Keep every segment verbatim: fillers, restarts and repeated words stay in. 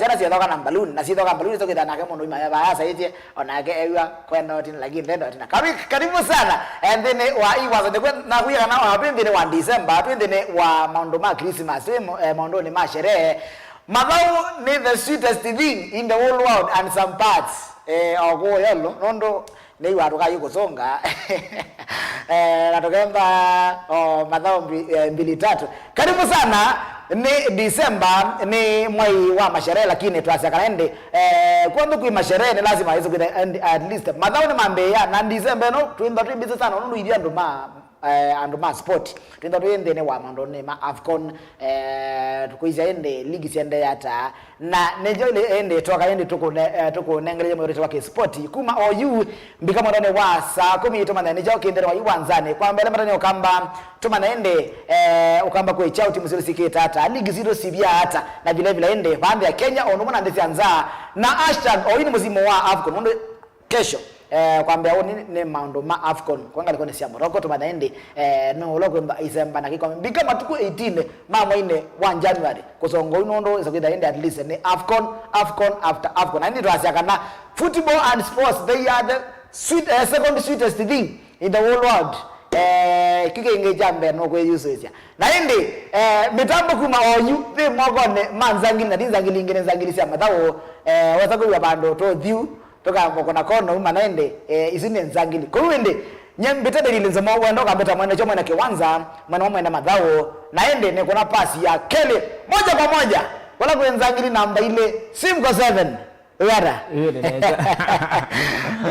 Kana syathoka na mbaluni, na syathoka mbaluni, sokitha nake mũndũ ima ya vaya saitye, onake ewa kwenda otina, lakini ndenda otina. Karibu, karibu sana. Eh, nthĩnĩ wa Iwaza, ndikwe, na kuya kana wa nthĩnĩ wa December, twĩ nthĩnĩ wa maũndũ ma Christmas, twĩ mo-, eh, maũndũnĩ ma sherehe. Mathaũ nĩ the sweetest thing in the whole world and some parts. Eh, o kũũ Yolo, nũndũ nĩw'a tũkayu kũsũnga. Eh, na tũkemba o mathaũ mbi-, eh, mbili tatu. Karibu sana. Nĩ December, nĩ mwei wa masherehe, lakini twasya kana ĩndĩ, eh, kwondũ kwĩ masherehe nĩ lazima ĩsũkĩthe and at least mathaũ nĩ mambĩĩa, na December ĩno twĩmba twĩ busy sana, nũndũ ithyĩ andũ ma, eh, andũ ma sport. Twĩtha twĩ nthĩnĩ wa maũndũnĩ ma AFCON, eh, tũkũisya ĩndĩ ligi siendee ata, na nĩkyo ĩndĩ twoka ĩndĩ tũkũne-, eh, tũkũnengereie mũthũrĩte wa kĩspoti kuma o yu mbika mwendonĩ wa saa kũmi. Tũmanya nĩkyo kĩndĩnĩ wa yu wanzanĩ. Kwa mbele matani ũkamba tũmanya ĩndĩ, eh, ũkamba kwĩkya timu sitũ sikĩte ata, ligi sitũ sivya ata, na vile vile ĩndĩ vanthi ya Kenya o nũmwe na nthĩ sya nza, na hashtag o yu nĩ mũsimu wa AFCON, nũndũ kesho, eh, kwambĩa ũnĩ nĩ maũndũ ma AFCON kwa ngalĩkonĩ sya Morocco, tũmanya ĩndĩ, eh, no ũla kwĩmba isemba na kĩkombe mbika matukũ eighteen ma mweinĩ wa January. Kũsonga ũu nũndũ ĩsa kwĩtha ĩndĩ at least nĩ AFCON, AFCON after AFCON. Na ĩndĩ twasya kana football and sports, they are the sweet, eh, second sweetest thing in the whole world. Eh, kĩkĩ ĩngĩ kya mbee no kwĩyusũĩsya. Na ĩndĩ, eh, mĩtambo kuma o yu, thĩ mokonĩ ma nzangili, na ti nzangili ingĩ, nĩ nzangili sya mathaũ, eh, wesa kwĩw'a vandũ tũthiu, tũkamba kũna kona uma na ĩndĩ, eh, isu nĩ nzangili. Kũu ĩndĩ, nye mbĩte Delili Nzomo, wenda ũkambĩta mwene kyo mwene kĩwanza, mwene wa mwene mathaũ, na ĩndĩ nĩ kũna pasi ya kelĩ, moja kwa moja, kũla kwĩ nzangili namba ilĩ, Simco seven. Wĩata? Ĩĩ, nĩ nesa.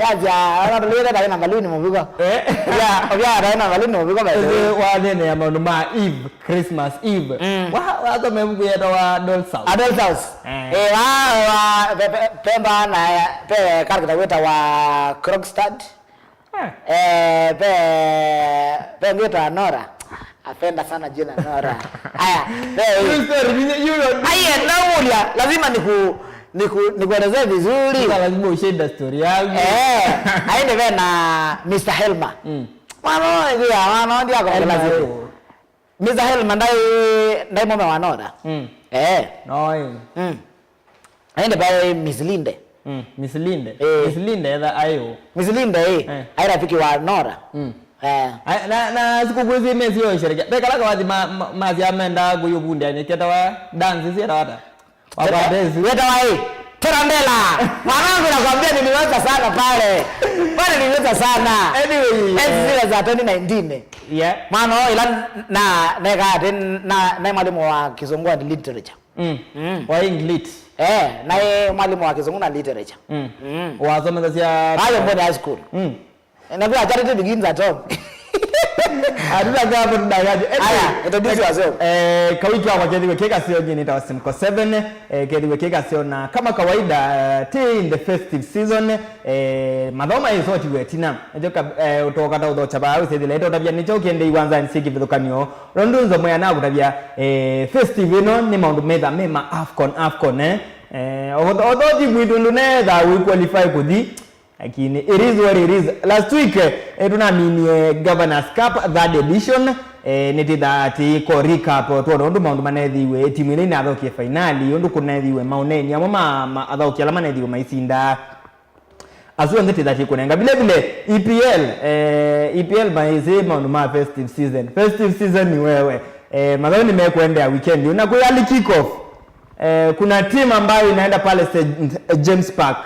Yasya, ona tũlĩte taĩ na mbaluni mũviko. Eh? Ya, ũvya taĩ na mbaluni mũviko, by the way. Ĩĩ, wanene ya maũndũ ma Eve, Christmas Eve. Mm. Wa, wasoma ĩvuku yetawa Doll's House. A Doll's House. Eh. Eh, wa, wa, pe, pe, pemba na, pe character wĩtawa Krogstad. Eh. Eh, pe, pe ngĩtawa Nora. Apenda sana jina Nora. Aya, pe, True story, you, you don't. Aya, naulia, lazima niku, niku, nikuelezee vizuri. Sasa lazima ushinde story yangu. Eh, aende ve na Mister Helma. Mm. Mwana ũyũ, mwana ũyũ ndiakongelazio. Helma, eh. Mister Helma ndai, ndai mũme wa Nora. Mm. Eh. No, eh. Mm. Aende pale Miss Linde. Mm, Miss Linde. Eh. Miss Linde etha ayo. Miss Linde, eh. Eh. Aĩ rafiki wa Nora. Mm. Eh. Ai, na, na sikukuu ici mesi yo sherekea. Pe kala kawathi ma, ma, masi amenda kuyubundia ni ketawa dance si etawata. Wabandezi. Yetawa, eh. Terandela. Mwanangu, nakwambia niliweza sana pale. Pale niliweza sana. Anyway, enzi, eh, zile za twenty nineteen. Yeah. Mwana ila na, na, na, na mwalimu wa Kizungu and literature. Mm. Mm. Wa English. Eh, naye mwalimu wa Kizungu na literature. Mm. Mm. Wasomethasya Hayo Mboni High School. Mm. Na vya charity begins at home. Hatuna kaa hapo tunagaje. Aya, introduce yourself. Eh, kawiki wakwa kethiwe kĩkaseo nyinyi ta Simco seven, eh, kethiwe kĩkaseo na kama kawaida, eh, ti in the festive season, eh, mathoma ĩsotiwe tina. Nĩkyo ka-, eh, ũtoka ta ũthocha ba, ũsethile, ĩtotavya nĩkyo kĩende iwanzanĩ syĩ kĩvĩthũkanio. Rondu nzo mwea nakũtavya, eh, festive ĩno nĩ maũndũ metha me ma AFCON, AFCON, eh. Eh, although, although timu itũ ndũnetha wĩ qualify kũthi, lakini it is what it is. Last week, eh, tũnaminie Governors Cup third edition, eh, nĩtĩthaa atĩ ko recap, twona ũndũ maũndũ manethiwe, timu ĩla inathokie fainali, ũndũ kũnethiwe, maũneni amwe ma, ma athaũki ala manethiwe maisinda. Asu onthe tithatie kũnenga. Vile vile, E P L, eh, E P L maisĩ maũndũ ma festive season. Festive season ni wewe. Eh, mathaũ nĩ mekuendea weekend. Na kwĩ early kick off. Eh, kuna team ambayo inaenda pale Saint James Park.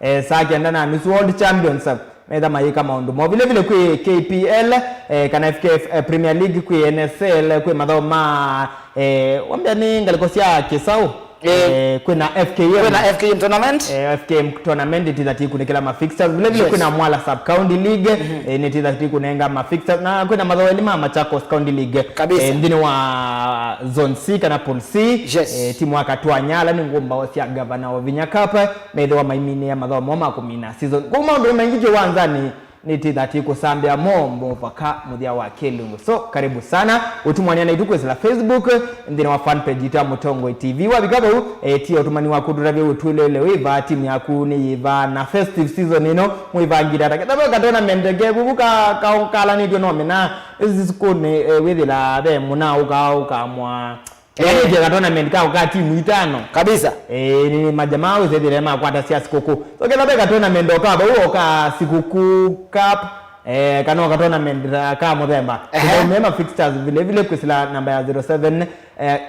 Eh, saa kenda na nusu, world champions. Metha mayĩka maũndũ mo. Vile vile kwĩ K P L, eh, kana F K F, eh, Premier League, kwĩ N S L, kwĩ mathaũ ma, eh, wambia nĩ ngalĩko sya kĩsaũ. Eh, kwĩna F K M. Kwĩna F K M tournament. Eh, F K M tournament ĩtithatie kunĩkĩla ma fixtures. Vile vile, yes, kwĩna Mwala Sub County League, eh, nĩtithatie kunenga ma fixtures. Na kwĩna mathaũ elĩ ma Machakos County League. Kabisa. Eh, nthĩnĩ wa Zone C kana Pool C. Yes. Eh, timu wa Katwanya, ala nĩ ngũmbaũ sya Gavana Ovinya Cup, methĩwa maiminĩa mathaũ moo ma kũmina season. Kwa maũndũ maingĩ kĩwanzanĩ, nĩtithatie kũsambĩa mo mũvaka mũthya wa kĩlungu. So, karibu sana. Ũtũmwania naitũ kwĩsĩla Facebook, nthĩnĩ wa fan page yitũ ya Mũtongoi T V. Wavika vau, eh, tia ũtũmani waku, tũtavye ũtwĩlĩle wĩ va, timu yaku nĩ yĩva, na festive season ĩno mwĩvangĩte ata? Kethĩwa ka tournament ke vuvu ka, ka, kalanĩtw'e no mĩna, ĩsi sukũnĩ, eh, wĩthĩla ve mũna ũka, ũkamwa Eh. Yaani, ka tournament ka, ka timu itano. Kabisa. Eh, nĩ majamaa ũsethĩle makwata sya sikũkũ. So, ketha ve ka tournament o ka vau, o ka sikũkũ cup, eh, kana o ka tournament, uh, ka mũthemba. Ehe. Tũthome ma fixtures vile vile kwĩsĩla namba ya zero seven, eh,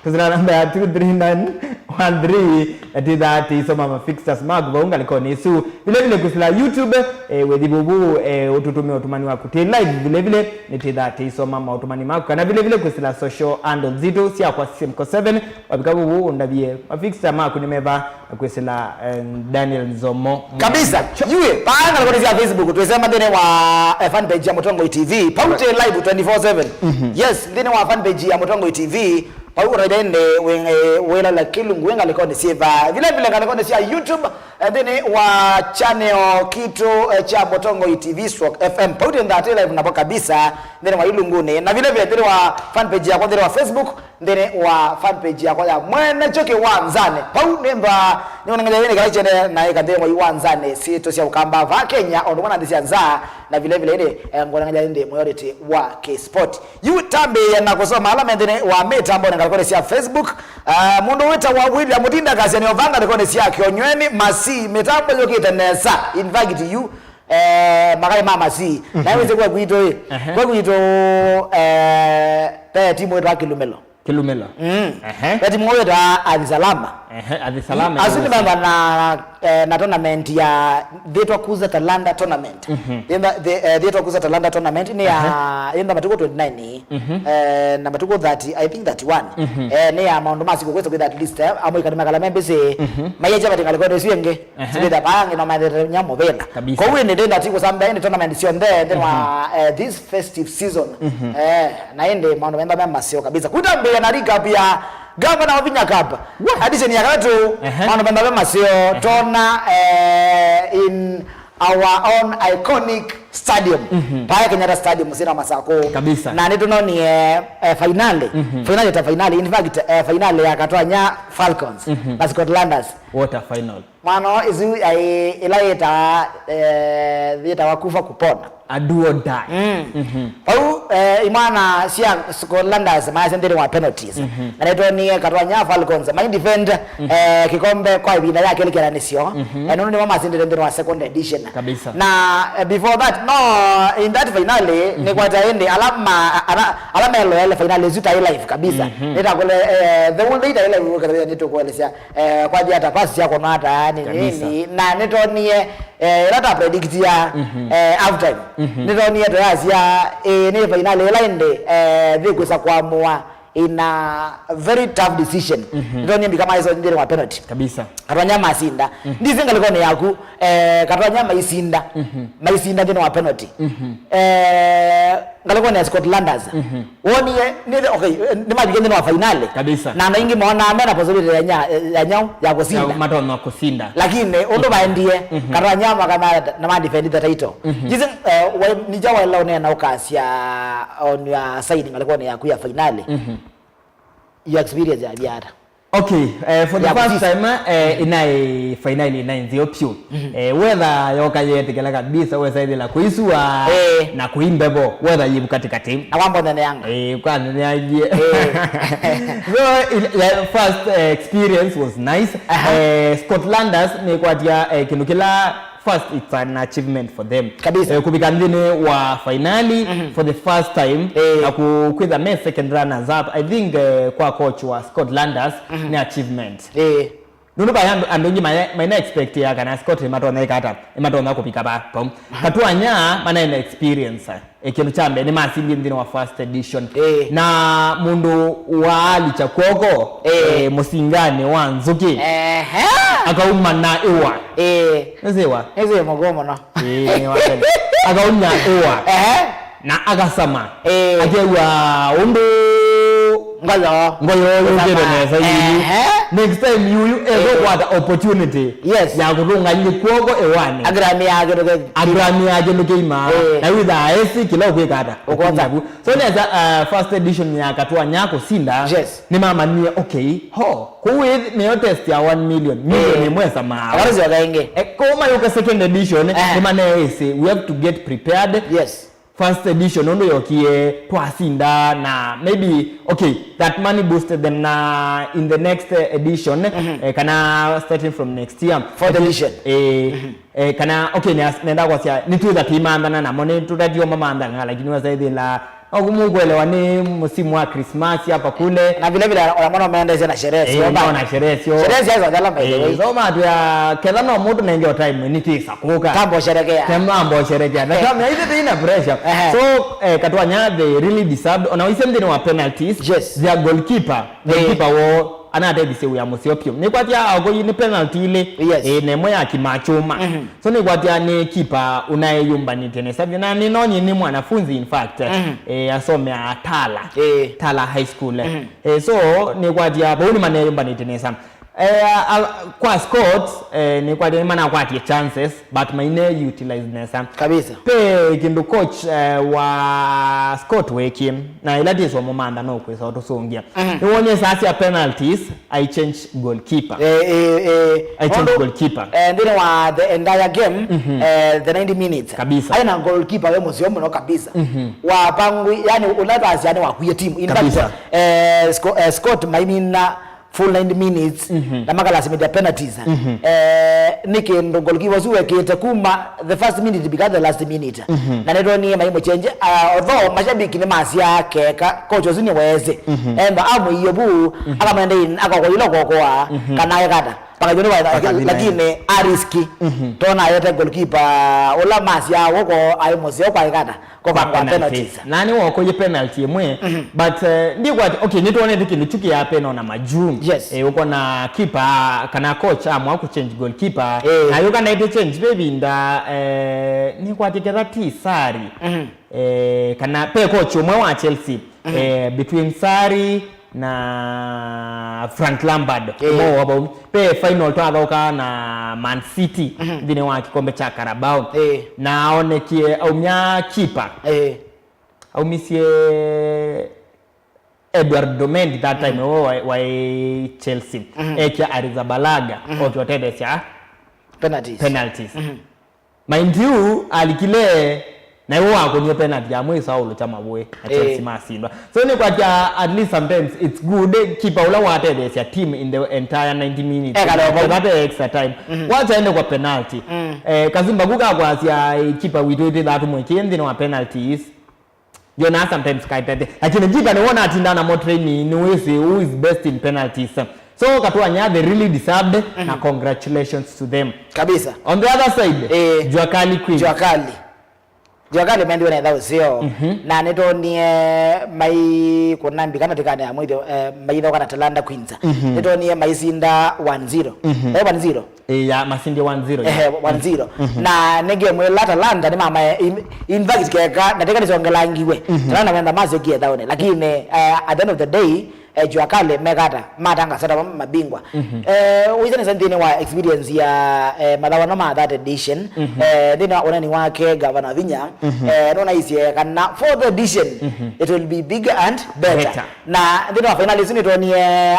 kwĩsĩla namba ya two three nine one three, ati that isoma ma fixtures maku vau ngalĩkonĩ isu. Vile vile kwĩsĩla YouTube, eh, wĩthi vuvu, eh, ũtũtũme ũtũmani waku. Twĩ live vile vile, nĩ twĩthaa tũisoma maũtũmani maku, kana vile vile kwĩsĩla social handles zitũ syakwa Simco seven, wavika vuvu ũndavye mafixture maku nĩ meva, na kwĩsĩla, eh, Daniel Nzomo. Kabisa. Yue, paa ngalĩkonĩ sya Facebook, twĩsema nthĩnĩ wa, eh, fan page ya Mũtongoi T V. Pau twĩ live twenty-four seven. Mhm. Yes, nthĩnĩ wa fan page ya Mũtongoi T V. Pau ũnaitende wĩ-, eh, wĩlala kĩlungu wĩ ngalĩkonĩ syĩva. Vile vile ngalĩkonĩ sya YouTube, eh, nthĩnĩ wa channel kitũ, eh, kya Mũtongoi T V stroke F M. Pau twĩ nthĩnĩ live navo kabisa, nthĩnĩ wa ilungunĩ. Na vile vile nthĩnĩ wa fan page yakwa, nthĩnĩ wa Facebook, nthĩnĩ wa fan page yakwa ya Mwene Kyo Kĩwanzanĩ. Pau nĩ mba, nĩ ũnengeja yĩnĩ kala kyene na ĩka nthĩnĩ wa iwanzanĩ sitũ sya Ũkamba va Kenya, o ũndũ ũmwe na nthĩ sya nza, na vile vile ĩndĩ, eh, ngũnengeja ĩndĩ mũyolĩtĩ wa kĩsport. Yu tambĩĩe na kũsoma ala me nthĩnĩ wa mĩtambonĩ ngalĩkonĩ sya Facebook. Ah, mũndũ wĩtawa William Mutinda akasya nĩ ovanga ngalĩkonĩ sya Kĩonyweni, Masii, mĩtambo yũkĩte nesa. In fact, yu, eh, makai ma Masii. Mhm. Naye wĩsĩ kwa kwitũ ĩ. Ehe. Kwa kwitũ, eh, ve timu wĩtawa Kĩlumĩlo. Kĩlumĩlo. Mm. Ehe. Ve timu wĩtawa Athi Salama. Ehe, Athi Salama. Asu nĩ memba na, eh, na tournament ya Thĩtwa Kuza Talanta Tournament. Mhm. Thĩtwa, thĩ-, eh, Thĩtwa Kuza Talanta Tournament nĩ ya, ehe, yĩmba matukũ twenty-nine. Mhm. Eh, na matukũ thirty, I think thirty-one. Mhm. Eh, nĩ ya maũndũ ma sikũkũ, kwĩsa kwĩtha at least, eh, amwe kana makala me busy. Mhm. Mayecha vati ngalĩkonĩ ĩsu ĩngĩ. Ehe. Sikĩtha paa angĩ no mathete nya mũvĩla. Kabisa. Kwoou ĩndĩ ndĩna ti kũsamba ĩndĩ tournament syonthe nthĩnĩ wa, mhm, eh, this festive season. Mhm. Eh, na ĩndĩ maũndũ menda me maseo kabisa. Kutambĩĩa na recap ya Governor of Vinya Cup. What? Edition ya katatũ, ehe, maũndũ menda me maseo. Ehe. Tona, eh, in our own iconic stadium. Mhm. Paya Kenyatta Stadium, mũsyĩ wa Masakũ. Kabisa. Na nĩtũnonie, eh, finale. Mhm. Finale ta finale. In fact, eh, finale ya Katwanya Falcons, mhm, na Scotlanders. What a final. Mwana ĩsu yaĩ ĩla yĩtawa, eh, yĩtawa kufa kupona. A do or die. Mm. Mhm. Vau, eh, imwana sya Scotlanders mayasya nthĩnĩ wa penalties. Mhm. Na nĩtwonie Katwanya Falcons mai defend, mhm, eh, kĩkombe kwa ĩvinda ya kelĩ kĩananĩsyo. Mhm. Eh, nũndũ nĩmo masindĩte nthĩnĩ wa second edition. Kabisa. Na, eh, before that, no, in that finale, mhm, nĩkwata ĩndĩ ala ma-, ala, ala meloele finale ĩsu taĩ live kabisa. Mhm. Nĩtakũle, eh, the whole day taĩ live, ũkethĩa nĩtũkũelesya, eh, kwathi ata pasi sya kũnwa ata, nĩ, kabisa, nĩ, na nĩtwonie, eh, ĩla ta predictia, mhm, eh, half time. Mhm. Nĩtwonie tũyasya, eh, nĩ finale ĩla ĩndĩ, eh, thĩkwĩsa kũamũa in a very tough decision. Mhm. Nĩtwonie mbika maisoni nthĩnĩ wa penalty. Kabisa. Katwanya masinda. Mhm. Ndisi ngalĩkonĩ yaku, eh, Katwanya maisinda. Mhm. Maisinda nthĩnĩ wa penalty. Mhm. Eh, ngalĩkonĩ ya Scotlanders. Mhm. Wonie, nĩ, okay, eh, nĩmavikie nthĩnĩ wa finale. Kabisa. Na andũ aingĩ monaa mena possibility ya nya-, ya nyau, ya kũsinda. Ya matonya kũsinda. Lakini, ũndũ, mhm, vaendie, mhm, Katwanya makana na ma defend the title. Mhm. Jisi, eh, wa-, nija waĩla ũneena ũkasya on your side ngalĩkonĩ yaku ya finale. Mhm. Your experience ya viata. Okay, eh, for the first time, eh, inaĩ finale inaĩ nzeo pyu. Mhm. Eh, weather yoka yetĩkĩla kabisa, wesa ĩthĩla kũisua, eh, na kũi mbevo, weather yĩvu katĩkatĩ. Na wambonene yanga. Eh, kwa nene yangie. Eh. So, il-, the first, eh, experience was nice. Aha. Eh, Scotlanders nĩkwatia, eh, kĩndũ kĩla first, it's an achievement for them. Kabisa. Eh, kũvika nthĩnĩ wa finali, mhm, for the first time, eh, na ku-, kwĩtha me second runners up. I think, eh, kwa coach wa Scotlanders, mhm, nĩ achievement. Eh. Nũndũ vai andũ, andũ aingĩ maya-, maina expect ya kana Scot nĩmatonya ĩkata, nĩmatonya kũvika va, pau. Aha. Katwanya manaina experience. Eh, kĩndũ kya mbee, nĩmasindie nthĩnĩ wa first edition. Ĩĩ. Na mũndũ waalikya kw'oko, ĩĩ, eh, mũsinganĩ wa nzũkĩ. Ehe. Akauma na ĩwa. Ĩĩ. Nĩsĩ ĩwa? Nĩsĩ mũkũũ mũno. Ĩĩ, nĩ wa tene. Akaumya ĩwa. Ehe. Na akasama. Ĩĩ. Akew'a ũndũ ngoyo. Ngoyo yũkĩte nesa yuyu. Ehe. Next time yuyu, eh, ĩĩ, ekwata opportunity, yes, ya kũtũnga nĩ kw'oko ĩwanĩ. Agramia kĩndũ kĩ- Agramia kĩndũ kĩima. Ĩĩ. Na wĩthaa esi kĩla ũkwĩka ata. Ũkwonza. Ũkũnyavu. So nesa, uh, first edition ya Katwanya kũsinda. Yes. Nĩmamanyie, okay, ho, kũu ĩ nĩyo test ya one million. Million, ĩĩ, ĩmwe samaa. Akalũsyoka ĩngĩ. Eh, kũu mayũka second edition, eh, nĩmaneesĩ, we have to get prepared. Yes. first edition ũndũ yokie twasinda, na maybe, okay, that money boosted them, na in the next, eh, edition, eh, kana starting from next year, fourth edition, eh, eh, kana, okay, ne- nenda kwasya nĩtwĩtha tũimanthana namo, nĩtũtatie mamanthana, lakini wasaithĩla no mũkwelewa nĩ msimu wa Christmas hapa kule. Na vile vile ona mwana umeendesha na sherehe, eh, sio mbaya. Na sherehe sio. Sherehe sio za jala, by the way. Eh, so matwĩa ketha no mũndũ nenge o time nĩtwĩsa kũka. Tambo sherekea. Tambo sherekea. Na kama hizi tena pressure. Ehe. So, eh, Katwanya, they really deserved. Ona waisye nthĩnĩ wa penalties. Yes. Their goalkeeper. Eh. Goalkeeper wo anatethisye wĩa mũseo pyũ. Nĩkwatya aokoie nĩ penalty ilĩ. Yes. Eh, na ĩmwe ya kĩmachuma. Mhm. So nĩkwatya nĩ kipa ũnaeyũmbanĩtye nesa vyũ. Na nĩnonye nĩ mwanafunzi, in fact, eh, asomea Tala. Eh. Tala High School. Mhm. Eh, so nĩkwatya vau nĩmaneyũmbanĩtye nesa. Eh, a- kwa Scott, eh, nĩkwatya nĩmanakwatie chances, but maine utilize nesa. Kabisa. Pe kĩndũ coach, eh, wa Scott wekie, na ĩla tĩswa mũmantha no kwĩsa ũtũsũngĩa. Mhm. Nĩwonie saa sya penalties, I change goalkeeper. Eh, eh, eh, I change nũndũ, goalkeeper. Eh, nthĩnĩ wa the entire game, eh, the ninety minutes. Kabisa. Aĩ na goalkeeper we mũseo mũno kabisa. Mhm. Wapangwi, yani, ũla twasya nĩ wakwie timu. In fact, kabisa, eh, Sco- eh, Scott maimina full ninety minutes, mhm, na makalasimĩthya penalties. Mhm. Eh, nĩ kĩndũ goalkeeper ũsu wekĩte kuma the first minute mpaka the last minute. Mhm. Na nĩtwonie maimũchenje, ah, although mashabiki nĩmasyaa keka coach ũsu nĩweesĩ. Mhm. Enda amwĩie vu, mhm, akamwenda in, akakoyĩla kokoa, mhm, kana ekata. Pakathina. Lakini ariski. Mhm. Tona ayete goalkeeper ũla masyaa woko aĩ mũseo kwa ekata. Kũvangwa penalties. Na nĩ wokoie penalty ĩmwe, mhm, but, eh, ndikwati, okay, nĩtwonete kĩndũ kyu kĩapena ona majuu. Yes. Eh, ũkona keeper kana coach amwa kũchange goalkeeper. Eh. Na yũka naĩte change ve ĩvinda, eh, nĩkwati ketha ti Sarri. Mhm. Eh, kana pe coach ũmwe wa Chelsea. Mhm. Eh, between Sarri na Frank Lampard. Eh. Ũmwe wa vau. Pe final twathoka na Man City, mhm, nthĩnĩ wa kĩkombe kya Carabao. Eh. Na aonekie aumya kipa. Eh. Aumisye Eduardo Mendy that time, mhm, we wa, wa Chelsea. Mhm. Ekia Arrizabalaga, mhm, oke ũtetheesya penalties. Penalties. Mhm. Mind you, alikile na iwe wakonie penalty ya mwĩsa ũlũ kya mavũĩ na, eh, Chelsea masindwa. So nĩ kwatya at least sometimes it's good, eh, keeper ũla watetheesya team in the entire ninety minutes. Eka no vau. That extra time. Mhm. Wacha ende kwa penalty. Mm. Eh, kazumba kuka kwasya, eh, keeper witũ ĩtĩ thatu mwĩkĩe nthĩnĩ wa penalties. Ndiona sometimes kaitete. Lakini keeper nĩ wona atinda namo training, nĩ wĩsĩ who is best in penalties. So Katwanya, they really deserved, mhm, na congratulations to them. Kabisa. On the other side, eh, Jua Kali Queens. Jua Kali. Jua Kali mendiwe na ĩthaũ seo. Mhm. Na nĩtonie mai kũnambi kana tikane ya mwĩthyo, eh, maithoka na Talanta Queens. Mhm. Nĩtonie maisinda one zero. Mhm. Eh, one zero. Eh, ya masindi one zero, ya. Ehe, one zero. Mhm. Na nĩ game ĩla Talanta nĩ mama, in, in fact, keka, na teka nĩsongelangiwe. Mhm. Talanta wenda masyokie thaũnĩ. Lakini, eh, at the end of the day, eh, Jua Kali mekata, matanga sata mabingwa. Mhm. Eh, ũisanĩsa nthĩnĩ wa experience ya, eh, mathawa no ma that edition, mhm, eh, nthĩnĩ wa ũneni wake, Gavana Vinya, mhm, eh, nũnaisye kana fourth edition, mhm, it will be bigger and better. Better. Na nthĩnĩ wa finali isu nĩtwonie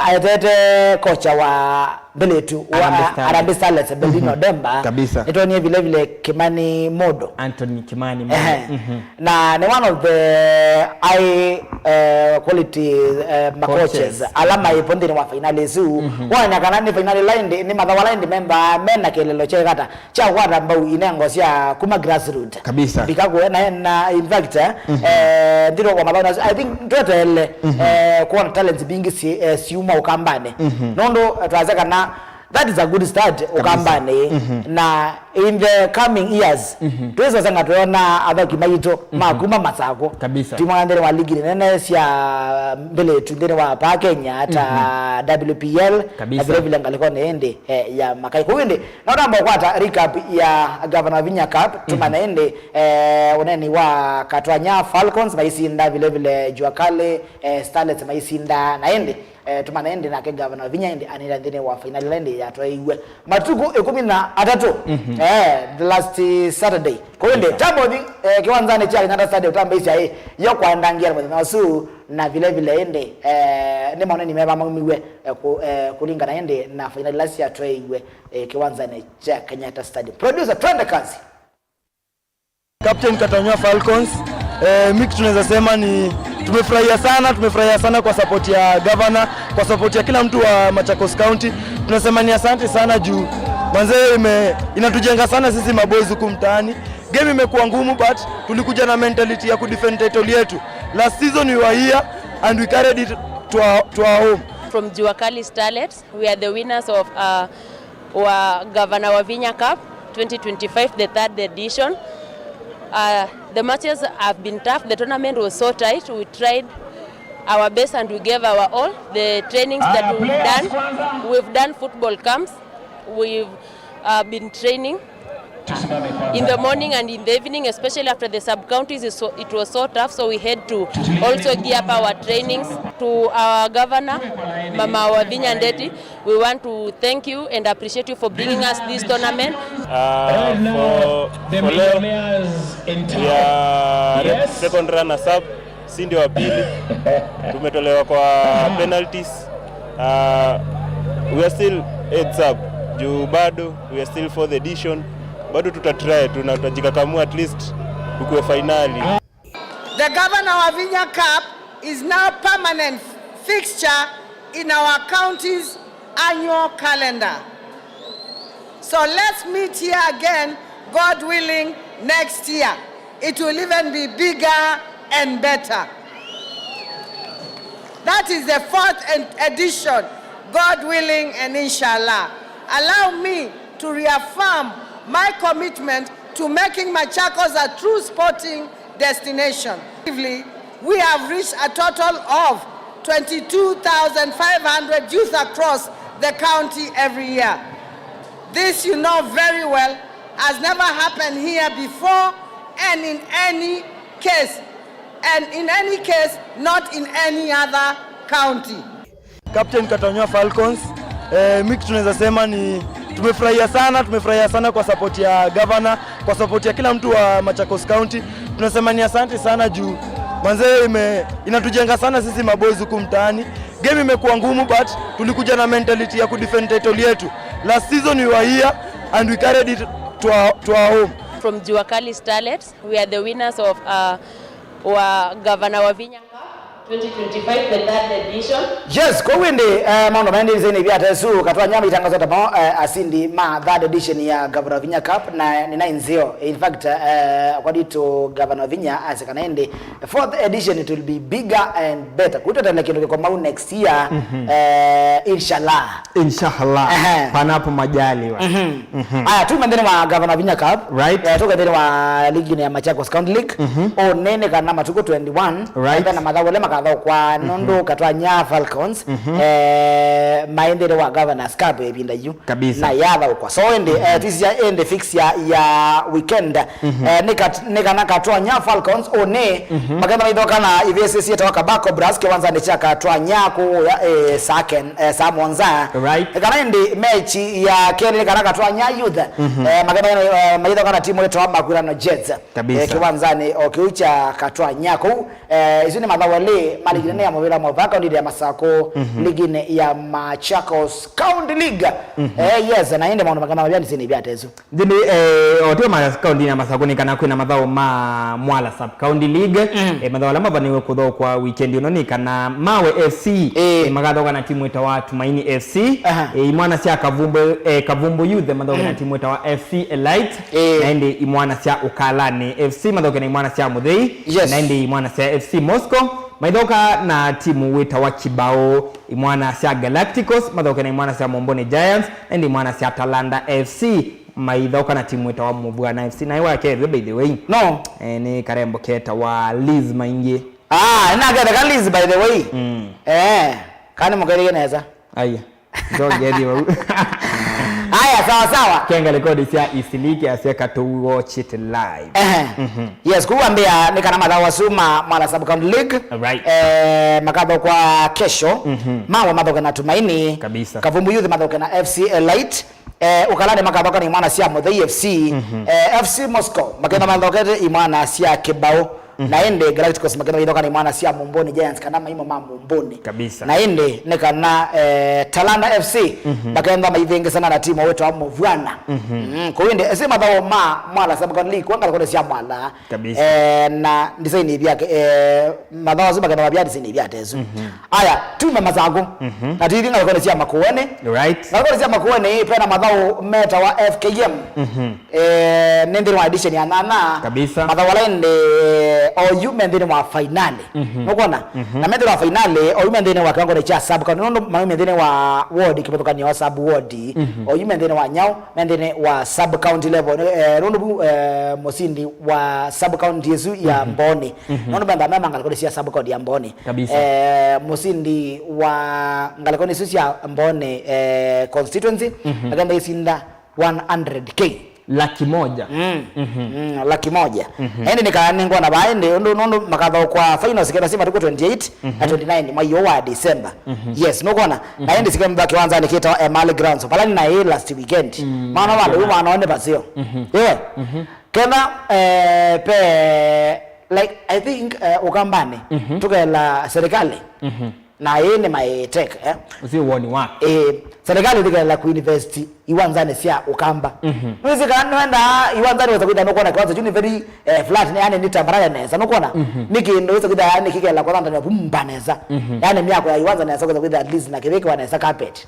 aetete kocha wa mbeletu wa Harambee Starlets. Harambee Starlets, Berlin, mhm, Odemba. Kabisa. Nĩtwonie vile vile Kimani Modo. Anthony Kimani Modo. Ehe. Mhm. Na nĩ one of the high, eh, quality, eh, ma coaches, coaches, ala, mhm, maipo nthĩnĩ wa finali isu. Mhm. Wona kana nĩ finali line, nĩ mathawa line memba mena kĩlelo kya kata kya kwata mbau inengo sya kuma grassroot. Kabisa. Mbika kuwe na, na in fact, eh, mhm, eh, nthĩnĩ wa mathawa, I think tweteele, mhm, eh, kuona talents mbingĩ si, eh, siuma Ũkambanĩ. Mhm. Nũndũ, eh, twasya kana that is a good start, kabisa, Ũkambanĩ. Mhm. Na in the coming years, mhm, twĩsosanga twĩona athaki maitũ, mhm, ma kuma Masakũ. Kabisa. Timu nthĩnĩ wa ligi nene sya mbeletu nthĩnĩ wa pa Kenya ta, mhm, W P L, kabisa, na vile vile ngalĩkonĩ ĩndĩ, eh, ya makai. Kũu ĩndĩ, no tamba kũkwata recap ya Gavana Vinya Cup, mhm, tũmanye ĩndĩ, eh, ũneni wa Katwanya Falcons maisinda, vile vile Jua Kali, eh, Starlets maisinda, na ĩndĩ, eh, tũmanye ĩndĩ nake Gavana Vinya ĩndĩ anĩta nthĩnĩ wa finali ĩla ĩndĩ yatwaĩiwe matukũ ĩkũmi na atatũ, mhm, eh, the last Saturday. Kũu ĩndĩ, yes, sir, tambothi, eh, kĩwanzanĩ kya Kenyatta Stadium, tambaisya ĩ, yo kwaendangia mũthenya ũsu, na vile vile ĩndĩ, eh, nĩ maũneni meva maumiw'e, eh, kũ-, eh, kũlingana ĩndĩ na finali ila syatwaĩiwe, eh, kĩwanzanĩ kya Kenyatta Stadium. Producer, twende kazi. Captain Katwanya Falcons, Eh, mi kitu naweza sema ni tumefurahia sana, tumefurahia sana kwa support ya governor, kwa support ya kila mtu wa Machakos County. Tunasema ni asante sana juu manzee ime, inatujenga sana sisi maboys huku mtaani. Game imekuwa ngumu, but tulikuja na mentality ya kudefend title yetu. Last season we were here and we carried it to our, to our home. From Jua Kali Starlets, we are the winners of uh, our Governor Wavinya Cup twenty twenty-five, the third edition. Uh, the matches have been tough. The tournament was so tight. We tried our best and we gave our all. The trainings that we've done, we've done football camps. We've uh, been training in the morning and in the evening, especially after the sub-counties. Is so, it was so tough, so we had to also gear up our trainings. To our governor, Mama Wavinya Ndeti, we want to thank you and appreciate you for bringing us this tournament. Uh, for, for leo, we are second runners up. Si ndio wa pili. Tumetolewa kwa penalties. Uh, we are still heads up. Juu bado, we are still fourth edition. Bado tutatry, tuna-, tutajikakamua, at least tukue finali. The Governor Wavinya Cup is now permanent fixture in our county's annual calendar. So let's meet here again, God willing, next year. It will even be bigger and better. That is the fourth ed-, edition, God willing and inshallah. Allow me to reaffirm my commitment to making Machakos a true sporting destination. We have reached a total of twenty-two thousand five hundred youth across the county every year. This, you know very well, has never happened here before, and in any case, and in any case, not in any other county. Captain Katwanywa Falcons, eh, mi kitu naweza sema ni tumefurahia sana, tumefurahia sana kwa support ya governor, kwa support ya kila mtu wa Machakos County. Tunasema ni asante sana juu manzee ime, inatujenga sana sisi maboys huku mtaani. Game imekuwa ngumu, but tulikuja na mentality ya kudefend title yetu. Last season we were here and we carried it to our, to our home. From Jua Kali Starlets, we are the winners of uh, wa Governor Wavinya Cup twenty twenty-five, the third edition. Yes, kwoou ĩndĩ, eh, maũndũ maendee nzĩnĩ ivia ta isu, Katwanya maitangazo ta mo, eh, asindi ma third edition ya Governor Wavinya Cup, na nĩ na nzeo. In fact, eh, kwa nditu Governor Wavinya asya kana ĩndĩ fourth edition, it will be bigger and better. Kũu tweteele kĩndũ kĩkomau next year, eh, inshallah. Inshallah. Ehe. Panapo majaliwa. Mhm. Aya, tume nthĩnĩ wa Governor Wavinya Cup. Right. Eh, tuke nthĩnĩ wa ligi ya Machakos County League. Mhm. Ũnene kana matukũ twenty-one. Right. Enda na mathaũ ole makathaũkwa nũndũ Katwanya Falcons, eh, maĩ nthĩnĩ wa Governor's Cup ĩvinda yu. Kabisa. Na yathaũkwa. So ĩndĩ, eh, twĩsisya ĩndĩ fix ya, ya weekend. Eh, nĩ kat-, nĩ kana Katwanya Falcons ũnĩ maketha maithoka na ivĩsĩ syĩtawa Kabako Brass kĩwanzanĩ kya Katwanya kũya, eh, saa ken-, eh, saa mũonza. Right. Kana ĩndĩ mechi ya kelĩ nĩ kana Katwanya Youth, eh, maketha, eh, maithoka na timu ĩtawa Makwirano Jets. Kabisa. Eh, kĩwanzanĩ o kĩu kya Katwanya kũu. Eh, isu nĩ mathaũ elĩ ma ligi nene ya mũvĩla mwa vaa kaunti ya Masakũ, liginĩ ya Machakos County League. Eh, yes, na ĩndĩ maũndũ makana mavya ndĩsĩnĩ vya tesu. Nthĩnĩ, eh, o tio ma kaunti ya Masakũ nĩ kana kwĩna mathaũ ma Mwala Sub County League. Eh, mathaũ ala mavanĩwe kũthaũkwa weekend ĩno nĩ kana Mawe F C, eh, makathaũka na timu ĩtawa Tumaini F C. Aha. Eh, imwana sya Kavumbu, eh, Kavumbu Youth mathaũke na timu ĩtawa F C Elite. Eh. Na ĩndĩ imwana sya Ũkalani F C mathaũke na imwana sya Mũthei. Yes. Na ĩndĩ imwana sya F C Moscow maithaũka na timu wĩtawa Kibao. Imwana sya Galacticos mathaũke na imwana sya Momboni Giants, na ĩndĩ imwana sya Talanta F C maithaũka na timu ĩtawa Mũvwana F C. Naĩ wakethwe, by the way? No. Eh, nĩ karembo ketawa Liz Maingi. Ah, nĩnaketheka Liz, by the way. Mm. Eh, kana mũkethĩie nesa. Aya. Ndongethie vau. Aya, sawa, sawa. Kenga rekodi sya East League asya katũ watch it live. Ehe. Mhm. Yes, kũu ambĩa nĩ kana mathaũ asu ma Mwala Sub County League. Right. Eh, makathaũkwa kesho. Mhm. Mawe mathaũke na Tumaini. Kabisa. Kavumbu Youth mathaũke na F C Elite. Eh, Ũkalani makathaũka na imwana sya Mũthei F C. Mhm. Eh, F C Moscow maketha mathaũkete imwana sya Kibao. Na ĩndĩ Galacticos makethwa maithoka nĩ mwana sya Mumbuni Giants kana maimo ma Mumbuni. Kabisa. Na ĩndĩ nĩ kana, eh, Talanta F C makethwa maivĩngĩsana na timu wĩtawa Mũvw'ana. Mm, kũu ĩndĩ esi mathaũ ma Mwala Sub County League kwa ngalĩkonĩ sya Mwala. Kabisa. Eh, na design ivya, eh, mathaũ asu makethwa mavya design ivya tesu. Aya, tume Masaku. Na tuithi ngalĩkonĩ sya Makueni. Right. Ngalĩkonĩ sya Makueni pena mathaũ metawa F K M. Eh, nĩ nthĩnĩ wa edition ya nyanya. Kabisa. Mathaũ ala ĩndĩ, eh, oyu me nthĩnĩ wa fainali. Nũkwona? Na me nthĩnĩ wa fainali, oyu me nthĩnĩ wa kĩwangonĩ kya sub county. Nũndũ maumie nthĩnĩ wa ward, kĩvathũkany'o sub ward. Oyu me nthĩnĩ wa nyau, me nthĩnĩ wa sub county level. Eh, nũndũ vu, eh, mũsindi wa sub county ĩsu ya Mboni. Nũndũ menda me mangalĩkonĩ sya sub county ya Mboni. Kabisa. Eh, mũsindi wa ngalĩkonĩ isu sya Mboni, eh, constituency, akenda isinda one hundred K. Laki moja. Mm. Mm, laki moja. Ĩndĩ nĩ kana nĩngwona vaa ĩndĩ ũndũ nũndũ makathaũkwa finals kenda sima tuku twenty-eight na twenty-nine mwai ũũ wa December. Yes, nũkwona? Na ĩndĩ sikemba kĩwanzanĩ kĩtawa Emali Grounds. Vala nĩ na ĩ last weekend. Maana vandũ yu mwana one vaseo. Yeah. Kenda, eh, pe, like, I think, eh, Ũkambanĩ, tũkela serikali, na ĩĩ nĩ maĩtek, eh. Ũsĩ woni wa. Eh, serikali ĩthikela kuinvest iwanzanĩ sya Ũkamba. Nĩwĩsĩ kana nĩwenda iwanzanĩ wesa kwĩtha nũkwona kĩwanza kyu nĩ very, eh, flat, yani nĩ tambarare nesa, nũkwona? Nĩ kĩndũ wesa kwĩtha yani kĩkela kwanza ndani ya pumba nesa. Yani mĩako ya iwanza nesa kwesa kwĩtha at least na kĩvĩkĩwa nesa carpet.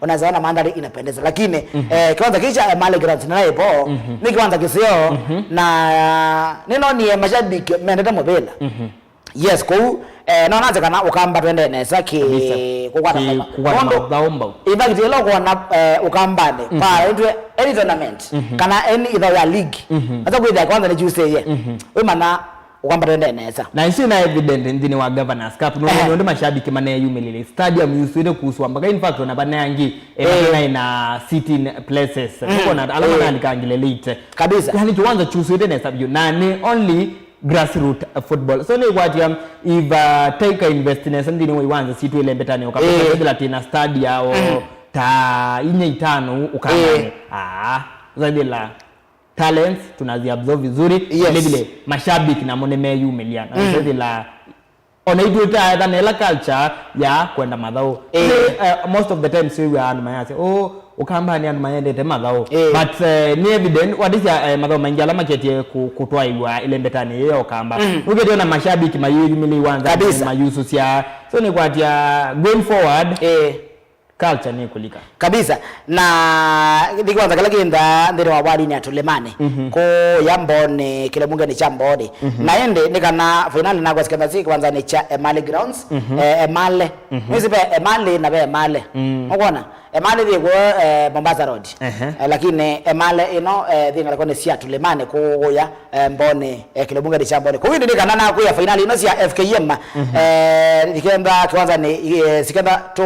Unaweza ona mandhari inapendeza. Lakini, eh, kiwanza kii cha Emali Grounds nĩ naivo, nĩ kiwanza kĩseo, na nĩnonie mashabiki mendete mũvĩla. Yes, kũu, eh, nonanze kana Ũkamba twendee nesa ki. Kabisa. Kũkwata ki-, kũkwata mathaũ mbau. In fact, ĩla ũkwona, eh, Ũkambanĩ, pa any tournament, kana any ĩthaũ ya league, ata kwĩthĩa kwanza nĩ Tuesday ye. Wĩmana Ũkamba twendee nesa. Na isu na evident nthĩnĩ wa Governors Cup. Nũndũ mashabiki maneyumĩlĩle. Stadium yusũĩte kuswa mpaka, in fact, ona vane angĩ, eh, eh, matenai na sitting places. Nũkwona ala manalikangile late. Kabisa. Yani kiwanza chusũĩte nesa vyũ. Na nĩ only grassroot football. So nĩ kwatia if, uh, taika invest nesa nthĩnĩ wa iwanza sitũ ile mbetanĩ Ũkamba. Eh. Ethĩla tĩna stadi yao ta inya itano Ũkambanĩ. Eh. Ah, zathĩla talents tunaziabsorb vizuri. Yes. Vile vile mashabiki namo nĩmeyumĩlya na ethĩla ona itũ itaetha na ĩla culture ya kwenda mathaũ. Eh. Eh, most of the time sio andũ mayasya, "Oh, Ũkambanĩ andũ mayendete mathaũ." Eh. But, eh, nĩ evident, watisya, eh, mathaũ maingĩ ala maketie kũ-, kũtwaĩwa ĩlembetanĩ ĩyo ya Ũkamba. Ũketie na mashabiki mayĩyumĩlya iwanza. Kabisa. Mayusũsya. So nĩ kwatia going forward. Eh. Culture nĩ kũlika. Kabisa. Na nĩ kĩwanza kĩla kĩnda nthĩnĩ wa wadini ya Tũlĩmanĩ. Kũya Mboni, kĩlĩmungenĩ kya Mboni. Na ĩndĩ nĩ kana finali nakwa sikenda si kĩwanzanĩ kya Emali Grounds. Eh, Emali. Mwĩsĩ ve Emali na ve Emali. Ũkwona? Emali thĩ kw'o, eh, Mombasa Road. Ehe. Eh, lakini Emali ĩno, eh, thĩ ngalĩkonĩ sya Tũlĩmanĩ kũya, eh, Mboni, eh, kĩlĩmungenĩ kya Mboni. Kũu ĩndĩ nĩ kana nakwĩa finali ĩno sya F K M. Eh, ikenda kĩwanzanĩ, eh, sikenda to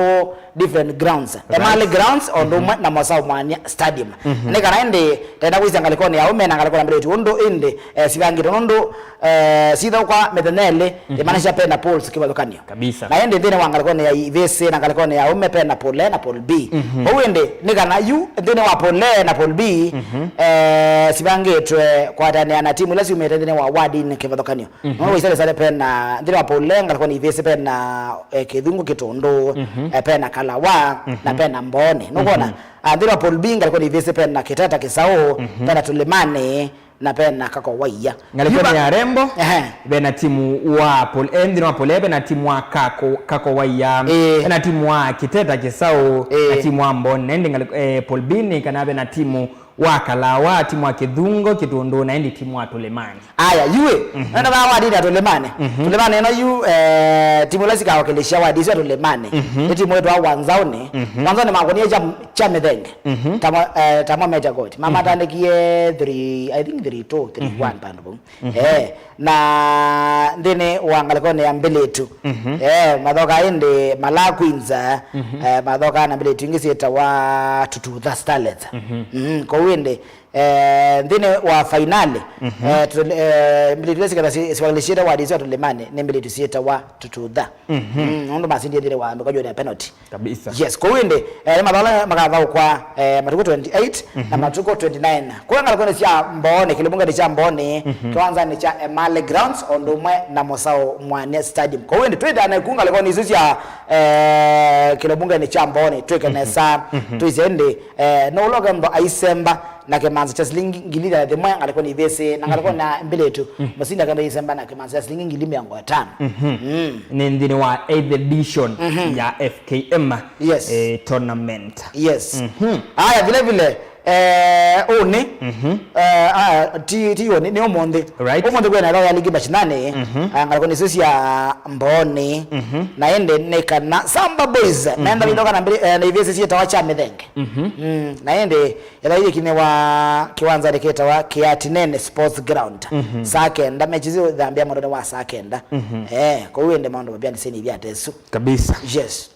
different grounds. Right. Emali Grounds, o ũndũ ũmwe na Mosau Mwanya Stadium. Nĩ kana ĩndĩ tenda kwĩsya ngalĩkonĩ ya ũme na ngalĩkonĩ ya mbĩlĩtu ũndũ ĩndĩ, eh, sivangĩtwe nũndũ, eh, sithaũkwa mĩthenya ĩlĩ, ĩmaanisha pena pools kĩvathũkanĩo. Kabisa. Na ĩndĩ nthĩnĩ wa ngalĩkonĩ ya ivĩsĩ na ngalĩkonĩ ya ũme pena pool A na pool B. Kwoou ĩndĩ nĩ kana yu nthĩnĩ wa pool A na pool B, eh, sivangĩtwe kwatanĩa na timu ila syumĩte nthĩnĩ wa ward-inĩ kĩvathũkanĩo. Nũndũ wĩsale sale pena, nthĩnĩ wa pool A, ngalĩkonĩ ivĩsĩ pena, eh, Kĩthungũ, Kĩtũndũ, eh, pena Kalawa, na pena Mboni. Nũkwona? Ah, nthĩnĩ wa pool B, ngalĩkonĩ ivĩsĩ pena Kĩteta Kĩsaũ, pena Tũlĩmanĩ, na pena Kakowaia. Ngalĩkonĩ ya Rembo, ehe, pena timu wa pool A, nthĩnĩ wa pool A, pena timu wa Kako-, Kakowaia, ĩĩ, pena timu wa Kĩteta Kĩsaũ, ĩĩ, na timu wa Mboni. Na ĩndĩ ngalĩ-, eh, pool B nĩ kana pena timu wa Kalawa, timu wa Kĩthungũ, Kĩtũndũ, na ĩndĩ timu wa Tũlĩmanĩ. Aya, yu ĩ, nenda vaa ward-inĩ ya Tũlĩmanĩ. Tũlĩmanĩ ĩno yu, eh, timu ila sikawakilisha ward isu ya Tũlĩmanĩ. Nĩ timu ĩtwa Wanzaũnĩ. Wanzaũnĩ makonie kya, kya mĩthenge. Tamo, eh, tamo Major Gold. Mamatandĩkie three, I think three two, three one, pandũ vau. Eh, na nthĩnĩ wa ngalĩkonĩ ya mbĩlĩtu. Eh, mathoka ĩndĩ Malaa Queens, eh, mathoka na mbĩlĩtu ingĩ syĩtawa Tututha Starlets. Mm, kũu Kũu ĩndĩ, eh, nthĩnĩ wa fainali, eh, tũl-, eh, mbĩlĩtu ila siketha si-, siwakilishĩte wadi sya tũlĩmanĩ nĩ mbĩlĩtu syĩtawa Tututha. Mm, nũndũ masindie nthĩnĩ wa mĩkwaju ya penalty. Kabisa. Yes, kũu ĩndĩ, eh, nĩ mathaũ ala makathaũkwa, eh, matukũ twenty-eight na matukũ twenty-nine. Kũu ngalĩkonĩ sya Mbooni, kĩlĩmbungenĩ kya Mbooni, kĩwanzanĩ kya Emali Grounds, o ũndũ ũmwe na Mũsaũ Mwania Stadium. Kũu ĩndĩ, twĩthĩane kũu ngalĩkonĩ isu sya, eh, kĩlĩmbungenĩ kya Mbooni, twĩke nesa, twĩsĩ ĩndĩ, eh, nũũ ũla ũkethĩwa aisemba na kĩmanza kya silingi ngili thanthatũ ĩmwe ngalĩkonĩ ivĩsĩ, na ngalĩkonĩ ya mbĩlĩtu, mũsindi akenda aisemba na kĩmanza kya silingi ngili mĩongo ĩtano. Mm. Nĩ nthĩnĩ wa eighth edition ya F K M, yes, eh, tournament. Yes. Aya, vile vile, eh, ũnĩ, eh, aya, ti, ti ũnĩ, nĩ ũmũnthĩ. Right. Ũmũnthĩ kwĩna ĩthaũ ya ligi mashinani, ah, ngalĩkonĩ isu sya Mbooni, na ĩndĩ nĩ kana Samba Boys, menda vithoka na mbili, eh, na ivĩsĩ syĩtawa kya mĩthenge. Mm, na ĩndĩ ĩthaũ yĩkinĩwa kĩwanzanĩ kĩtawa Kĩatinene Sports Ground. Saa kenda, mechi isu ithambĩa mwendonĩ wa saa kenda. Eh, kũu ĩndĩ maũndũ mavyanĩsye nĩ ivya tesu. Kabisa. Yes.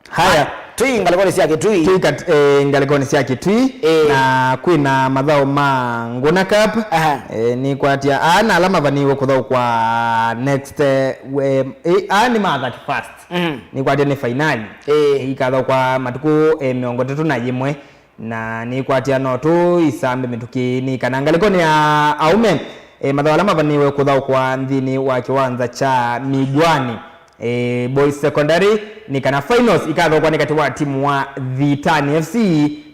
Haya. Tũi ngalĩkonĩ sya Kĩtui. Tũi kat-, eh, ngalĩkonĩ sya Kĩtui. Eh. Na kwĩna mathaũ ma Ngũna Cup. Aha. Eh, nĩkwatya aa na ala mavanĩiwe kũthaũkwa next, eh, we-, eh, aa nĩ ma thirty-first. Nĩkwatya nĩ fainali. Eh. Ikathaũkwa matukũ, eh, mĩongo ĩtatũ na yĩmwe. Na nĩkwatya no tũisambe mĩtũkĩ nĩ kana ngalĩkonĩ ya aũme, e, mathaũ ala mavanĩiwe kũthaũkwa nthĩnĩ wa kĩwanza kya Migwani, e, Boys Secondary, nĩ kana finals ikathaũkwa nĩ katĩ wa timu wa Thitani F C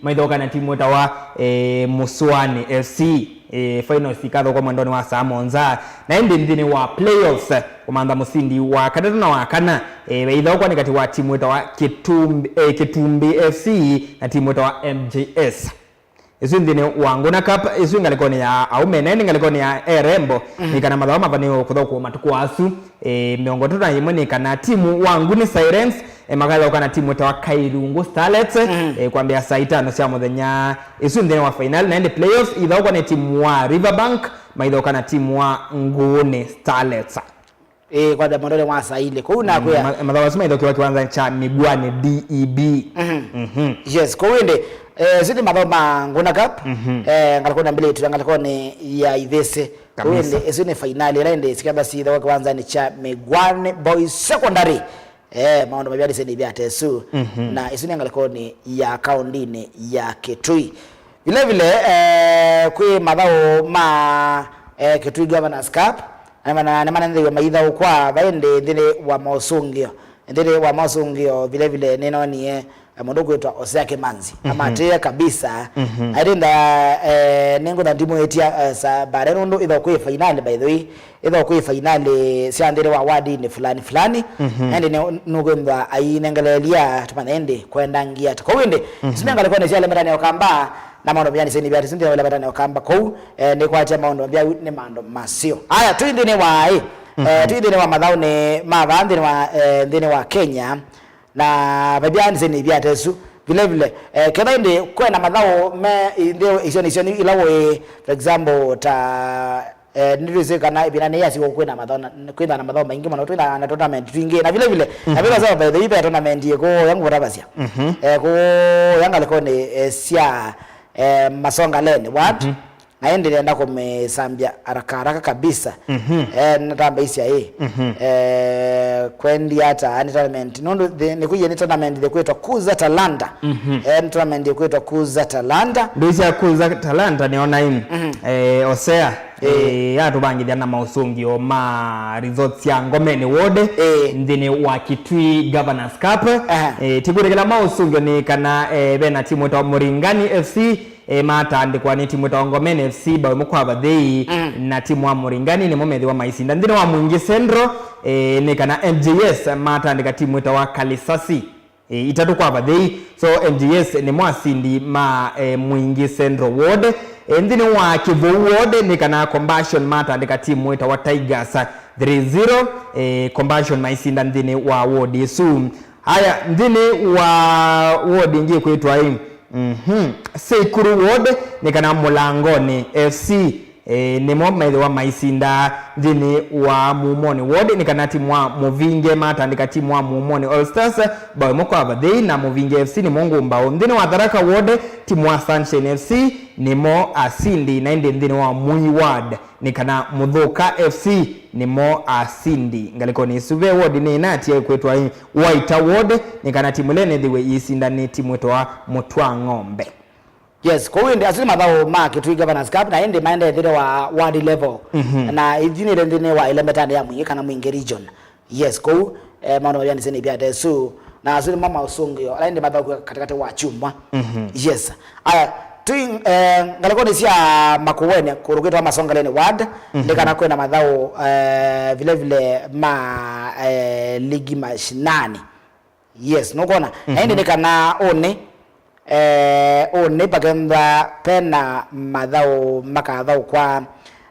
maithaũka na timu ĩtawa, e, Mũsũanĩ F C. E, finals ikathaũkwa mwendonĩ wa saa mũonza. Na ĩndĩ nthĩnĩ wa playoffs, kũmantha mũsindi wa katatũ na wa kana, e, veithaũkwa nĩ katĩ wa timu ĩtawa Kĩtumbi, e, Kĩtumbi F C na timu ĩtawa M J S. Ĩsu nthĩnĩ wa Ngũna Cup, ĩsu ngalĩkonĩ ya aũme, na ĩndĩ ngalĩkonĩ ya erembo, nĩ kana mathaũ mavanĩwe kũthaũkwa matukũ asu, e, mĩongo ĩtatũ na ĩmwe nĩ kana timu wa Nguni Sirens, e, makathaũka na timu ĩtawa Kairungu Starlets, e, kwambĩa saa itano sya mũthenya. Ĩsu nthĩnĩ wa fainali, na ĩndĩ playoffs ithaũkwa nĩ timu wa Riverbank maithaũka na timu wa Nguni Starlets. Ĩĩ, kwambĩa mwendonĩ wa saa ilĩ. Kũu nakwĩa. Ma-, mathaũ asu maithaũkĩwa kĩwanza kya Migwani D E B. Yes, kũu ĩndĩ, eh, ĩsu nĩ mathaũ ma Ngũna Cup, eh, ngalĩkonĩ ya mbĩlĩtu na ngalĩkonĩ ya ivĩsĩ. Kũu ĩndĩ, ĩsu nĩ fainali, ĩla ĩndĩ siketha sithaũkwa kĩwanzanĩ kya Migwani Boys Secondary. Eh, maũndũ mavyanĩsye nĩ vya tesu, na ĩsu nĩ ngalĩkonĩ ya kaũndĩnĩ ya Kĩtui. Vile vile, eh, kwĩ mathaũ ma, eh, Kĩtui Governors Cup, na nĩmanentheiwe maithaũkwa vai ndĩ nthĩnĩ wa maũsũngĩo. Nthĩnĩ wa maũsũngĩo, vile vile, nĩnonie, eh, mũndũ kwĩtwa Osea Kĩmanzi. Amatĩĩe kabisa. Aitenda, eh, nĩngũtha ndimwĩtya, eh, sa baadaye nũndũ ĩtho kwĩ fainali, by the way. Ĩtho kwĩ fainali sya nthĩnĩ wa wardinĩ fulani fulani, ĩndĩ nĩ-, nũkwĩthwa ainengeleelya tũmanye ĩndĩ kwendangia ata. Kũu ĩndĩ, isu nĩ ngalĩkonĩ sya Lemeta na Ũkamba, na maũndũ mavyanĩsye nĩ vya tesu nthĩnĩ wa Lemeta na Ũkamba kũu, eh, nĩkwatya maũndũ mavyaũ nĩ maũndũ maseo. Aya, tũi nthĩnĩ wa ĩ, eh, tũi nthĩnĩ wa mathaũnĩ ma vaa nthĩnĩ wa, eh, nthĩnĩ wa Kenya, na vavyanĩsye nĩ vya tesu. Vile vile, eh, ketha ĩndĩ kwena mathaũ me nthĩ isionĩ isionĩ ila ũĩ, for example, ta Eh, nĩtwĩsĩ kana ĩvinda nĩ yasi kwĩna mathaũ na, kwĩna na mathaũ maingĩ mũno, twĩna na tournament twingĩ. Na vile vile, na vile sasa, by the way, ve tournament ĩkũya ngũtavasya. Eh, kũya ngalĩkonĩ, eh, sya, eh, Masongaleni ward. Na ĩndĩ nenda kũmĩsambya haraka haraka kabisa. Eh, natamba isya ĩ. Eh, kwendi ata nĩ tournament. Nũndũ nĩkwĩie nĩ tournament ĩkwĩtwa Kuza Talanta. Eh, nĩ tournament ĩkwĩtwa Kuza Talanta. Ndũisya Kuza Talanta nĩona ĩ. Eh, Osea. Eh, yatũvangĩthya na maũsũngĩo ma results sya Ngomeni Ward nthĩnĩ wa Kitui Governors Cup. Eh, tikwĩtĩkĩla maũsũngĩo nĩ kana, eh, vena timu ĩtawa Mũringani F C, eh, matandĩkwa nĩ timu ĩtawa Ngomeni F C mbao ĩmwe kwa vathei, na timu wa Mũringani nĩmo methĩwa maisinda. Nthĩnĩ wa Mwingi Central, eh, nĩ kana M J S matandĩka timu ĩtawa Kalisasi. E, itatũ kwa vathei. So, M J S nĩmo asindi ma, e, Mwingi Central Ward. E, nthĩnĩ wa Kĩvũu Ward nĩ kana Compassion matandĩka timu ĩtawa Tigers three zero. E, Compassion maisinda nthĩnĩ wa ward ĩsu. Aya, nthĩnĩ wa ward ĩngĩ kwĩtwa ĩ, mhm, Seikuru Ward nĩ kana Mũlangoni F C E, nĩmo maĩthĩwa maisinda nthĩnĩ wa Mumonĩ Ward, nĩ kana timu wa Mũvinge matandĩka timu wa Mumonĩ All Stars mbao ĩmwe kwa vathei, na Mũvinge F C nĩmo ngũmbao. Nthĩnĩ wa Tharaka Ward, timu wa Sunshine F C nĩmo asindi, na ĩndĩ nthĩnĩ wa Mui Ward nĩ kana Mũthũka F C nĩmo asindi. Ngalĩkonĩ ĩsu ve ward nĩ ĩna atiaĩ kwĩtwa Waita Ward, nĩ kana timu ĩla ĩnethĩwe ĩisinda nĩ timu ĩtawa Mũtwa Ng'ombe. Yes, kwoou ĩndĩ asu nĩ mathaũ ma Kitui Governors Cup, na ĩndĩ maendee nthĩnĩ wa ward level. Mhm. Na ithyĩ nĩ nthĩnĩ wa ĩlembetanĩ ya Mwingĩ kana Mwingĩ region. Yes, kwoou, eh, maũndũ mavyanĩsye nĩ ivyata ĩsu. Na asu nĩmo maũsũngĩo ala ĩndĩ mathaũkĩwa katĩkatĩ wa kyumwa. Mhm. Yes. Aya, twi, eh, ngalĩkonĩ sya Makueni, kũndũ kwĩtawa Masongaleni Ward, mhm, nĩ kana kwĩna mathaũ, eh, vile vile ma, eh, ligi mashinani. Yes, nũkwona? Na ĩndĩ, mhm, nĩ kana ũnĩ, eh, ũnĩ pakethwa pena mathaũ makathaũkwa.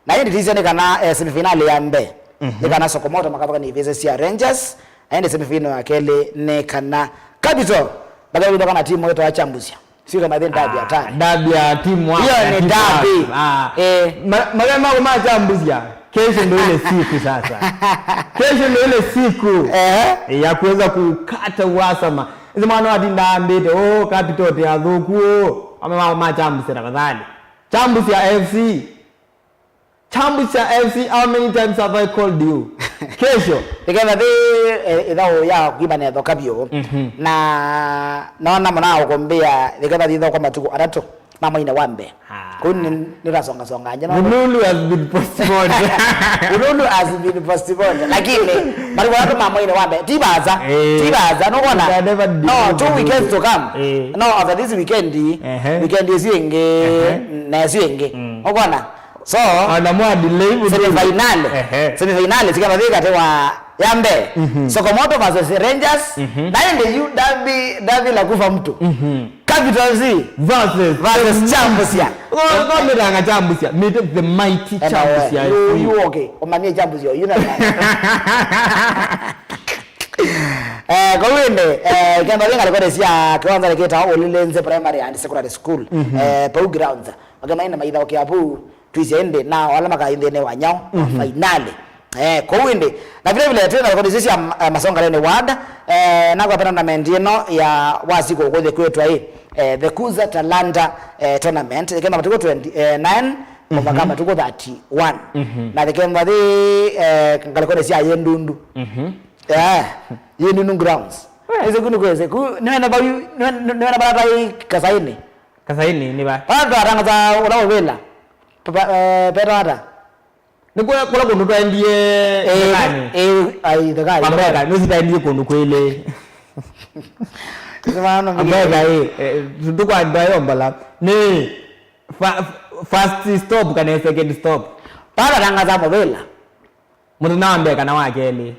Na ĩndĩ tĩsya nĩ kana, eh, semifinali ya mbee, mhm, nĩ kana Sokomoto makavakana ivĩsĩ sya Rangers, na ĩndĩ semifinali ya kelĩ nĩ kana Capital makavakana timu ĩtawa Chambusia. Sio kama vile dabi hatari. Dabi ya timu wako. Hiyo ni dabi. Ah. Eh. Ma-, magari mako ma Chambusia. Kesho ndo ile siku sasa. Kesho ndo ile siku, eh, ya kuweza kukata uhasama. Hizi mwana watinda ambite, "Oh, Capital ti athũku, oh." Ame mako ma Chambusia tafadhali. Chambusia F C. Chambusia F C, how many times have I called you? Kesho. Nĩketha thĩ, eh, ĩthaũ ya kwĩmanya thoka vyũ. Mhm. Na nona mũna ũkũmbĩa, nĩketha thĩ ĩthaũ kwa matukũ atatũ ma mweinĩ wa mbee. Ah. Kũu nĩ, nĩtasongasonga nje, no? Vululu has been postponed. Vululu has been postponed. Lakini, matukũ atatũ ma mweinĩ wa mbee, ti vaasa, eh, ti vaasa, nũkwona? We can never do. No, two weekends to come. Eh. No, after this weekend, ehe, weekend ĩsu ĩngĩ, ehe, na ĩsu ĩngĩ. Mm. Ũkwona? So, ona mwa delay mũndũ. Semifinali. Ehe. Semifinali, sikana thĩ katĩ wa ya mbee. Mhm. Sokomoto versus Rangers. Mhm. Na ĩndĩ yu dabi, dabi la kufa mtu. Mhm. Capital F C versus, versus Chambusia. Ko, ko mĩtanga Chambusia, mĩte the mighty Chambusia. Yu, yu, okay. Ũmanye Chambusia, yu na. Eh, kwa wende, eh, kenda vinga rekodi sia kiwanza leketa Olilenze Primary and Secondary School. Mhm. Eh, pau grounds. Wakemaina maitha okay apu. Twĩsĩ ĩndĩ na ala makaĩ nthĩnĩ wa nyaũ, mhm, fainali. Eh, kwoou ĩndĩ, na vile vile twĩ na rekodi isu sya, eh, Masongaleni Ward, eh, nakwa tournament ĩno ya wa siku ũkũthĩ kwĩtwa ĩ, eh, the Kuza Talanta, eh, tournament, ĩkenda matukũ twenty-nine, mhm, mũvaka matukũ thirty-one. Mhm. Na thikemba thi, eh, ngalĩkonĩ sya Yĩndundu. Mhm. Eh, Yĩndundu grounds. Eh. Ĩsĩ kunu kwĩsĩ, ku, nĩwene vau, nĩwene, nĩwene vau Kasaini. Kasaini nĩ va? Vau twatangatha ũla ũvĩla. Pa-, pa-, eh, peta ata? Nĩ kũla, kũla kũndũ twaendie, eh, ĩthekanĩ. Eh, ai, ĩthekanĩ. Ambeka, nũsi twaendie kũndũ kwĩlĩ. Ambeka, eh, eh, tũkwandwa yo mbala. Nĩ fa-, first stop kana second stop? Pala tangaza mũvĩla. Mũthenya wa mbee kana wa kelĩ?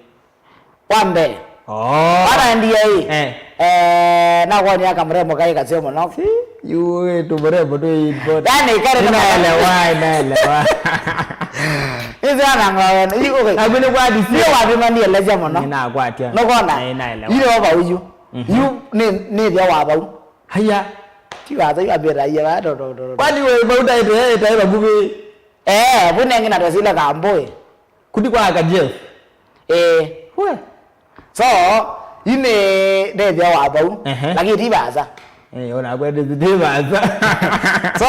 Wa mbee. Oh. Wanaendie ĩ? Eh. Eh, nakwonia kamrembo kaĩ kaseo mũno. Si, yu ĩ tũmrembo twĩ important. Yani, kare. Ninaelewa, ninaelewa. Ĩsĩ ananga wene. Yu, okay. Naku nĩ kwa D C. Nĩ wathima nielesya mũno. Ninakwatya. Nũkwona? Ninaelewa. Yu nĩ wa vau yu. Mhm. Yu nĩ, nĩ thĩa wa vau. Haya. Ti watha yu ambĩra iya va, do, do, do, do. Kwani we vau ndaĩte, ndaĩ vakuvĩ? Eh, vu nengĩ na twasile kambũĩ. Kuti kwa aka Jeff. Eh. We. So, yu nĩ ndethĩa wa vau, ehe, lakini ti vaasa. Eh, ona kwende ti vaasa. So,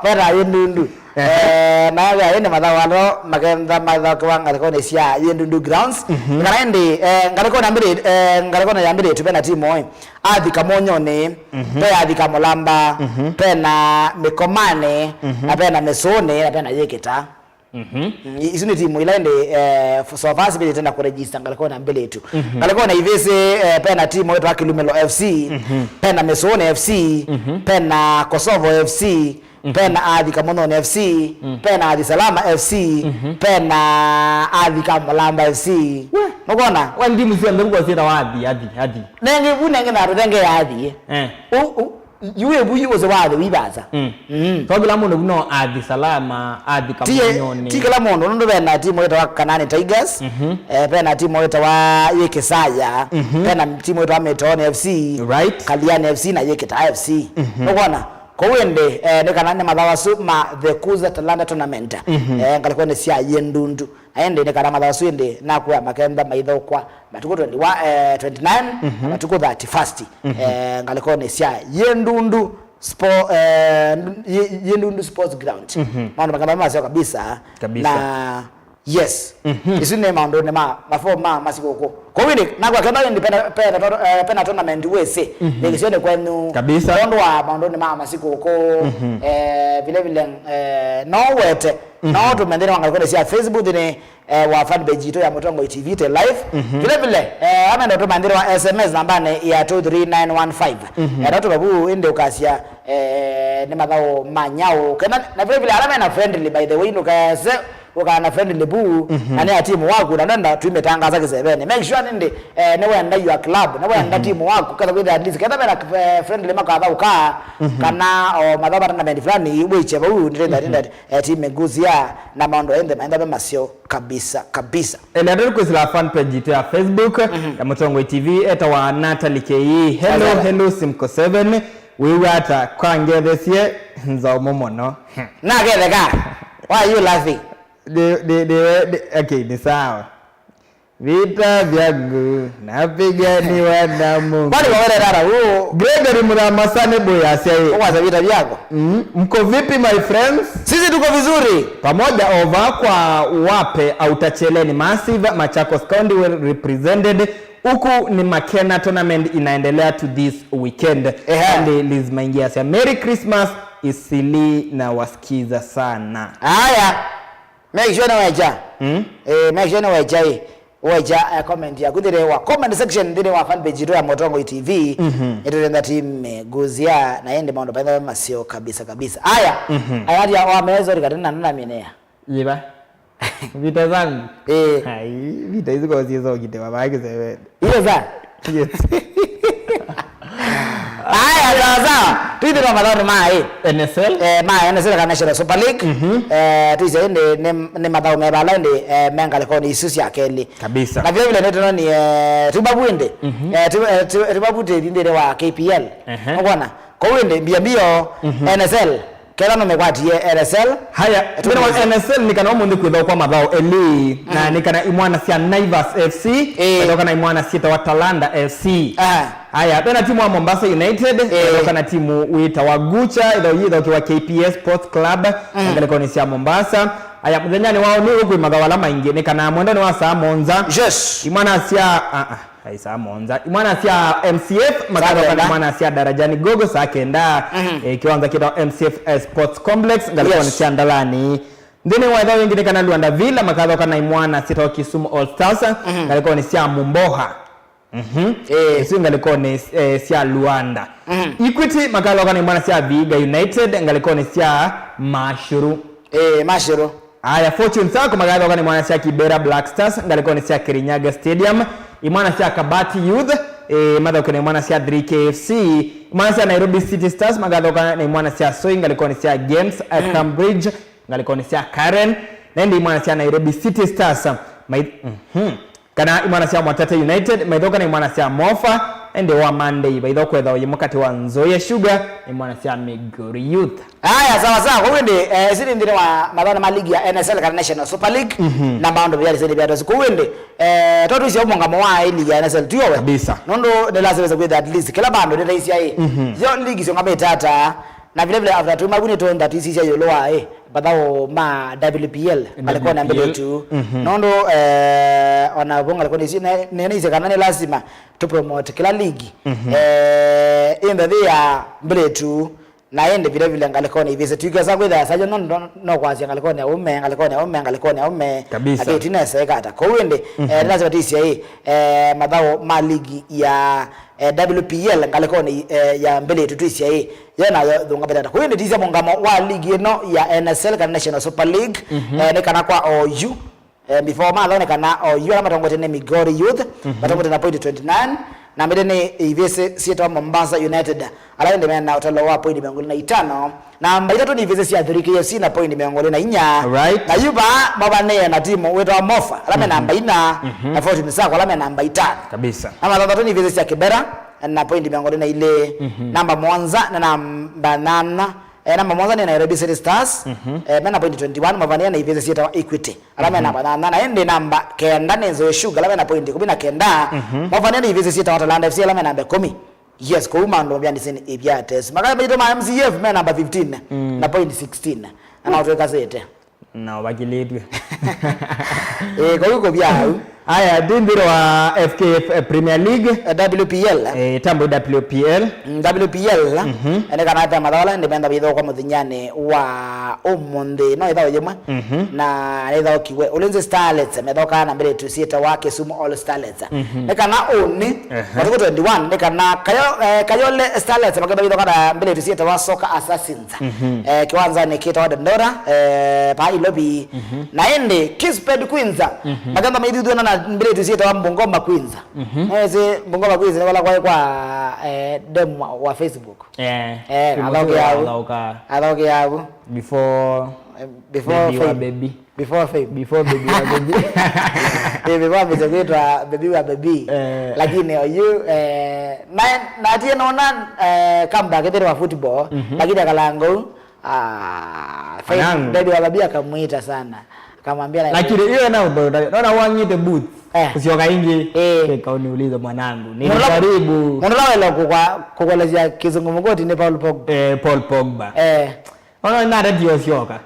veta Yĩndundu. Ehe. Eh, na ya ĩndĩ mathaũ alo makentha mathaũkĩwa ngalĩkonĩ sya Yĩndundu grounds. Mhm. Kana ĩndĩ, eh, ngalĩkonĩ ambĩrĩ, eh, ngalĩkonĩ yambĩrĩtwe vena timu ĩ. Athi Kamonyonĩ, mhm, ve Athi Kamũlamba, mhm, vena Mĩkomanĩ, mhm, na vena Mĩsũnĩ, na vena Yĩkĩta. Mhm. Mm, i-, isu nĩ timu ila ĩndĩ, eh, f-, so far sivĩtĩte na kũregister ngalĩkonĩ mbĩlĩtu. Mhm. Ngalĩkonĩ ivĩsĩ, eh, pena timu ĩtwa Kilumelo F C, mhm, pena Mĩsũnĩ F C, mhm, pena Kosovo F C, mhm, pena Athi Kamonyonĩ F C, mhm, pena Athi Salama F C, mhm, pena Athi Kamũlamba F C. We. Nũkwona? Wa ndimu syonthe vuko syĩtawa Athi, Athi, Athi. Nengĩ vu nengĩ na tũthenge ya Athi. Eh. U, u, Yu ĩvu yu ũsĩ wa athi wĩ vaasa. Mm. Mm. So kĩla mũndũ vu no Athi Salama, Athi Kamonyonĩ. Ti kĩla mũndũ, nũndũ vena timu ĩtawa Kanani Tigers, mhm, eh, vena timu ĩtawa Yĩkĩsaya, mhm, vena timu ĩtawa Mĩtoonĩ F C, right, Kaliani F C na Yĩkĩta F C. Mhm. Nũkwona? Kwoou ĩndĩ, eh, nĩ kana nĩ mathaũ asu ma the Kuza Talanta Tournament, eh, ngalĩkonĩ sya Yĩndundu. Na ĩndĩ nĩ kana mathaũ asu ĩndĩ nakwĩa makenda maithokwa matukũ twenty-one, eh, twenty-nine, matukũ thirty-first, eh, ngalĩkonĩ sya Yĩndundu Spo-, eh, Yĩ-, Yĩndundu Sports Ground. Maũndũ makenda maseo kabisa. Kabisa. Na Yes. Isu nĩ maũndũnĩ ma mafoo ma masikũkũ. Kwoou ĩndĩ, nakwĩa kenda ĩndĩ pena, pena, to-, eh, pena tournament wĩsĩ, ĩkĩsionĩ kwenyu. Kabisa. Tondũ wa maũndũnĩ ma masikũkũ, eh, vile vile, eh, no wete, no tũmendene wa ngalĩkonĩ sya Facebook nthĩnĩ, eh, wa fan page itũ ya Mũtongoi T V te live. Vile vile, eh, amenda ũtũmendene wa S M S nambanĩ ya two three nine one five. Eh, no tũvavu ĩndĩ ũkasya, eh, nĩ mathaũ ma nyaũ. Kana, na vile vile, ala mena friendly, by the way, ndũkese ũkaana friendly vu, na nĩ ya timu waku, na nenda twĩmĩtangaza kĩsevenĩ. Make sure nĩndĩ, eh, nĩwenda your club, nĩwenda timu waku, ketha kwĩthĩa at least, ketha mena, eh, friendly makathaũka, kana o mathaũ ma tournament fulani, wĩkye vau, nĩtenda, nĩtenda, eh, timu ĩnguzia, na maũndũ enthe maenda ve maseo kabisa, kabisa. Ĩndĩ andũ kwĩsĩla fan page itũ ya Facebook ya Mũtongoi T V, etawa Natalie K E. Hello, hello, Simco seven. Wĩw'a ata? Kwa ngethesie nzaũmũ mũno. Naketheka. Why are you laughing? Ndi, ndi, ndi, ndi, okay, ni sawa. Vita vyangu napiganiwa na Mungu. Kwani wawere dada huu? Gregory Muramasa nĩ mbũyasya ĩ. Ũkwasa vita vyako. Mm. Mko vipi, my friends? Sisi tuko vizuri. Pamoja over kwa wape Outer Cheleni Massive, Machakos County well represented. Huku ni Makena tournament inaendelea to this weekend. Ehe. Ĩndĩ Liz Maingi asya, "Merry Christmas, Isili na wasikiza sana." Haya. Make sure nĩwecha. Mm? Eh, make sure nĩwecha, eh. Wecha, eh, comment yaku nthĩnĩ wa comment section nthĩnĩ wa fan page itũ ya Mũtongoi T V. Nĩtũtenda team, eh, nguzia na ĩndĩ maũndũ paitha maseo kabisa kabisa. Aya. Aya atia wamezori katena nana minea. Yiva. Vita zangu. Eh. Ai, vita hizi kwa sio zote wa baki seven. Ile za. Yes. Aya, sawa sawa. Twĩthĩwa mathaũnĩ ma ĩ? N S L. Eh, ma N S L kana National Super League. Eh, twĩsĩ nĩ, nĩ, nĩ mathaũ me vala ĩndĩ, eh, me ngalĩkonĩ isu sya kelĩ. Kabisa. Na vile vile nĩtũnonie, eh, tũvavu ĩndĩ. Eh, tũ-, eh, tũ-, tũvavu tĩthi nthĩnĩ wa K P L. Ehe. Ũkwona? Kwoou ĩndĩ mbio mbio, N S L. Ketha nũmĩkwatie N S L. Haya, mbere wa N S L nĩ kana ũmũnthĩ kwĩthokwa mathaũ elĩ, na nĩ kana imwana sya Naivas F C, ĩĩ, ĩthoka na imwana syĩtawa Talanta F C. Aha. Haya, vena timu wa Mombasa United, ĩĩ, ĩthoka na timu wĩtawa Gucha, ĩtho-, yĩthokiwa K P S Sports Club, ngalĩkonĩ sya Mombasa. Haya, mũthenyanĩ wao nĩ ũkwĩ mathaũ ala maingĩ, nĩ kana mwendonĩ wa saa mũonza. Yes. Imwana sya, ah, ah. Ai, saa mũonza. Imwana sya M C F, makathoka na imwana sya Darajani Gogo saa kenda, eh, kĩwanza kĩtawa M C F, eh, Sports Complex, ngalĩkonĩ sya Ndalani. Nthĩnĩ wa ĩthaũ yĩngĩ nĩ kana Luanda Villa, makathoka na imwana syĩtawa Kisumu All Stars, ngalĩkonĩ sya Mumboha. Mhm. Eh. Isu ngalĩkonĩ, eh, sya Luanda. Equity, makathoka na imwana sya Vihiga United, ngalĩkonĩ sya Mashuru. Eh, Mashuru. Aya, Fortune Sacco makathoka na imwana sya Kibera Black Stars ngalĩkonĩ sya Kirinyaga Stadium. Imwana sya Kabati Youth, eh, mathoke na imwana sya three K F C. Imwana sya Nairobi City Stars makathoka na imwana sya Soi ngalĩkonĩ sya Games, eh, Cambridge ngalĩkonĩ sya Karen. Na ĩndĩ imwana sya Nairobi City Stars, mai-, mhm. Kana imwana sya Mwatate United maithoka na imwana sya Mofa, ĩndĩ wa Monday vaithoka ĩthaũ yĩmwe katĩ wa Nzoia Sugar na imwana sya Migori Youth. Aya, sawa sawa. Kwoou ĩndĩ, eh, ĩsu nĩ nthĩnĩ wa mathaũnĩ ma ligi ya N S L kana National Super League, na maũndũ vya liseni vya tosi. Kwoou ĩndĩ, eh, to twĩsya mũngamo wa ĩ ligi ya N S L, tiwe? Kabisa. Nũndũ nĩ lazima ĩse kwĩtha at least kĩla vandũ nĩtaisya ĩ. Yo ligi syũngamĩte ata, na vile vile after tuma vu nĩtũenda twĩsisya ĩũlũ wa ĩ, mathaũ ma W P L, ngalĩkonĩ ya mbĩlĩtu. Nũndũ, eh, ona vu ngalĩkonĩ isu, ne-, ne-, nĩnĩsĩ kana nĩ lazima tũ promote kĩla ligi. Eh, ĩ nthĩ ya mbĩlĩtu, na ĩndĩ vile vile ngalĩkonĩ ivĩsĩ. Twĩkesa kwĩthĩa sayo no, no, no kwasya ngalĩkonĩ ya ũme, ngalĩkonĩ ya ũme, ngalĩkonĩ ya ũme. Kabisa. Akĩti nesa ĩkata. Kwoou ĩndĩ, eh, nĩ lazima twĩsye ĩ, eh, mathaũ ma ligi ya, eh, W P L ngalĩkonĩ, eh, ya mbĩlĩtu twĩsye ĩ, yo nayo thũngamĩte ata. Kwoou ĩndĩ tĩsya mũngamo wa ligi ĩno ya N S L kana National Super League, eh, nĩ kana kwa oyu, eh, before mathaũ nĩ kana oyu ala matongoete nĩ Migori Youth, matongoete na point twenty-nine, namba ilĩ nĩ ivĩsĩ syĩtawa Mombasa United, ala ĩndĩ mena ũtalo wa point mĩongo ĩlĩ na itano, namba itatũ nĩ ivĩsĩ sya Athuri K F C na point mĩongo ĩlĩ na inya. Right. Na yu vaa mavanĩe na timu wĩtawa Mofa, ala me namba ina, na Fortune Sacco, ala me namba itano. Kabisa. Namba thanthatũ nĩ ivĩsĩ sya Kibera, na poindi mĩongo ĩlĩ na ilĩ. Mhm. Namba mũonza nĩ namba nyanya, eh, namba mũonza nĩ Nairobi City Stars, mhm, eh, me na poindi twenty-one, mavania na ivĩsĩ syĩtawa Equity. Ala me, mhm, namba nyanya, na ĩndĩ namba kenda nĩ Nzoia Sugar, ala me na poindi ĩkũmi na kenda, mhm, mavania na ivĩsĩ syĩtawa Talanta F C, ala me namba ĩkũmi. Yes, kũu maũndũ mavyanĩsye nĩ ivyates. Makaya maitũ ma M C F me namba fifteen, mm, na poindi sixteen. Na no twĩkasĩte. Na ũvakĩlĩtw'e. Ĩĩ, kũu kũvya au. Aya, twĩ nthĩnĩ wa F K F, eh, Premier League. Eh, W P L. Eh, ĩtambwa W P L. Mm, W P L. Mhm. Nĩ kana ate mathaola ndĩmenda vithokwa mũthenyanĩ wa ũmũnthĩ. No ĩthao yĩmwe. Mhm. Na nĩthaokiwe Ulinzi Starlets methokaa na mbĩlĩtu syĩtawa Kisumu All Starlets. Mhm. Nĩ kana ũnĩ, ehe, matukũ twenty-one, nĩ kana Kayo-, eh, Kayole Starlets makenda vithokana na mbĩlĩtu syĩtawa Soccer Assassins. Mhm. Eh, kĩwanzanĩ kĩtawa Dandora, eh, paa Ilovi. Mhm. Na ĩndĩ Kisped Queens, mhm, makenda maithuthana na mbĩlĩtu syĩtawa Bungoma Queens. Mhm. Nĩwĩsĩ Bungoma Queens nĩ vala kwaĩ kwa, eh, dem wa, wa Facebook. Eh, eh, athaũkĩa vu. Athaũkĩa vu. Before, eh, before baby wa fame. Baby. Before fame. Before baby wa baby. Eh, before ambĩte kwĩtwa baby wa baby. Eh. Lakini oyu, eh, na, natie nona, eh, comeback ĩthĩrĩ wa football, mhm, lakini akalanga ũu, ah, fame, mwanangu, baby wa baby akamwita sana. Akamwambia na lakini hiyo na ubora, naona wang'ite boots. Eh. Usioka ingi. Eh. Eka uniulize mwanangu. Ni karibu. Mũndũ ũla wela kũkwa-, kũkolesya kĩzungumkuti nĩ Paul Pogba. Eh, Paul Pogba. Eh. Ona nĩ ndatĩo syoka.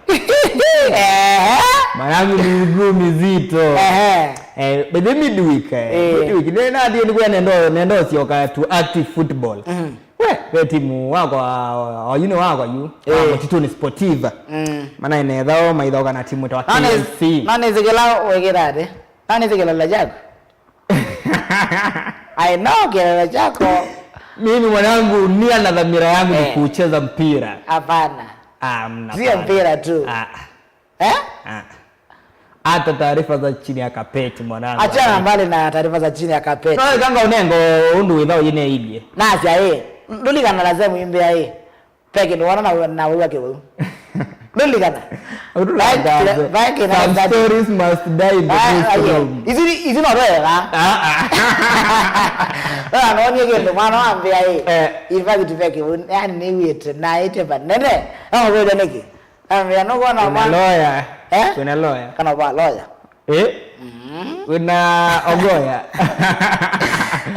Ehe. Mwanangu ni miguu mizito. Ehe. Eh, but then midweek, eh, eh, midweek, nĩ nathiĩ nĩ kwenda nendo, nendo syoka to active football. Mhm. We, ve timu wakwa, oyuni wakwa yu, eh, wa Mũtitũnĩ Sportive. Mm. Mana inethao maithoka na timu ta wa K F C. Nani zikila wegera ate? Nani zikila la jago? I know kelele chako. Mimi mwanangu, nia na dhamira yangu ni, eh, kucheza mpira. Hapana. Ah, mna sio mpira tu. Ah. Eh? Ah. Hata taarifa za chini ya kapeti mwanangu. Achana mbali na taarifa za chini ya kapeti. No, kanga unengo undu witha uyine ilie. Nasya, eh. Ndulikana lazima imbe, eh. Peke nĩ wona na, na wĩwa kĩwau. Ndũlikana? Ũtũlangaze. Some stories must die in the newsroom. Ici, ici no twela. Ah, ah. Wala nonie kĩndũ mwana wambĩa ĩ. Eh. In fact, peke, yani nĩwĩte, naĩte vanene. No kwĩle nĩkĩ? Ambĩa no kuona mwana. Kuna lawyer. Eh? Kuna lawyer. Kana va lawyer. Eh? Mm. Una ogoya.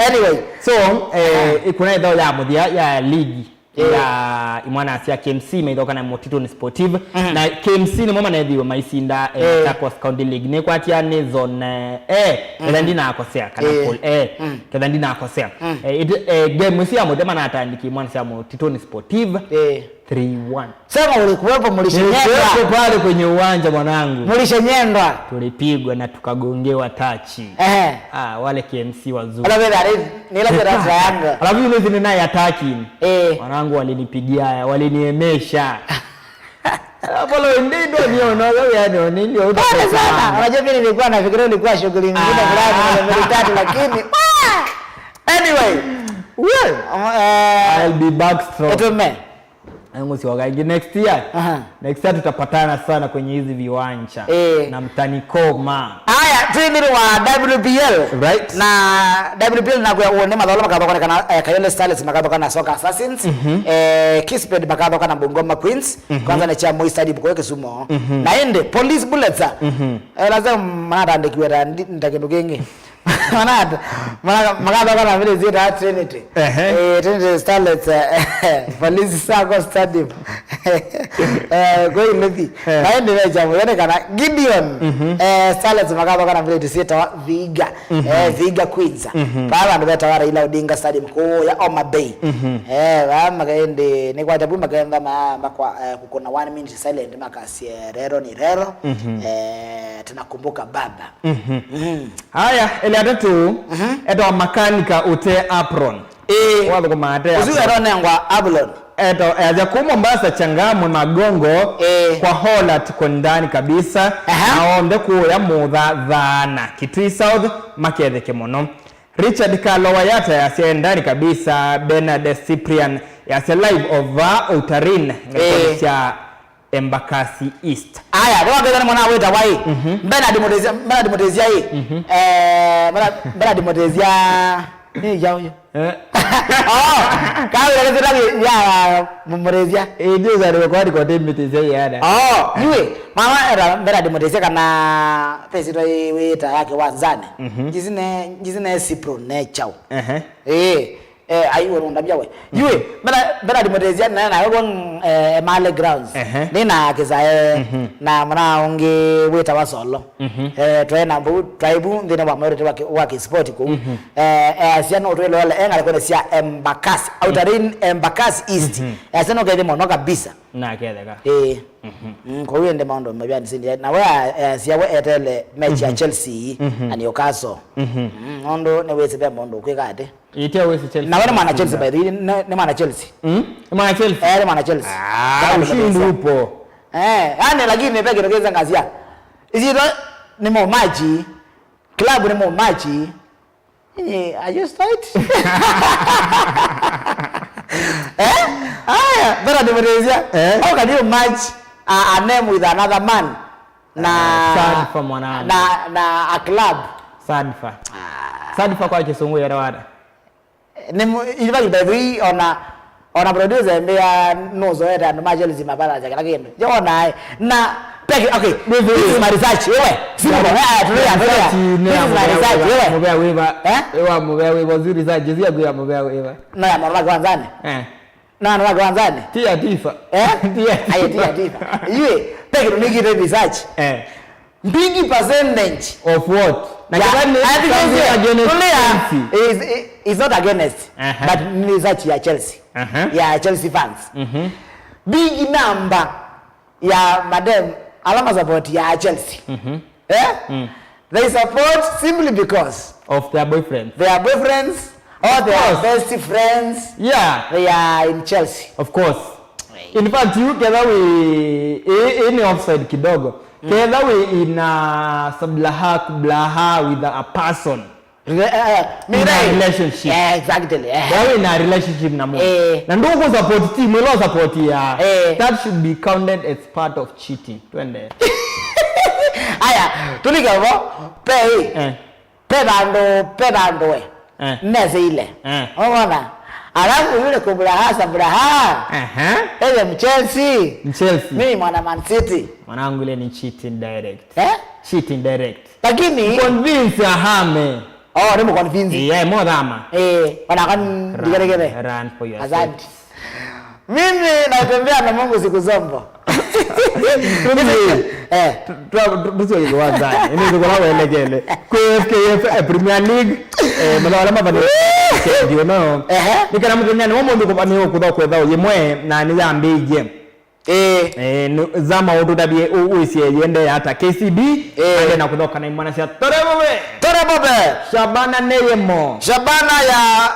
Anyway. So, eh, kuna ĩthao ya mũthia ya ligi, eh, ya imwana sya K M C maithoka na Mũtitũnĩ Sportive. Mm. Na K M C nĩmo manethiwe maisinda, eh, eh, Machakos County League. Nĩkwatia nĩ zone, eh, eh, ketha ndinakosea, kana, eh, pool, eh, mm, ketha ndinakosea. Mm. Eh, it, eh, game ĩsu ya mũthya manatandĩkie imwana sya Mũtitũnĩ Sportive. Eh. Three one. Sema ulikuwepo, mlishenyendwa. Nilikuwepo pale kwenye uwanja, mwanangu. Mlishenyendwa. Tulipigwa na tukagongewa tachi. Ehe. Ah, wale K M C wazuri. Ala vile ari, nila vile triangle. Alafu yule zile naye attacking. Eh. Wanangu walinipigia, waliniemesha. Apolo ndio ndio ndio ndio ndio. Pole sana. Unajua mimi nilikuwa nafikiria ulikuwa shughuli nyingine, ah, fulani, mbili tatu, lakini, ah! Anyway. Well, um, eh, I'll be back strong. Etume. Ngũsyoka ĩngĩ next year. Aha. Next year tutapatana sana kwenye hizi viwanja. Eh. Na mtanikoma. Aya, twĩ nthĩnĩ wa W P L. Right. Na W P L nakwĩa ũũ nĩ mathaũlo makathoka nĩ kana, eh, Kayole Starlets makathoka na Soccer Assassins. Mhm. Eh, Kisped makathoka na Bungoma Queens. Mhm. Kwanza nĩ kya Moi Stadium kũya Kisumu. Mhm. Na ĩndĩ Police Bullets. Mhm. Eh, lazima manatandĩkiwe ta ndi-, nda kĩndũ kĩngĩ. Manata, maka-, makathoka na village yĩtawa Trinity. Ehe. Eh, Trinity Starlets, eh, Police Sacco Stadium. Eh, kwĩ Ilovi. Eh. Na ĩndĩ vecha mũthene kana Gideon, mhm, eh, Starlets makathoka na village syĩtawa Vihiga. Mhm. Eh, Vihiga Queens. Mhm. Vaa vandũ vetawa Raila Odinga Stadium kũya Homa Bay. Mhm. Eh, vaa makaĩndĩ, nĩ kwata vu makenda ma-, makwa, eh, kũkũna one minute silent makasye rero ni rero. Mhm. Eh, tunakumbuka baba. Mhm. Mhm. Haya, ĩla atatũ, mhm, etawa makanika ũte apron. Ĩĩ. Wathũkũma ate apron. Ũsu etawa nengwa apron. Eto, eja kũ Mombasa Changamwe Magongo, ĩĩ, kwa hola tuko ndani kabisa. Aha. Na onthe kũya mũtha thana. Kitui South, maketheke mũno. Richard Kalo Wayata yasya e ndani kabisa. Bernard Cyprian yasya live over Outarin. Ĩĩ. Ngalĩkonĩ sya Embakasi East. Aya, nĩwangethwa nĩ mwana wĩtawa ĩ. Mhm. Bernard Mũtĩsya, Bernard Mũtĩsya ĩ. Mhm. Eh, Bernard, Bernard Mũtĩsya. Nĩ ya ũyũ. Eh. Oh, kawira kĩtũla ya mũmũrĩthya. Eh, ndio za record kwa David Zeyana. Oh, yue, mama era mbera ndimũtĩsya kana pesi to wĩta yake wanzani. Mhm. Jisine, jisine sipro ne chao. Ehe. Eh, eh, aiwe nundambia we. Yue, mbera, mbera ndimũtĩsya na na kwa eh, Male Grounds. Ehe. Nina kizae Mhm. na mwana ungi wĩta wa Solo. Mhm. Eh, twaĩ na mbu, twaĩ vu nthĩnĩ wa mwerete wa ki-, wa kispoti kũu. Mhm. Eh, easya no twĩloele, e ngalĩkonĩ sya Embakasi, Outer Ring, Embakasi East. Mhm. Easya no kethĩ mũno kabisa. Na ketheka. Eh. Mhm. Mm, kũu ĩndĩ maũndũ mavyani sindi. Na we easya we etele mechi ya Chelsea Mhm. na Newcastle. Mhm. Mm, nũndũ nĩwĩsĩ ve mũndũ ũkwĩka atĩ. Ĩtia wĩsĩ Chelsea. Na we nĩ mwana Chelsea, by the way, nĩ, nĩ mwana Chelsea. Mm? Nĩ mwana Chelsea? Eh, nĩ mwana Chelsea. Ah, ushindi upo. Eh, yani lakini peke ndio kwanza ngazia. Isito nĩ mo maji. Club nĩ mo maji. Nyinyi, are you straight? Eh? Aya, mbona ndimũtĩsya? Eh? How can you match a, a name with another man? Na Ah, Sadfa mwanangu. Na, na a club. Sadfa. Ah. Sadfa kwa kĩsũngũ yere wada. Nĩ mu-, in fact, by the way, ona, ona producer mbĩa nũzoete andũ ma Chelsea mapata kĩla kĩndũ. Yo nae. Na, peke, okay, this is my research, wewe. Simple. Eh, tulia, tulia. This is my research, wewe. Mubea wĩva. Eh? Ewa mubea wĩva, zi research, zi ya kuya mubea wĩva. No ya mwana wake wanzani. Eh. Na mwana wake wanzani. Tia tifa. Eh? Tia. Aye, tia tifa. Yue, peke nĩnĩkĩte research. Eh. Big percentage. Of what? Na yeah, kĩla nĩ I think something it's, against tulia, Chelsea. Is, is not against, Aha. But ni research ya Chelsea. Aha. Ya Chelsea fans. Mhm. Big number ya madem ala ma support ya Chelsea. Mhm. Eh? Mm. They support simply because Of their boyfriends. Their boyfriends or their Of course. Best friends. Yeah. They are in Chelsea. Of course. In fact, you ketha we, eh, eh, ni offside kidogo. Ketha we in a sablaha kublaha with a person. Re-, eh, eh, in a relationship. Yeah, exactly. Eh. Ketha we in a relationship na mũndũ. Eh. Na ndũkũ support team, ĩla support ya. Eh. That should be counted as part of cheating. Twende. Aya, tulike vo. Pe. Eh. Pe vandũ, pe vandũ we. Eh. Neseile. Eh. Wona? Alafu yule kubulaha sabulaha. Aha. Ele Mchelsea. Mchelsea. Mimi mwana Man City. Mwanangu, ile ni cheating direct. Eh? Cheating direct. Lakini convince ahame. Oh, ni mconvince. Yeah, more drama. Eh, wana kan digeregere. Run for your Asante. Safety. Mimi natembea na Mungu siku zombo. Eh. Tusioke kiwanzani. Ĩnĩ thukula welekele. Kwĩ F K F, eh, Premier League. Eh, mathaa ala mavani ndio no. Ehe. Nĩ kana mũthenya nĩ wa mũndũ kũvanĩwa kũtha kwetha yĩmwe na nĩ yambĩĩie. Eh. Eh, nĩ zama ũtũtavye ũ-, ũisie yende ata K C B. Eh. Ande na kũthoka na imwana cia Torebobe. Torebobe. Shabana Neyemo. Shabana ya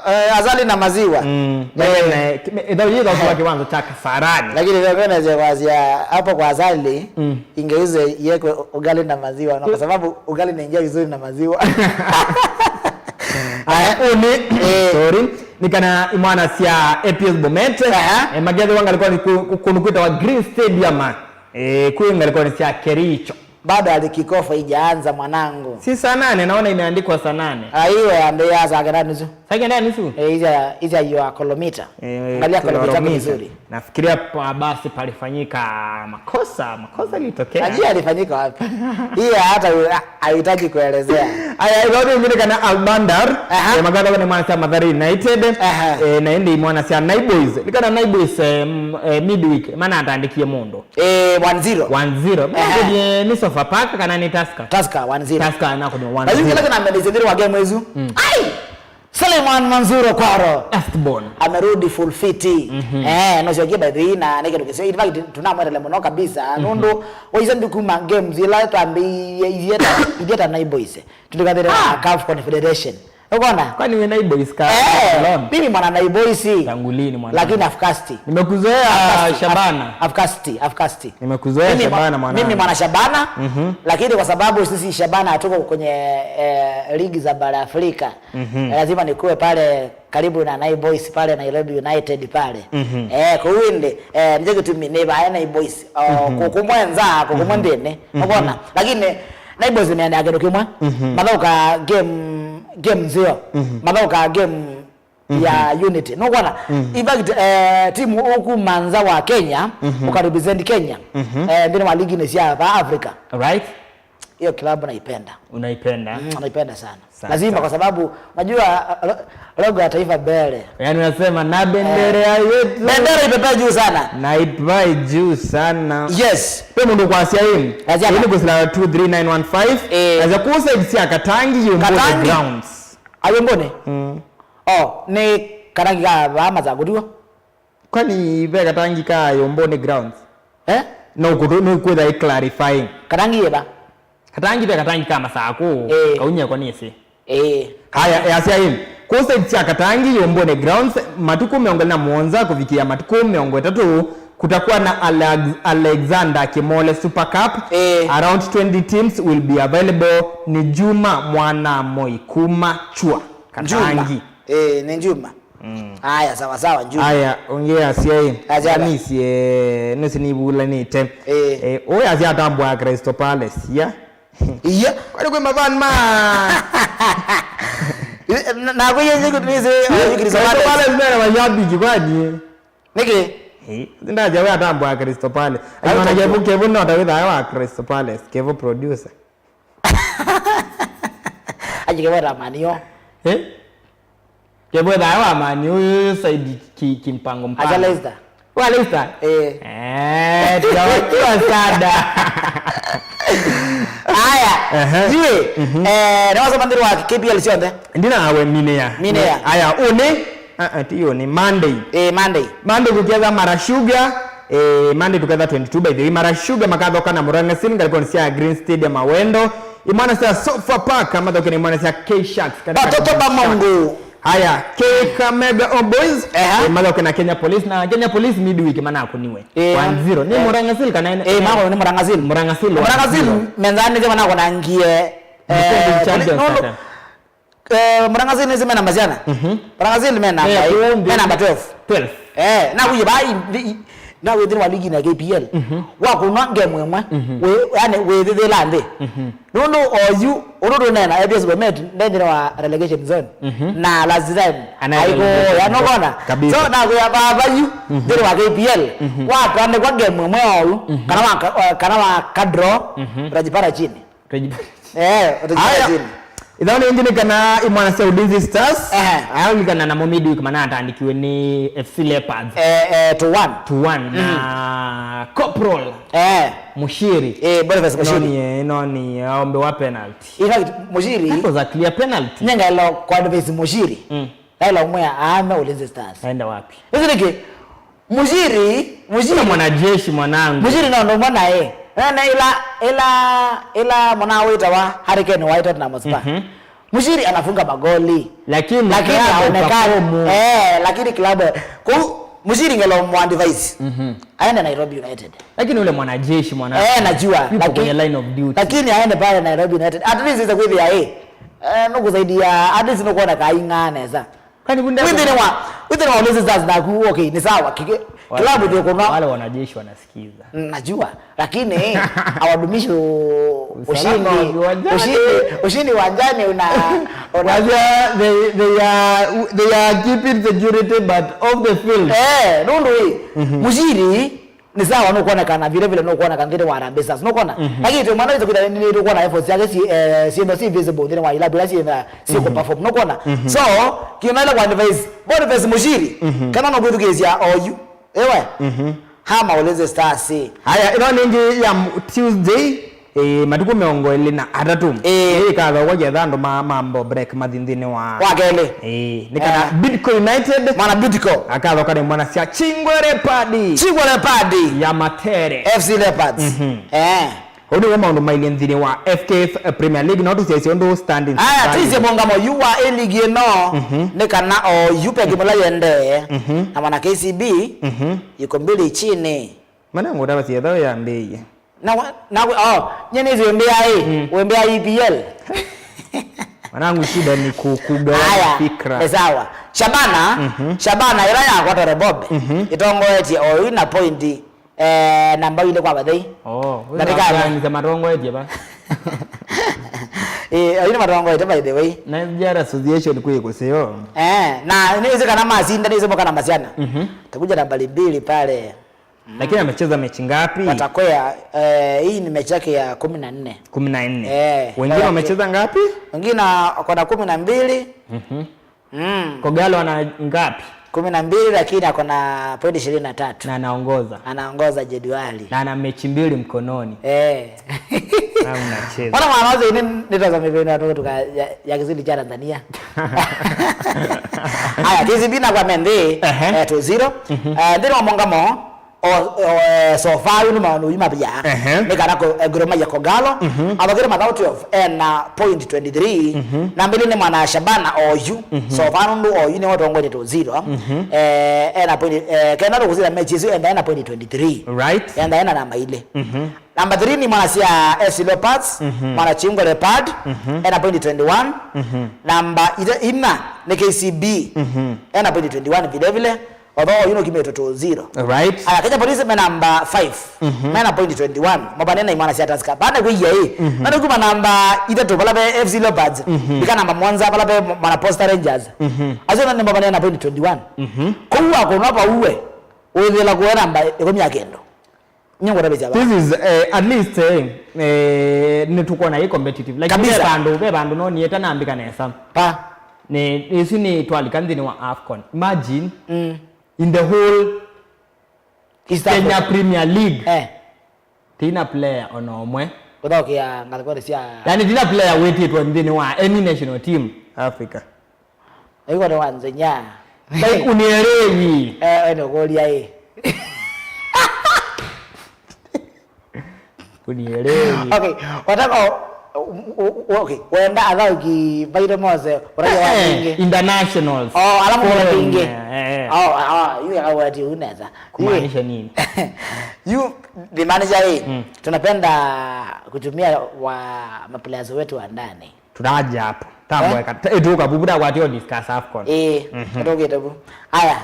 Eh, asali na maziwa. Mm. Eh. Ĩtho yĩ thokwa kiwango cha Kasarani. Lakini leo mimi naweza kuanzia hapo kwa asali, mm, ingeuze iwekwe ugali na maziwa, na kwa sababu ugali inaingia vizuri na maziwa. Aya, ũnĩ, eh, sorry, nĩ kana imwana cia A P S Bomet, aha, eh, magethe wa ngalĩkonĩ ku-, ku-, kũndũ kwĩtawa Green Stadium, eh, kwĩ ngalĩkonĩ cia Kericho. Bado alikikofa ijaanza mwanangu. Si saa nane, naona imeandikwa saa nane. Ah, hiyo ya ndio ya saa kenda nusu. Saa kenda nusu? Eh, hizi ya, hizi ya hiyo ya kilomita. Eh, angalia kilomita kilomita vizuri. Nafikiria pa basi palifanyika makosa, makosa ilitokea. Najua alifanyika wapi. Hiyo hata u-, ha-, hahitaji kuelezea. Aya, ĩtho nĩ kana Albandar, aha, eh, magatha nĩ mwana cia Mathare United, aha, eh, na ĩndĩ mwana cia Nai Boys. Nĩ kana Nai Boys, eh, m-, eh, midweek, mana atandĩkie mũndũ. Eh, one zero. One zero. Ehe. Mĩndĩ nĩ Sofapaka kana nĩ Tusker? Tusker, one zero. Tusker, na kuna one zero. Lakini kĩla kĩnamendeisye nthĩnĩ wa game ĩsu. Mm. Ai! Suleiman Manzur Okwaro. Earthborn. Amerudi full fit. Mhm. Eh, no siokie by the way na nĩ kĩndũ kĩseo. In fact, tunamwetele mũno kabisa. Mhm. Nũndũ, waisa ndukuma games ila twambĩie ithieta, ithieta na Nai Boys. Tũtikathĩre, ah, CAF Confederation. Ũkona? Kwani wĩ Nai Boys ka? Eh, mimi mwana Nai Boys. Tangu lini mwana? Lakini I've cast. Nimekuzoea I've cast, Shabana. I've, I've cast, I've cast. Nimekuzoea Shabana mwana. Mimi mwana Shabana, mhm, lakini kwa sababu sisi Shabana hatuko kwenye, eh, ligi za bara Afrika. Mhm. Eh, lazima nikuwe pale karibu na Nai Boys pale Nairobi United pale. Mhm. Eh, kwa hiyo ĩndĩ, eh, nje kitumi nĩ bae Nai Boys. Oh, mhm, kukumwenza, kukumwendene. Mhm. Ũkona? Lakini Neighbours meandaa kĩndũ kĩmwe. Mhm. Mathaũka game, game nzeo. Mhm. Mathaũka game ya Unity. Nũkwona? Mhm. In fact, eh, timu ũkuma nza wa Kenya, mhm, ũka represent Kenya, mhm, eh, nthĩnĩ wa liginĩ sya va Africa. Right. Hiyo club naipenda. Unaipenda? Mm, naipenda sana. Sawa, lazima, sawa, kwa sababu, unajua, lo-, logo ya taifa mbele. Yaani unasema, "Na bendera yetu." Bendera ipepee juu sana. Na ipae juu sana. Yes. Pe mũndũ kwasya ĩ. Kwasya ĩ, ata? Nĩ kwĩsĩla two three nine one five. Eh. Kwasya kũũ side sya Katangi Yumbuni Katangi grounds. Ayumbuni? Mm. Oh, nĩ Katangi ka vaa Masaku tiw'o? Kwani ve Katangi ka Yumbuni grounds? Eh? No kutu, no kwĩtha ĩ clarifying. Katangi yĩva? Katangi ve Katangi ka Masaku, eh, kaunyeko nĩsĩ. Eh. Haya, yasya ĩ, kũũ side sya Katangi Yumbuni grounds, matukũ mĩongo ĩlĩ na mũonza kũvikĩa matukũ mĩongo ĩtatũ, kutakuwa na Alex-, Alexander Kimole Super Cup. Eh. Around twenty teams will be available. Nĩ Juma Mwana Moi kuma Chua, Juma. Katangi. Eh, nĩ Juma. Mm. Aya, sawa sawa, Juma. Aya, ũngĩ asya ĩ. Asya ata? Nisye, nĩsĩ nĩvulanĩte. Eh. Eh, ũyũ asya atambwa Crystal Palace, ya? Iya. Kwani kwĩ mafan ma? Na, na kwa hiyo ndio tunaweza, eh, Crystal Palace mena mashabiki kwani? Nĩkĩ? Eh, ndasya we atambwa Crystal Palace. Ai, ayona Kevo, Kevo no tawitha wa Crystal Palace, Kevo producer. Aje Kevo ta Man U. Eh? Kevo thae wa Man U, ũyũ side ki, kimpango mpango. Acha Leicester. Wa Leicester? Eh. Eh, tiga wakiwa sada. Aya, ehe, yue, mhm, eh, nĩwasoma nthĩnĩ wa K P L syonthe? Ndinawe minea. Minea. Aya, ũnĩ? Ah, ah, ti ũnĩ, Monday. Eh, Monday. Monday kũketha Mara Sugar. Eh, Monday tũketha twenty-two, by the way. Mara Sugar makathoka na Murang'a Seal ngalĩkonĩ sya Green Stadium Awendo. Imwana sya Sofa Park, mathoke na imwana sya K Sharks. Batoto ba Mungu. Haya, Kakamega Homeboyz, ehe, eh, mathoke na Kenya Police, na Kenya Police midweek manakũniwe. Eh, one zero. Nĩ, eh, Murang'a Seal kana ene-, eh, mako nĩ Murang'a Seal. Murang'a Seal, Murang'a Seal, one zero. Menzani nĩsĩ manakonangie, defending, eh, champions no, no, kata. Eh, Murang'a Seal nĩsĩ mena masiana. Mhm. Murang'a Seal mena, eh, namba, mena namba twelve. Twelve. Eh, na kuye ba i, i, na wĩ nthĩnĩ wa ligi na K P L. Mhm. Wakũnwa game ĩmwe. Mhm. Wĩ, yani, wĩthĩthĩla nthĩ. Mhm. Nũndũ oyu, ũndũ tũneena, A P S Bomet, nde nthĩnĩ wa relegation zone. Mhm. Na last time, anaenda aiko, relegation ya zone. Nokona. Kabisa. So, nakwĩa vava yu, mhm, nthĩnĩ wa K P L, mhm, watwanĩkwa game ĩmwe oyu, mhm, kana wa ka-, kana wa ka draw, mhm, utajipata chini. Utajipata chini. Eh, utajipata chini. Aya. Ĩthaũ nĩ ĩngĩ nĩ kana imwana sya Ulinzi Stars. Ehe. Alikana namo midweek manatandĩkiwe nĩ F C Leopards. Eh, eh, two one. Two one. Mm. Na Corporal. Eh. Mushiri. Eh, Boniface Mushiri. Noni, eh, noni, aombewa penalty. In fact, Mushiri. That was a clear penalty. Nyengaĩla kwa Boniface Mushiri. Mm. Ngaĩla ũmwĩa aame Ulinzi Stars. Aenda wapi? Ĩsu nĩkĩ? Mushiri, Mushiri. Sio mwanajeshi mwanangu. Mushiri no ndo mwana eh. Na, na ila, ila, ila mwana wĩtawa Harry Kane wa Tottenham Hotspur. Mhm. Mushiri anafunga magoli. Lakini, lakini haonekani. Perform. Eh, lakini klabu. Kwa Mushiri ngelo mwa advice. Mhm. Aende Nairobi United. Lakini ule mwanajeshi mwana. Eh, najua. Yupo kwenye line of duty. Lakini aende pale Nairobi United. At least iza kwithia eh. Eh, nukusaidia. At least nukuona kainga nesa. Kwani kunda within wa, within wa Ulinzi Stars naku, okay, ni sawa. Kike, wale, klabu ndio kuna wale wanajeshi wanasikiza. Mm, najua. Lakini hawadumishi u-, usalama ushindi, wa viwanjani. Ushindi, ushindi wanjani una, una wajua, they, they are, they are keeping security but off the field. Eh, nundu hii. Mhm. Mushiri, ni sawa, nukuonekana vile vile, nukuonekana nthĩnĩ wa Harambee Stars, nukuona? Mhm. Lakini tu mwana wĩsĩ kwĩtha nĩ tukuona efforts yake si, eh, siendo si visible nthĩnĩ wa ilabu ila sienda si ku perform, nukuona? Mhm. So, kiumaile kwa advice, Boniface Mushiri, mhm, kana no kwĩthukĩĩsya oyu. Ewe. Mhm. Hama Ulinzi Stars. Haya, ĩno nĩ ĩngĩ ya m-, Tuesday. Ĩĩ, matukũ mĩongo ĩlĩ na atatũ. Ĩĩ. Ĩĩ, ĩkathokwa ketha andũ ma, mambo break mathi nthĩnĩ wa. Wa kelĩ. Ĩĩ, nĩ kana, eh, Bidco United. Mwana Bidco. Akathoka nĩ mwana sya Chingwe Leopard. Chingwe Leopard. Ya Matere. F C Leopards. Mhm. Eh. Ũu nĩw'o maũndũ mailye nthĩnĩ wa F K F Premier League, no tũsyaisye ũndũ standings. Aya, tũisye mũngamo yu wa A-League ĩno, mhm, nĩ kana o yu peki mũla yendee, mhm, na mwana K C B, mhm, iko mbili chini. Mana ngũtavasya ĩthaũ yambĩĩie. Na wa-, na wa-, oh, nye nĩsĩ wĩmbĩa ĩ, mm, wĩmbĩa E P L. Mwanangu, shida ni ku-, kugawa fikra. Aya, ni sawa. Shabana, mhm, Shabana ĩla yakwatwa Rebobe, mhm, ĩtongoetye oyu na point, eh, namba ilĩ kwa vathei. Oh, ndatĩka ĩmwe. Nĩsĩ matongoetye va? Eh, ayu nĩ matongoete, by the way. Na F G R Association kwĩ kũseo. Eh, na nĩwĩsĩ kana masinda, nĩwĩsĩ kana masiana. Mhm. Takuja nambari mbili pale. Lakini amecheza mechi ngapi? Watakwea, eh, hii ni mechi yake ya kumi na nne. Kumi na nne. Eh, wengine wamecheza ngapi? Wengine wako na kumi na mbili. Mhm. Mm. Kogalo ana ngapi? Kumi na mbili, lakini ako na pointi ishirini na tatu. Na anaongoza. Anaongoza jedwali. Na ana mechi mbili mkononi. Eh. Na mnacheza. Mbona mwana wazo ini nitazame vile watoto tuka ya, ya kizidi cha Tanzania. Haya, K C B na kwa mende, ehe, eh, two zero. Mhm. Eh, nthĩnĩ wa mũngamo, o, o, eh, so far, yu nĩ maũndũ yu mapya. Ehe. Nĩ kana ko, eh, Gor Mahia Kogalo, mhm, athokire mathaũ twelve, ena point twenty-three. Mhm. Na mbili nĩ mwana Shabana oyu. Mhm. So far, nũndũ oyu nĩ watongoete two zero. Mhm. Eh, ena point, eh, kenda tũkũsira mechi isu, enda ena point twenty-three. Right. Enda ena namba ile. Mhm. Namba three nĩ mwana sya F C Leopards, mhm, mwana Chingo Leopard, mhm, ena point twenty-one. Mhm. Namba ita-, ina nĩ K C B, mhm, ena point twenty-one vile vile. Although oyu nũkimĩtwe two zero. Right. Aya, Kenya Police me namba five. Mhm. Mena point twenty-one. Mabane na imwana sya Tusker. Bana kwĩya ĩ. Mhm. Mena kuma namba itatu pala pe F C Leopards. Mhm. Ika namba mũonza pala pe mwana Posta Rangers. Mhm. Acio nĩ mabane na point twenty-one. Mhm. Kũu akonwa pa uwe. Wĩthĩla kuwe namba ikũmi ya kendo. Nyongo tabisa ba. This is, eh, at least, eh, eh, nĩtũkwona ĩ competitive. Like, kabisa. Ve vandũ, ve vandũ no nieta nambika nesa. Pa. Nĩ, isu nĩ twalika nthĩnĩ wa AFCON. Imagine, mm, in the whole East Kenya Africa. Premier League. Eh. Tina player ona ũmwe. Kũthokea ngathĩkonĩ sya. Yani, tina player wĩtĩtwe nthĩnĩ wa any national team Africa. Ĩgo nĩ wanzenya. Like, unielewi. Eh, we nĩ ũkũlya ĩ. Unielewi. Okay, wataka, o-, o-, o-, okay, wenda athauki baire mose, ũraia wa, eh, nyingĩ. Internationals. Oh, alafu kuna foreign, nyingĩ. Eh, eh. Oh, oh, yu ya wati unaweza. Kumaanisha nini? Yu, the manager, eh, mm, tunapenda kutumia wa maplayers wetu wa ndani. Tũraja hapo. Tambweka. Eh? Ĩtũka vuvu ndakwatia discuss AFCON. Ĩĩ, mhm, ĩtũkĩte vu. Aya.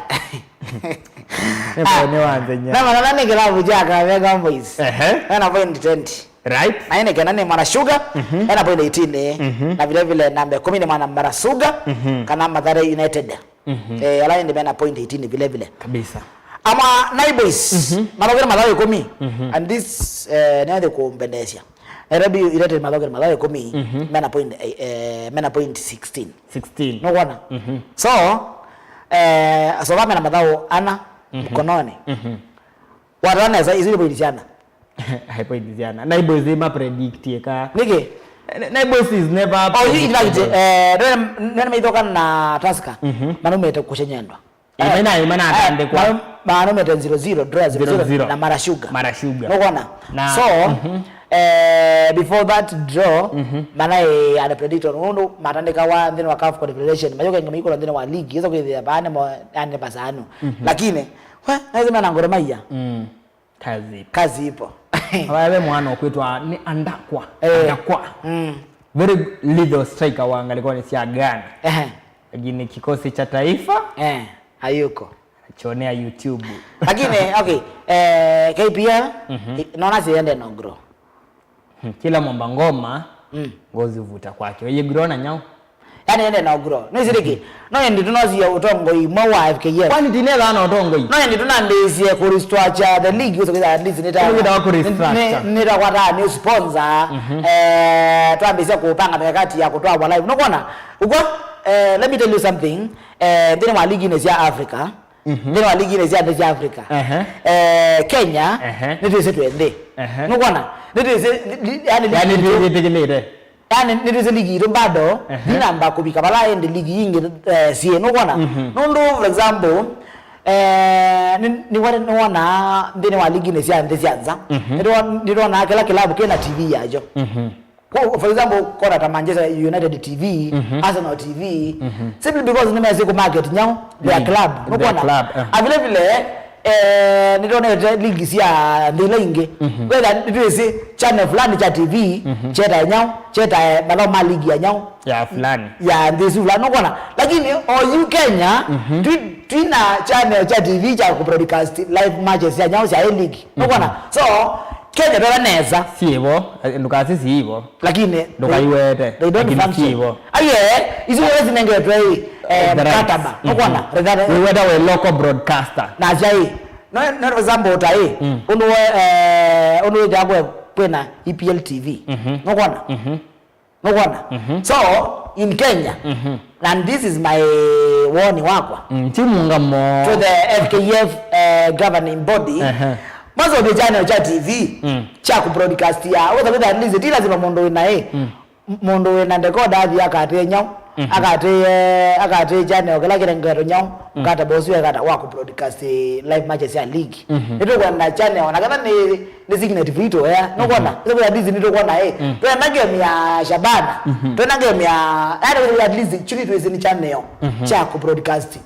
Nĩ kwa nĩ wanzenya. Na manana nĩ kĩlavu kya Kakamega Boys. Ehe. Ena point twenty. Right. Na ĩnĩ kena nĩ Mwana Sugar, mhm, ena point eighteen. Mhm. Na vile vile namba ikũmi nĩ mwana Mara Sugar, mhm, kana Mathare United. Mhm. Eh, ala ĩndĩ mena point eighteen vile vile. Kabisa. Ama Nai Boys, mhm, mathokere mathaũ ikũmi. Mhm. And this, eh, nĩyo thĩ kũmbendeesya. Nairobi United mathokere mathaũ ikũmi, mhm, mena point, eh, eh, mena point sixteen. Sixteen. Nũkwona? Mhm. So, eh, so mena mathaũ ana, mhm, mkononi. Mhm. Watana nesa, isu nĩ point syana. High point syana. Nai Boys nĩ ma predict eka. Nĩkĩ? Nai Boys is never predictable. Oh, you, in fact, eh, nene, nene maithoka na Tusker. Mhm. Manumĩte kũcenyendwa. Ĩĩ, maina, ĩĩ, maina, eh, atandĩkwa. Ma-, manumĩte zero zero, draw zero zero, zero zero. Na Mara Sugar. Mara Sugar. Nũkwona? Na, so, mhm, eh, before that draw, mhm, mana ĩ unpredictable. Nũndũ matandĩkawa nthĩnĩ wa CAF Confederation. Mayoka inga maikũla nthĩnĩ wa league. Yesa kwĩthĩa baane mo, yani basanu. Mhm. Lakini, we, naĩsĩ mena Gor Mahia. Mm. Kazi ipo. Kazi ipo. Awawe mwana ũkwĩtwa nĩ Andakwa. Eh. Andakwa. Mm. Very lethal striker wa ngalĩkonĩ sya Ghana. Ehe. Lakini kikosi cha taifa, eh, hayuko. Chonea YouTube. Lakini, okay, eh, K P L, mhm, i-, naona siende no grow. Hmm, kila mwamba ngoma, mm, ngozi vuta kwake. Oye grow na nyau. Yani ende na ũkuro. Nĩsĩ nĩkĩ? No ĩndĩ tũnosie ũtongoi mwe wa F K F. Kwani tinethana ũtongoi? No ĩndĩ tũnambĩĩsye kũrestructure the league, ũsĩ kwĩtha at least nĩta-, nĩtakwata new sponsor, mhm, eh, twambĩĩsya kũpanga mikakati ya kũtwawa live. Nũkwona? Ũkw'a, eh, let me tell you something. Eh, nthĩnĩ wa league-inĩ sya Africa, mhm, nthĩnĩ wa league-inĩ sya nthĩ sya Africa, ehe, eh, Kenya, ehe, nĩtwĩsĩ twĩ nthĩ. Ehe. Nũkwona? Nĩtwĩsĩ, yani, yani, league itũ, twĩtĩkĩlĩte. Yani, nĩtwĩsĩ ligi itũ bado, ehe, ndinamba kũvika vala ĩndĩ ligi ingĩ, eh, syĩ, nũkwona? Mhm. Nũndũ, for example, eh, nĩ, nĩ, nĩwonaa nthĩnĩ wa ligi-inĩ sya nthĩ sya nza, mhm, nĩtwonaa kĩla kĩlavu kĩna T V yakyo. Mhm. Kwa, for example, kona ta Manchester United T V, mhm, Arsenal T V, mhm, simply because nĩmesĩ kũ market nyau, their, mm, club, their nũkwona? Club, eh. A vile vile, eh, nĩtwonete ligi sya nthĩ ila ingĩ. Mhm. Kwetha nĩtwĩsĩ channel fulani cha T V, mhm, kyetae nyau, kyetae mathaũ ma ligi ya nyau. Ya fulani. Ya nthĩ isu fulani, nũkwona? Lakini oyu Kenya, mhm, twi-, twina channel cha T V cha kũ broadcast live matches sya nyau sya A-League. Nũkwona? Mhm. So, Kenya twĩla nesa. Siĩvo, ndũkasi siivo. Lakini ndũkaiwete, they don't function. Lakini siĩvo. Aye, isu wala zinengetwe ĩ, eh, the rights. Mkataba. Mhm. Nũkwona? Wĩweta wĩ local broadcaster. Na asyai. No, no, for example, ta ĩ, mm, ũndũ we, eh, ũndũ wĩthĩa kwe, kwĩna E P L T V. Mhm. Nũkwona? Mhm. Nũkwona? Mhm. So, in Kenya, mhm, and this is my woni wakwa. Mm, ti mũngamo. To the F K F, eh, governing body. Aha. Maseũvye channel cha T V, mm, cha kũbroadcastia. Wĩtha, wĩtha, at least, ti lazima mũndũ wĩna ĩ. Mm. M-, mũndũ wĩna decoder athi akatĩe nyau, mhm, akatĩe, akatĩe channel kĩla kĩnengetwe nyau, mhm, mkataba ũsu ekata wa kũbroadcast live matches ya league. Mhm. Nĩtũkwenda channel, na kana nĩ nĩ signative itũ, eh? Nũkwona? Mhm. Ĩthe kwĩ at least nĩtũkwona, eh? Mm. Twenda game ya Shabana. Mhm. Twenda game ya, yani, at least chuni twĩsĩ nĩ channel, mhm, cha kũbroadcast,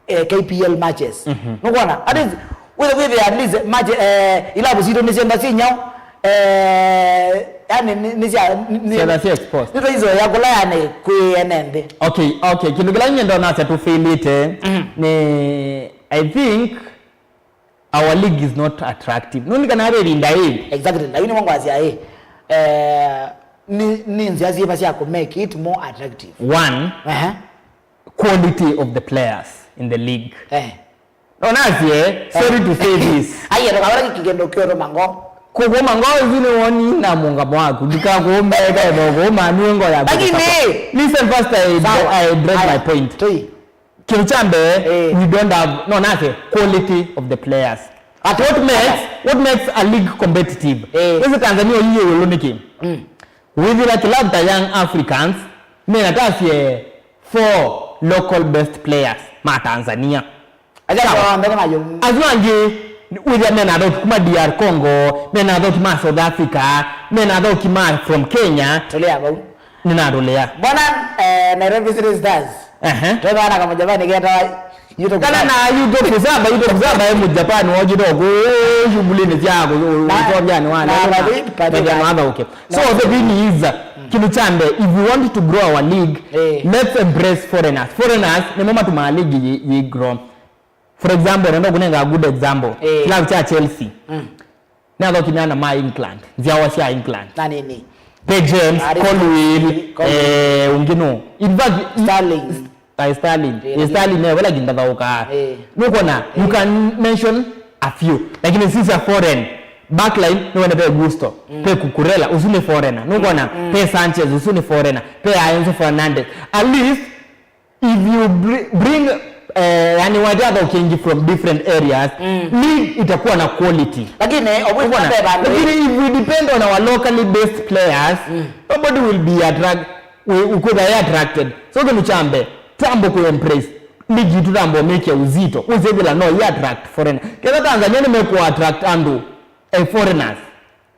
eh, K P L matches. Mhm. Nũkwona? At least, wĩthe, wĩthe at least match, eh, ilabu sitũ nĩsyenda sinyao, eh, yani, nĩ, nĩ sya, nĩ, nĩ, syenda si exposed. Nĩtwaizoea kũla, yani, kwĩ ene nthĩ. Okay, okay. Kĩndũ kĩla nyie ndonasya tũfĩlĩte, mhm, nĩ, I think, our league is not attractive. Nũlilikana ve ĩvinda ĩ? Exactly. Lakini mwangu asia ĩ, eh, ni, ni nzĩa syĩva sya kũ make it more attractive? One, ehe, quality of the players in the league. Eh. Onasie, sorry to say this. Aiye, ndũkawara kĩkĩndo kĩoto mango. Kũkũma ngo isu nĩ woni na mũngamo waku. Ndikakumbeka ĩtho kũma nĩ ngo yaku. Lakini, listen first, I, sawa, I address, aya, my point. Tui. Kĩndũ kya mbee, eh, we don't have, no, nase, quality of the players. What makes, what makes a league competitive? Eh. Ĩsĩ Tanzania ũyĩ ĩũlũ nĩkĩ? Mm. Wĩthĩla club ta Young Africans, mena tasye four local best players ma Tanzania. Aja, sawa, kwa mbele mayo. Asu angĩ, wĩthĩa mena athauki kuma D R Congo, mena athauki ma South Africa, mena athauki ma from Kenya. Tũlea vau. Nĩnatũlea. Mbona, eh, Nairobi City Stars? Ehe. Twethana kamũjavani ketawa Yuto Kana Kusaba. Na Yuto Kusaba, Yuto Kusaba e Mujapani wokĩte kũ shughulini sya kũ-, na, ũtonyanĩ wa na lelo na Patrick, Patrick, Patrick Mathauke. So, no, the thing is, mm, kĩndũ kya mbee, if we want to grow our league, eh, let's embrace foreigners. Foreigners nĩmo matumaa league yĩ, yĩ grow. For example, nenda kũnenga a good example. Eh. Club cha Chelsea. Mm. Nĩ athauki meana ma England, nzyawa sya England. Na nini? Pe James, Harry Colwill, Colwill, eh, ũngĩ nũ? In fact, i-, Sterling. Sterling. Eh, eh, Sterling, eh, wala kindathauka. Eh. Nũkwona, you, eh, can mention a few. Lakini sisi ya foreign, backline, nĩwene pe Gusto, mm, pe Cucurella, ũsu nĩ foreigner. Nũkwona, mm, mm, pe Sanchez, ũsu nĩ foreigner, pe Enzo Fernandez. At least, if you br-, bring, eh, yani, wate athauki aingĩ from different areas, mm, league itakuwa na quality. Lakini, of which, unaona? Lakini if we depend on our locally based players, mm, nobody will be attract-, we, we could be attracted. So, kĩndũ kya mbee, twambe ku embrace league itu, twambe make uzito. Uzethĩla no i attract foreign. Ketha Tanzania nĩmeku attract andũ, eh, foreigners.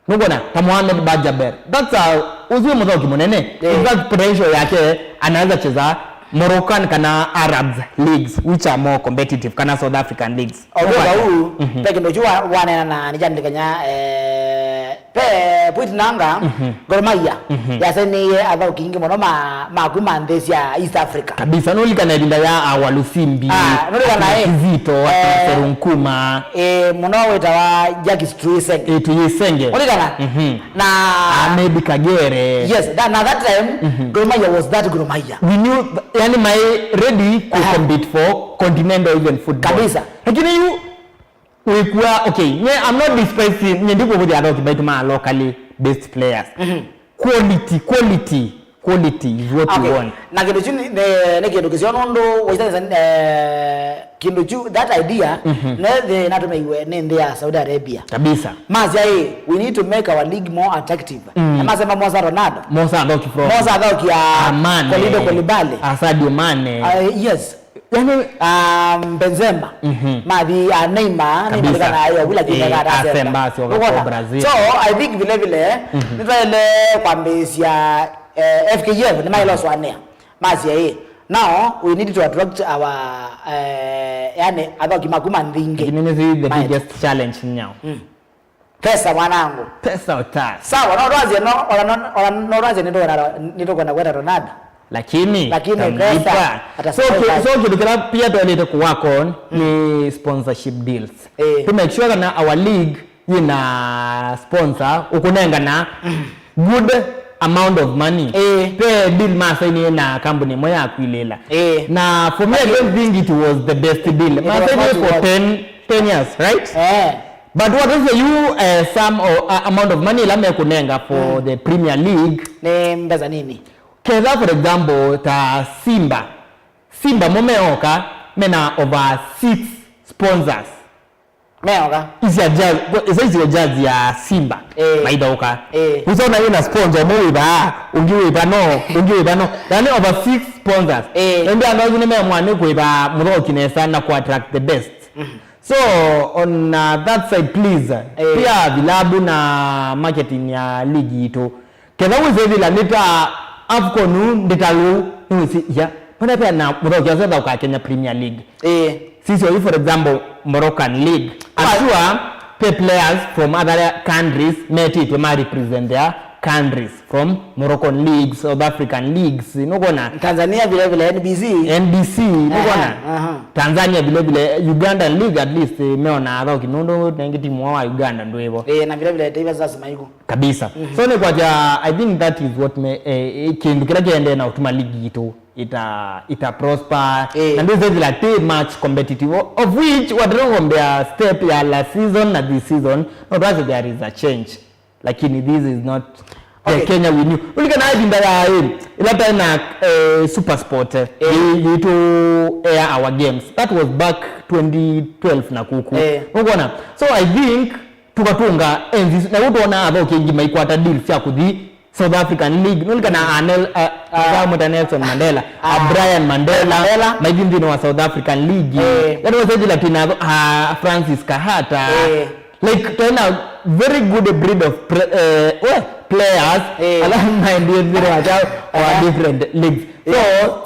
Nũkwona, ta Mohamed Bajaber. That's a, ũsu wĩ mũthauki mũnene. Yeah. In fact, potential yake, anaweza cheza Moroccan kana Arabs leagues, which are more competitive, kana South African leagues. Although, nũkwona, vau, mhm, pe kĩndũ kyu wa-, wanena na nĩkyanĩlikanya, eh, pe Pwit Nanga, mhm, Gor Mahia, mhm, yasainĩie athauki aingĩ mũno ma, ma kuma nthĩ sya East Africa. Kabisa, nũlikana ĩvinda ya Awa Lusimbi, ah, nũlikana, akina, eh, Kizito, akina, eh, Serunkuma. Eh, mũno wĩtawa Jacques Tuyisenge. Eh, Tuyisenge. Ũlikana? Mhm. Na Ahmed Kagere. Yes, that, na that time, mhm, Gor Mahia was that Gor Mahia. We knew, th-, yani, my ready to, aha, compete for continental even football. Kabisa. Lakini yu, wĩkua, okay, nye, I'm not despising, nye ndikũvũthya athauki maitũ ma locally based players. Mhm. Quality, quality, quality is what we, okay, want. Na kĩndũ kyu nĩ, nĩ, nĩ kĩndũ kĩseo nũndũ waisani, eh, kĩndũ kyu, that idea, mhm, nethĩ natũmĩiwe nĩ nthĩ ya Saudi Arabia. Kabisa. Masya, "Hey, we need to make our league more attractive." Mm. Na masema mosa Ronaldo. Mosa athauki from. Mosa athauki ya Amane. Kolido Kolibali. A Sadio Mane. Ah, yes. Yani, um, Benzema, mhm, mathi, ah, Neymar, Neymar, kabisa, kana ayo, wila kile, eh, kata asemba, asemba, sio kwa, nũkwona? Brazil. So, I think vile vile, mhm, nitwaile kwambĩĩsya, eh, F K F, nĩmaĩloswanĩa. Masya, eh, now we need to attract our, eh, yani, athauki ma kuma nthĩ ingĩ. Lakini nĩ the biggest challenge now. Mm. Pesa, mwanangu. Pesa, utasi. Sawa, no twanzie, no, ona, no, ona, no twanzie nĩtũkwenda, nĩtũkwenda kwenda Ronaldo. Lakini, lakini tamlipa. Pesa, ata so, ki-, sacrifice. So kĩndũ kĩla pia twaĩlĩte kũwork on, mm, nĩ sponsorship deals. Eh. To make sure kana our league yĩna sponsor, ũkũnengana good amount of money. Ĩĩ. Pe deal masainie na kambuni ĩmwe ya kwilĩla. Ĩĩ. Na for me, I don't think it was the best deal. It was masainie not for worth ten, ten years, right? Eh. But what is you, uh, some or, uh, amount of money ĩla mekũnenga for the Premier League? Nĩ mbesa nini? Ketha, for example, ta Simba. Simba mo meoka, mena over six sponsors. Meoka. Isya jazz, isa isyo jazz ya Simba. Eh. Maithaũka. Eh. Usona yĩna sponsor, ũmwe wĩ vaa, ũngĩ wĩ vano, ũngĩ wĩ vano. Yani over six sponsors. Eh. Ĩndĩ andũ asu nĩmemwa nĩ kũĩva mũthaũki nesa na kũ attract the best. So, on, uh, that side, please, eh, pia vilabu na marketing ya ligi itũ. Ketha wĩsĩvĩla nĩ ta AFCON ũ ndĩtalũ, nĩwĩsĩ, ya, mana pia na mũthaũki asetha ũka Kenya Premier League. Eh. Sisyo, if, for example, Moroccan League. I'm sure pe players from other countries metĩtwe ma represent their countries from Moroccan leagues, South African leagues, nũkona? Tanzania vile vile, N B C. N B C, nũkona? Aha, aha. Tanzania vile vile, Ugandan league at least, eh, meona athauki, nũndũ nengĩ timu wa Uganda ndwĩvo. Eh, na vile vile, Taifa Stars maiko. Kabisa. So nĩ kwatya, I think that is what me, eh, eh, kĩndũ kĩla kĩendee na ũtuma ligi itũ ita, ita prosper. Eh. Na ndĩsethĩla tĩ much competitive, of which watĩrũgombea step ya last season na this season, no twasĩ there is a change. Lakini this is not the Kenya we knew. Ulikana ĩvinda ya, eh, ĩla taĩ na, eh, Super Sport, eh, yĩ-, yĩtũ air our games. That was back twenty twelve na kuku. Eh. Nũkwona? So I think tũkatunga enzi isu, na ũtwona athoki aingĩ maikwata deal sya kũthi South African League. Nũlikana a Nel-, a, a, Nelson Mandela, a Brian Mandela, Mandela, maithi nthĩnĩ wa South African League. Eh. Ĩla twasethĩla twĩna atho-, a Francis Kahata. Eh. Like, twĩna very good breed of pre-, eh, well, players, eh, ala maendie nthĩnĩ wa kyao wa different leagues. So,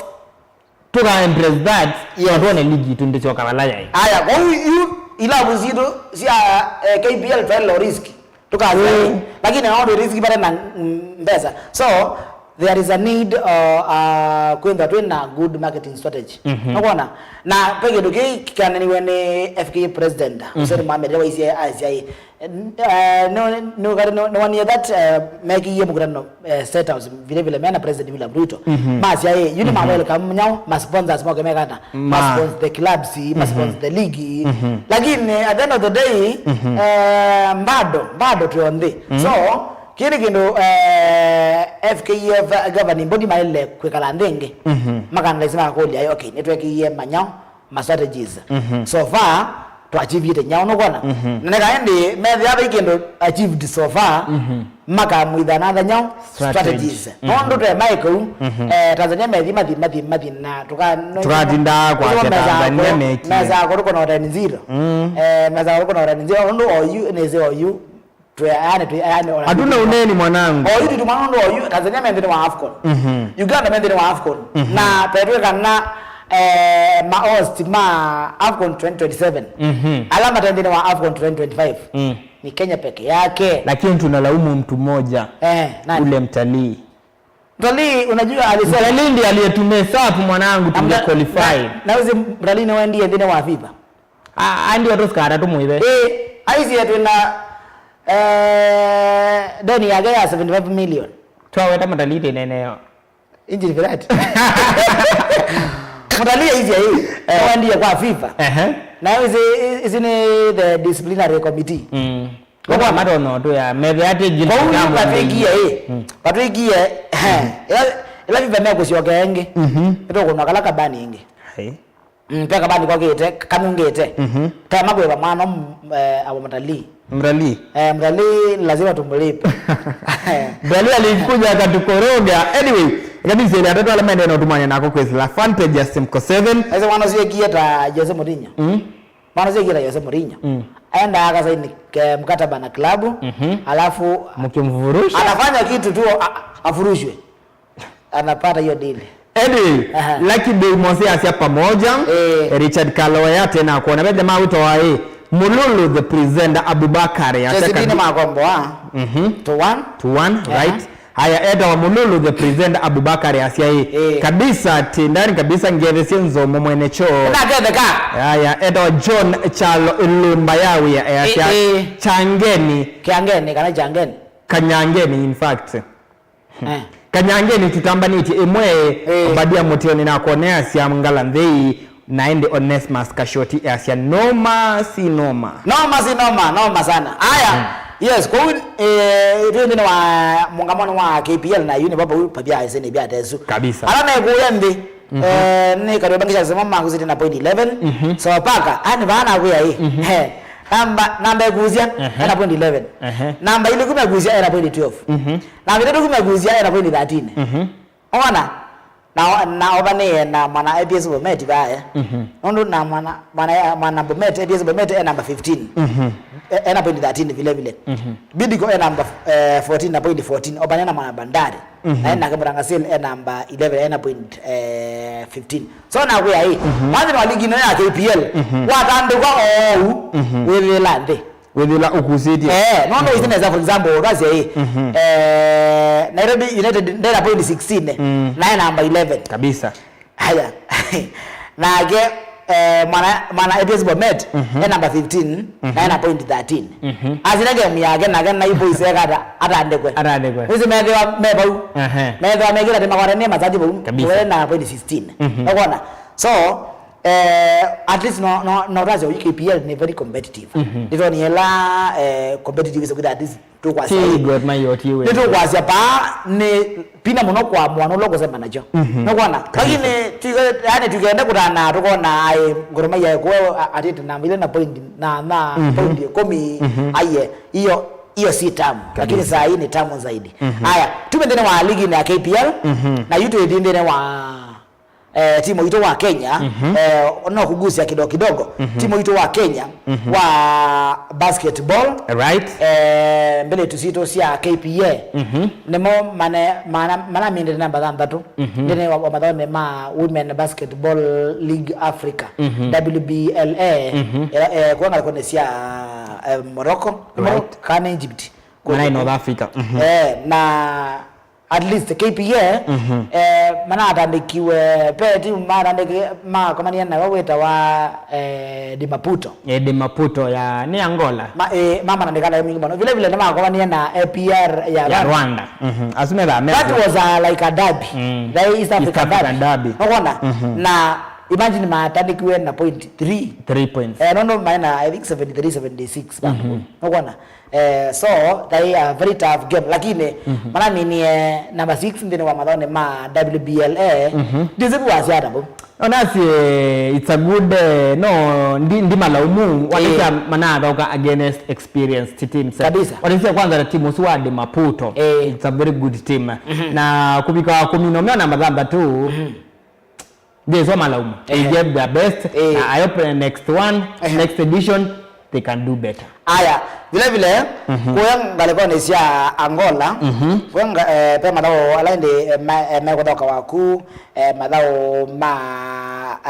tũka embrace that, yes, na twone ligi itũ ndĩsyoka vala yaĩ. Aya, kwa hiyo, yu, ilabu zitũ sya, eh, K P L twaĩ low risk. Tũkasya, mm, lakini no twĩ risk vate na, mm, mbesa. So, there is a need, uh, uh, kwĩthwa twĩ na good marketing strategy. Mhm. Nũkwona? Na pe kĩndũ kĩĩ kĩananiwe nĩ F K F president, mhm, Hussein Mohamed, ĩla waisye, asya, eh, nĩ, nĩ, nĩwonie that, eh, mekiie mũkutano, eh, State House, vile vile mena President William Ruto. Mhm. Masya, eh, yu nĩ ma welcome nyao, ma sponsors moke mekana. Ma sponsor the clubs, ma sponsor the league. Mhm. Lakini at the end of the day, mhm, eh, bado, bado twĩ o nthĩ. Mhm. So, kĩĩ nĩ kĩndũ, eh, F K F governing body maĩle kwĩkala nthĩ ĩngĩ. Mhm. Makanaisa makakũlya, okay, nĩtwekiie manyao, ma strategies. Mhm. So far, twachievĩte nyao, nũkwona? Mhm. Na neka ĩndĩ methĩa vai kĩndũ achieved so far, mhm, makamwĩtha na nyao strategies. Strategies. Mhm. Nũndũ twe maĩ kũu, mhm, eh, Tanzania methi, mathi, mathi, mathi, na tũka-, tũkatinda kwasya mesa Tanzania kũ-, meki. Mesa kũrũkũ na ten zero. Mm. Eh, mesa kũrũkũ na ten zero, nũndũ oyu, nĩsĩ oyu, Twe, yani, twe, yani, ona hatuna uneni, mwanangu. Oyu tũtuma nũndũ oyu, Tanzania me nthĩnĩ wa AFCON. Mhm. Uganda me nthĩnĩ wa AFCON. Mhm. Na petwe kana, eh, ma host ma AFCON twenty twenty-seven. Mhm. Ala mate nthĩnĩ wa AFCON twenty twenty-five. Mm. Ni Kenya peke yake. Lakini tunalaumu mtu mmoja. Eh, nani? Ule mtalii. Mtalii, unajua, alisema mtalii ndiye aliyetumesa up, mwanangu, tunge qualify. Na, na uzi mtalii nĩwaendie nthĩnĩ wa FIFA. A, andi otũsikata tũmwĩve. Ĩ, aisye twĩna, eh, deni yake ya seventy-five million. Twaweta mũtalii tĩneneo. Injini Virat. Mũtalii aisye ĩ, eh, nĩwaendie kwa FIFA. Ehe. Na ĩsi, ĩsi nĩ the disciplinary committee. Mm. Nũkwona? Matono tu ya, meve ati guilt. Kwa hiyo, kama vatwĩkie ĩ, mm, vatwĩkie, eh, ĩla, ĩla FIFA mekũsyoka ĩngĩ, mhm, nĩtũkũnwa kala kabani ĩngĩ. Hai. Mm, pe kabani kokĩte, kanungĩte. Mhm. Tema kwĩva mwana, mm, eh, awa mtalii. Mtalii? Eh, mtalii lazima tumlipe. Mtalii alikuja akatukoroga. Anyway, ĩkabisele atatũ ala mendee na ũtumanya nako kwĩsĩla. Fante Justin Koseven. Ese mwana ũsu ekie ta Jose Mourinho. Mm. Mwana ũsu ekie ta Jose Mourinho. Mm. Aenda akasaini ke mkataba na klabu, mhm, alafu mkimvurusha, anafanya kitu tu, a-, afurushwe. Anapata hiyo deal. Anyway, aha, Lucky Day Mose asya pamoja, eh, Richard Kaloya tena kuona. Bethe mawito wa, eh, Mululu the presenter, Abubakar asya Chelsea kabi- nĩ makomboa. Mhm. Two one. Two one, aha, right. Aya, etawa Mululu the presenter Abubakar asya ĩ, Eh. Kabisa, tindani kabisa, ngethesye nzomo mwene choo. Naketheka. Aya, etawa John Chalo Ilumba ya wĩa easya, Eh, eh. Changeni. Kiangeni kana Changeni? Kanyangeni, in fact. Eh. Kanyangeni tũtambanĩtye ĩmwe, Eh. Obadia Mũteo nĩnakwonea sya ngala nthei, na ĩndĩ Onesmus Kashoti easya noma si noma. Noma si noma, noma sana. Aya, Mm. Yes, kwoou, eh, twĩ nthĩnĩ wa mũngamonĩ wa K P L na yu nĩ vau pavya ĩsĩnĩ vya Tesu. Kabisa. Ala mekũya nthĩ, Mhm. Eh, nĩ Kariobangi Sharks nĩmo makusĩtye na point eleven. Mhm. Sofapaka, ani vaa nakwĩa ĩ. Mhm. Eh, namba, namba ĩkusya, Ehe. Ena point eleven. Ehe. Namba ilĩ kuma ĩkusya, ena point twelve. Mhm. Namba itatũ kuma ĩkusya, ena point thirteen. Mhm. Ona, na, na ova nĩ ena mwana A P S Bomet vaya. Mhm. Nũndũ na mwana, mwana, mwana Bomet, A P S Bomet, e namba fifteen. Mhm. E, ena point thirteen vile vile. Mhm. Bidco e namba, eh, fourteen na point fourteen. Ova nĩ na mwana Bandari. Mhm. Na ena Kemuranga Seal e namba eleven, ena point, eh, fifteen. So nakwĩa ĩ, Mhm. mwathi wa ligi ĩno ya K P L, Mhm. watandĩkwa oou, Mhm. wĩthĩla nthĩ. Wĩthĩla ũkusĩtye. Eh, no, no, Mhm. Ĩsĩ nesa, for example, ũkasya ĩ, Mhm. eh, Nairobi United ndena point sixteen, Mm. nae namba eleven. Kabisa. Aya. Nake, eh, mwana, mwana A P S Bomet, Mhm. e namba fifteen, Mhm. nae na point thirteen. Mhm. Asina game yake, nake na ipo iseka ata-, atandĩkwe. Atandĩkwe. Wĩsĩ methĩwa me vau. Ehe. Methĩwa mekĩra tĩ makwarania masaji vau. Kabisa. We na point sixteen. Mhm. Ũkona? So, Eh, at least no, no, no, twasya ũyu K P L nĩ very competitive. Mhm. Nĩtwonie ĩla, eh, competitive ĩsũkĩte at least tũkwasya Ti ĩ. Gor Mahia otiwe. Nĩtũkwasya paa nĩ pina mũno kwa mwana ũla ũkũsemba nakyo. Mhm. Nũkwona? Kabisa. Lakini tuke, yani tukende kũtana tũkona ai Gor Mahia ĩkũe atĩte namba ilĩ na point na, na Mhm. point ĩkũmi Mhm. aiye. Iyo, iyo si tamu. Lakini Kabisa. Saa hii ni tamu zaidi. Mhm. Aya, tume nthĩnĩ wa ligi ya K P L Mhm. na yu twĩ nthĩnĩ wa Eh, timu witũ wa Kenya, Mhm. eh, no kũgusia kidogo kidogo. Mhm. Timu witũ wa Kenya Mhm. wa basketball, Right. eh, mbĩlĩtu sitũ sya K P A, Mhm. nĩmo mane-, mana-, manamindĩte namba thanthatũ Mhm. nthĩnĩ wa, wa mathaũnĩ ma Women Basketball League Africa, Mhm. W B L A, Mhm. eh, eh, kwa ngalĩkonĩ sya, eh, Morocco, Right. Morocco, kana Egypt. Manai North Africa. Mhm. Eh, na at least K P A, Mhm. eh, manatandĩkiwe, pe timu matandĩki makomanie nayo wĩtawa, eh, Dimaputo. Eh, Dimaputo ya, nĩ Angola. Ma, eh, mamanandĩka nayo mingi mũno. Vile vile nĩmakomanie na A P R ya Ya Rwanda. Rwanda. Mhm. Asu methaa That methĩ. was a, like a derby. Mm. That East East African African derby. Derby. Nũkwona? Mhm. Na imagine matandĩkiwe na point three. Three points. Eh, no, no, maĩ na, I think, seventy-three, seventy-six. Mhm. Nũkwona? Eh, so, they are very tough game. Lakini, Mhm. manaminie number six nthĩnĩ wa mathaũnĩ ma W B L A. Mhm. Ndĩsĩ wasya ata vau. No, nasi, eh, it's a good, eh, no, ndi, ndi malaumu. Wanĩsya Eh. Manathaũka against experienced teams. Kabisa. Wanĩsya kwanza na timu ũsu wa Dimaputo. Eh. It's a very good team. Mhm. Na kũvika wa kũmi na ũmwe na mathanthatu. Mhm. Ndĩswa malaumu. They Ehe. gave their best. Eh. Na I hope, uh, next one, Ehe. next edition, they can do better. Aya, vile vile, Mhm. kuya ngalĩkonĩ sya Angola, Mhm. kuya nga-, eh, pe mathaũ ala ĩndĩ, eh, ma-, eh, mekũthoka waku, eh, mathaũ ma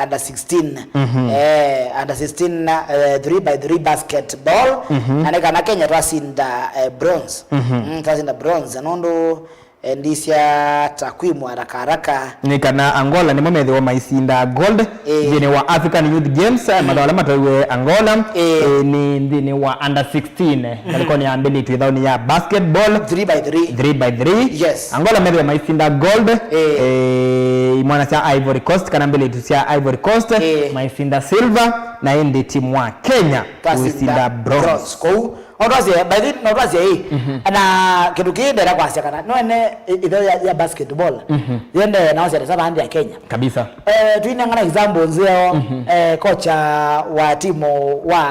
under sixteen, Mhm. eh, under sixteen, eh, three by three basketball, Mhm. na nĩ kana Kenya twasinda, eh, bronze. Mhm. Mm, twasinda bronze, nũndũ Eh, ndisya takwimu haraka haraka. Nĩ kana Angola nĩmo methĩwa maisinda gold Eh. nthĩnĩ wa African Youth Games, eh, mathaũ ala matwaiwe Angola, Eh. eh, nĩ nthĩnĩ wa under sixteen, eh, ngalĩkonĩ ya mbĩlĩtu ĩthaũnĩ ya basketball. Three by three. Three by three. Yes. Angola methĩwa maisinda gold, Eh. eh, imwana sya Ivory Coast kana mbĩlĩtu sya Ivory Coast, Eh. maisinda silver, na ĩndĩ timu wa Kenya Twasinda ũisinda bronze. Bronze. Kwoou, no twasye, by the way, no twasye ĩ, Mhm. na kĩndũ kĩĩ ndenda kwasya kana, no ene ĩ-, ĩtheo ya, ya basketball, Mhm. yende na osya nesa vaa nthĩ ya Kenya. Kabisa. Eh, twinengana example nzeo, Mhm. eh, kocha wa timu wa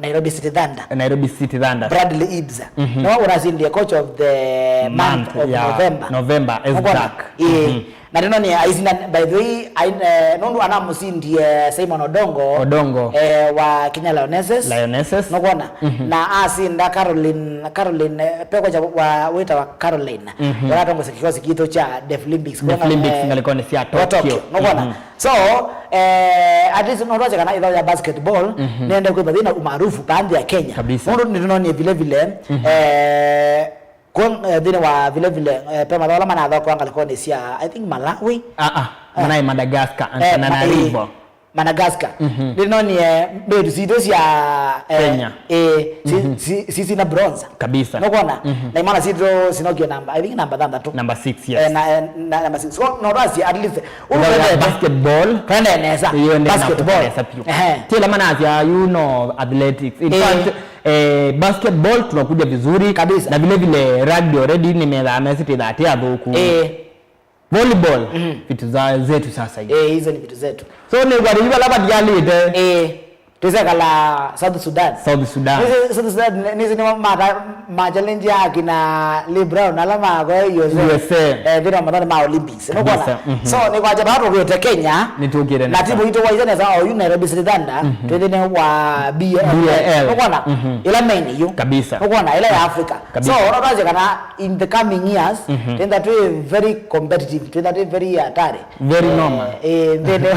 Nairobi City Thunder. Nairobi City Thunder. Bradley Eads. Mhm. No ũnasindie coach of the month Month of ya November. November, Ũkona? exact. Ĩĩ. Mhm. Na nĩno nĩ aisina, by the way, ai-, eh, nũndũ anamũsindie Simon Odongo, Odongo. Eh, wa Kenya Lionesses. Lionesses. Nũkwona? Mhm. Na asinda Caroline, Caroline, eh, pe kocha wa wĩtawa Caroline. Mhm. Ũratongosya kĩkosi kitũ kya Deaflympics. Deaflympics Eh, ngalĩkonĩ sya wa Tokyo. Tokyo. Nũkwona? Mhm. So, eh, at least nũtwasya kana ĩthaũ ya basketball, Mhm. nĩende kwĩva yĩna umaarufu pa nthĩ ya Kenya. Kabisa. Nũndũ nĩtũnonie vile vile, Mhm. eh, W'o, eh, nthĩnĩ wa vile vile, eh, pe mathaũ ala manathokewa ngalĩkonĩ sya, I think, Malawi. Ah, ah, Eh. Manaĩ Madagascar, Eh, ma-, Antananarivo. eh, Madagascar. Mhm. Nĩnonie mbĩtu sitũ sya, eh, Kenya. Eh, si-, Mhm. si-, si-, sina bronze. Kabisa. Nũkwona? Mhm. Na imwana sitũ sinokie namba, I think namba thanthatũ. Number six, yes. Eh, na, eh, na, number six. So, no, that's at least. Ndio ya basketball. Twende nesa. Hiyo ndio basketball. Inapendeza pia. Ehe. Kila maana ya, you know, athletics. In Eh. fact, eh, basketball tunakuja vizuri. Kabisa. Na vile vile rugby already nimeanza message that ya thuku. Eh. Volleyball, Mhm. vitu za, zetu sasa hivi. Eh, hizo ni vitu zetu. So, nĩ kwa hiyo labda dialite. Eh, tusekala South Sudan. South Sudan. Nĩsĩ South Sudan, nĩsĩ nĩ ma-, ma-, ma challenge ya kina Lee Brown, ala ma kwa U S A. U S A. Eh, thĩna mathani ma Olympics. Nũkwona? Kabisa, mhm. So, nĩ kwa sababu kwĩte Kenya. Nĩtũkĩte na nesa. Timu itũ wa nesa o yu Nairobi City Thunder, Mhm. twĩthĩne wa B A L. B A L. Nũkwona? Mhm. Ila main yu. Kabisa. Nũkwona? Ila ya Africa. Kabisa. So, ona twasye kana in the coming years, Mhm. twenda twĩ very competitive, twenda twĩ very hatari. Very Eh, normal. Eh, nthĩnĩ,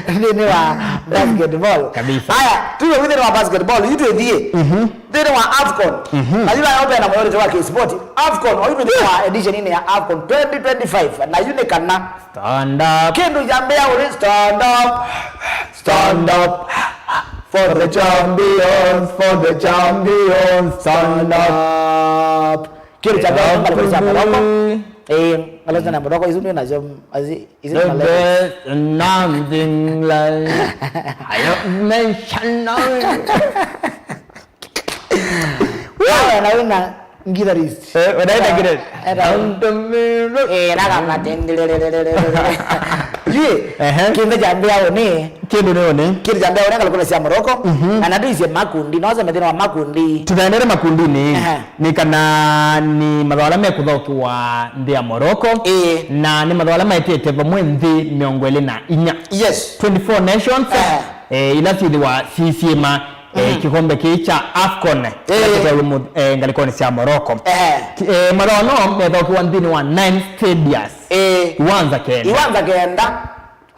nthĩnĩ wa basketball. Kabisa. Aya, tuwe nthĩnĩ wa basketball, yu twĩthiĩ. Mhm. Nthĩnĩ wa AFCON. Mhm. Na yu nayo pena mwerete wa kisport. AFCON, oyu twĩthiĩ wa edition ĩno ya AFCON twenty twenty-five. Na yu nĩ kana. Stand up. Kĩndũ kyambĩa ũrĩ stand up. Stand up for the champions, for the champions, stand up. Kĩndũ kya mbee ngalĩko sya Morocco. Eh, ngalĩko sya Morocco, isu ndio nacio, azi, isu ndio the best, nothing like I have mentioned now. Wewe na wina guitarist. Eh, unaenda guitar. Enda. Down to me, look. Eh, na kama tendelelelelele. Ye, Ehe. Kĩndũ kya mbee nĩ Kĩndũ nĩ ũnĩ. Kĩndũ kya mbee nĩ ngalĩko sya Morocco. Mhm. Na nĩtũisye makundi, no sema thĩna wa makundi. Tũthaendere makundinĩ. Ehe. Nĩ kana nĩ mathaũ ala mekũthaũkĩwa nthĩ ya Morocco. Ĩĩ. Na nĩ mathaũ ala maetete vamwe nthĩ mĩongo ĩlĩ na inya. Yes. Twenty-four nations. Ehe. Eh, ila syĩthĩwa syĩsyĩma, eh, Mhm. kĩkombe kĩĩ kya AFCON, Eh. kĩla kĩtaĩwe mu-, eh, ngalĩkonĩ sya Morocco. Eh. Ki-, eh, mathaũ no methaũkĩwa nthĩnĩ wa nine stadiums. Eh. Iwanza kenda. Iwanza kenda.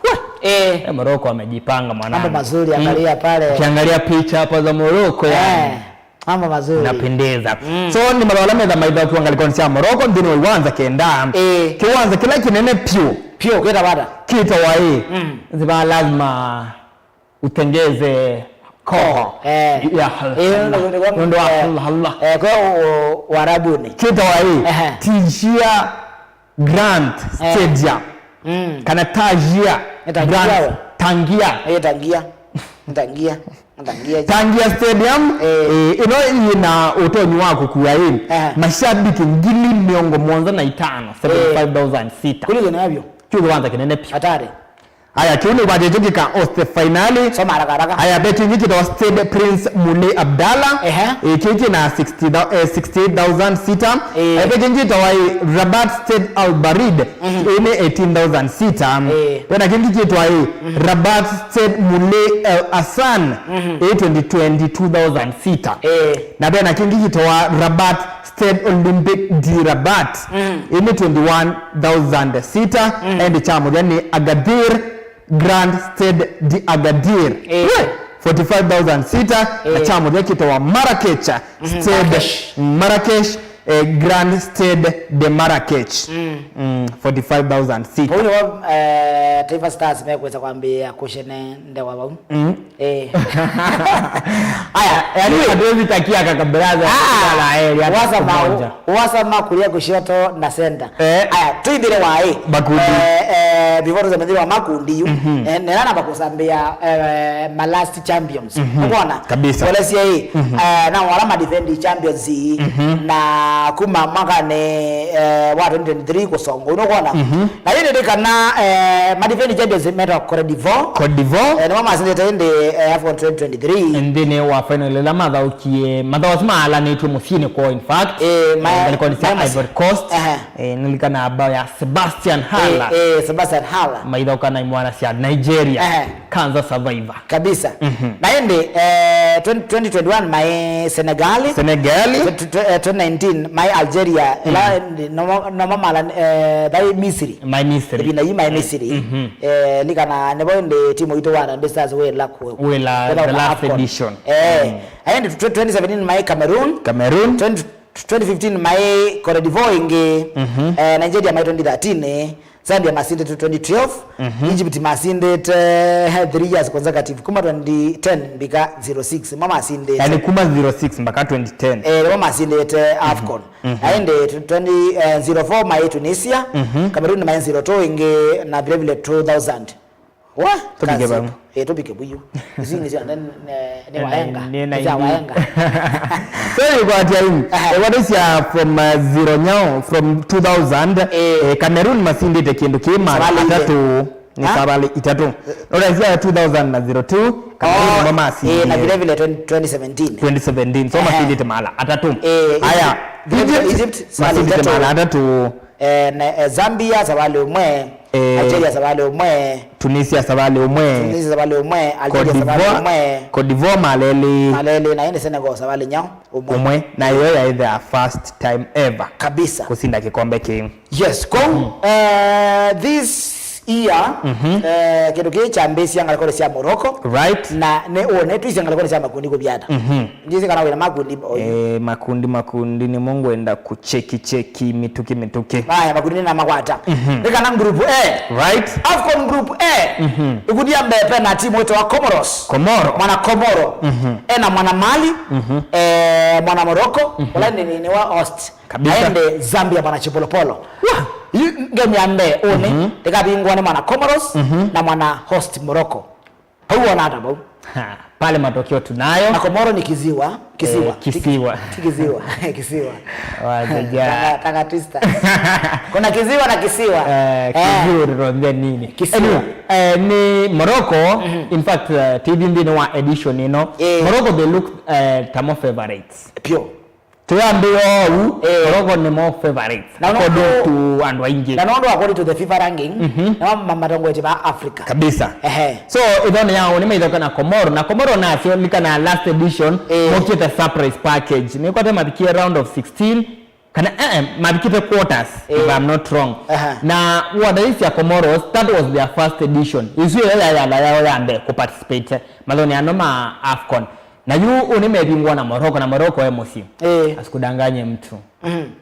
Wah! Eh. Eh, Morocco wamejipanga, mwanangu. Mambo mazuri, Mm. angalia pale. Ukiangalia picha hapa za Morocco, yani. Eh. Mambo mazuri. Napendeza. Mm. So, nĩ mathaũ ala metha maithaũkĩwa ngalĩkonĩ sya Morocco, nthĩnĩ wa iwanza kenda. Eh. Kĩwanza kĩla kĩnene piũ. Piũ, kĩtawa ata? Kĩtawa ĩ. Mm. Ziva lazima utengeze koho. Eh. Ya hal-, Eh, hal-, ndio, ndio, ndio, eh, hal-, hal-, eh, kwa u-, Uarabuni. Kĩtawa ĩ, Ehe. Tajia Grand Eh. Stadium. Mm. Kana Tajia Eh, Tangia Grand we. Tangia. Eh, Tangia. Tangia. Tangia. Tangia Stadium, Eh. eh, ĩno yĩna ũtonyi wa kũkua ĩ, Ehe. mashabiki ngili mĩongo mũonza na itano, Eh. seventy-five thousand seater. Kũlĩ thĩna wavyo. Kĩu kĩwanza kĩnene piũ. Hatari. Aya, kĩu nĩ kwatĩtũkĩka oste finali. Soma haraka haraka. Aya, beti ĩngĩ kĩtawa Stade Prince Moulay Abdallah. Ehe. Eh, kĩu kĩna sixty thou-, eh, sixty-eight thousand seater. Eh. Aya, beti ĩngĩ kĩtawa, eh, Rabat Stade Al Barid. Mhm. Ĩĩ nĩ eighteen thousand seater. Eh. Vena kĩngĩ kĩtawa, eh, Mhm. Rabat Stade Moulay El Hassan. Mhm. Ĩĩ twenty, twenty-two thousand seater. Eh. Na vena kĩngĩ kĩtawa Rabat Stade Olympique de Rabat, Mm. ĩĩ nĩ twenty-one thousand seater, Mm. ĩndĩ kya mũthya nĩ Agadir Grand Stade d'Agadir. Eh. We! Forty-five thousand seater, na Eh. kya mũthya kĩtawa Marrakech Mhm, Stade, Marrakech. Marrakech, eh, Grand Stade de Marrakech. Mm. Mm, forty-five thousand seater. Kwa hiyo, eh, Taifa Stars mekweza kwambia kushene ndewa vau. Mm. Eh. Aya, yani hatuwezi takia kaka brother, Ah, kila la heri, hata wasa siku ma-, moja. Wasa ma kulia kushoto na center. Eh. Aya, tuithire waĩ. Makundi. Eh, eh, before tuseme thĩna wa makundi yu. Mhm. Eh, nena namba kusambia, eh, ma last champions. Mhm. Ukwona? Kabisa. Walesia hii. Mhm. Eh, na wala ma defending champions hii. Mhm. Na kuma mwakani, eh, wa twenty twenty-three kusongo. Unakwona? Mhm. Na yĩĩ nĩ kana, eh, ma defending champions metawa Cote d'Ivoire. Cote d'Ivoire. Eh, nĩmo masindĩte ĩndĩ, eh, AFCON twenty twenty-three. Nthĩnĩ wa final ĩla mathaũkie, mathaũ asu maalanĩtw'e mũsyĩnĩ kwoo, in fact. Eh, ma-, eh, ngalĩkonĩ sya ma-, Ivory Coast. Ehe. Eh, nĩlikanaa bao ya Sebastian Haller. Eh, eh, Sebastian Haller. Maithaũka na imwana sya Nigeria. Ehe. Cancer survivor. Kabisa. Mhm. Na ĩndĩ, eh, twenty, twenty twenty-one maĩ Senegal. Senegal. Tw-, tw-, tw-, eh, twenty nineteen maĩ Algeria. Mhm. Ĩla nomo, nomo mala, eh, vai Misri. Maĩ Misri. Ĩvinda yĩ maĩ Misri. Mhm. Eh, likana nĩvo ĩndĩ timu itũ wa Harambee Stars wĩla kũ-, wĩla kũthaũka the last AFCON. Edition. Eh, Mhm. na ĩndĩ tw-, twenty seventeen maĩ Cameroon. Cameroon. Twenty twenty fifteen maĩ Cote d'Ivoire ĩngĩ, eh, Nigeria maĩ twenty thirteen, eh, Zambia masindĩte twenty twelve, Egypt masindĩte, eh, three years consecutive, kuma twenty ten mbika zero six, mo masindĩte. Yani kuma zero six mpaka twenty ten. Eh, nĩmo masindĩte AFCON. Na ĩndĩ twenty, eh, zero four maĩ Tunisia, Cameroon maĩ zero two ĩngĩ, na vile vile two thousand. Wa? Tũvike vamwe. Eh, tũvike vuyu. Isu nĩ sya, ne, ne, nĩ waenga. Nĩ sya waenga. So you got him. Eh, what is your from, uh, zero nyao, from two thousand, eh, Cameroon masindĩte kĩndũ kĩ mara atatũ. Nĩ savalĩ itatũ. Nora cia two thousand na zero two, Cameroon nĩmo masindie. Eh, na vile vile twenty, twenty seventeen. Twenty seventeen. So masindĩte mara atatũ. Eh, aya, Egypt, Egypt, masindĩte mara atatũ. Eh, na, eh, Zambia savalĩ ũmwe, eh, Nigeria savalĩ ũmwe, Tunisia savalĩ ũmwe, Tunisia savalĩ ũmwe, Algeria savalĩ ũmwe, Cote d'Ivoire malelĩ, malelĩ, na ĩndĩ Senegal savalĩ nyao ũmwe. Ũmwe, na ĩyo yaĩ their first time ever kabisa kũsinda kĩkombe kĩu. Yes, kwoou, eh, this year, eh, kĩndũ kĩĩ kyambĩĩsya ngalĩkonĩ sya Morocco. Right. Na nĩ ũne twĩsya ngalĩkonĩ sya makundi kũvyata. Ndiĩsĩ kana wĩna makundi oyu. Eh, makundi, makundi, nĩmo ngwenda kũcheki, cheki, mĩtũkĩ, mĩtũkĩ. Aya, makundi nĩ na makwata. Nĩ kana group A. Right. AFCON group A. Ikundi ya mbee pena timu wĩtawa Comoros. Komoro. Mwana Komoro. Ena mwana Mali. Eh, mwana Morocco. Ũla nĩ, nĩ, nĩ wa host. Kabisa. Aende Zambia mwana Chipolopolo. Wah! Yu game ya mbee ũnĩ, ndĩkavingwa nĩ mwana Comoros na mwana host Morocco. Pau wona ata pau? Ha, pale matokeo tunayo. Na Komoro ni kiziwa, kisiwa. Eh, kisiwa. Ti, ti kiziwa, kisiwa. Wajaja. Tanga, Tanga Twista. Kuna kiziwa na kisiwa. Eh, eh, kizuri ronde nini? Kisiwa. Anyway, eh, ni Morocco, in fact, eh, T V nthĩnĩ wa edition ĩno. Eh. Morocco, they look, eh, tamo favorites. Pio. Twĩambĩĩa ũu, eh, Morocco nĩmo favorites, na according to andũ aingĩ. Na nũndũ according to the FIFA ranking, nĩmo ma-, matongoetye va Africa. Kabisa. Ehe. So, ĩthonĩ yao nĩmaithoka na Komoro, na Komoro nasyo likanaa last edition, eh, mokĩte surprise package. Nĩkwate mavikie round of sixteen, kana, eh, eh, mavikĩte quarters, if I'm not wrong. Aha. Na wataisya Comoros, that was their first edition. Isu ĩyo yayala yao ya mbee kũparticipate mathonĩ ano ma AFCON. Na yu ũnĩ mevingwa na Morocco, na Morocco e mũsyĩ. Eh. Asikudanganye mtu.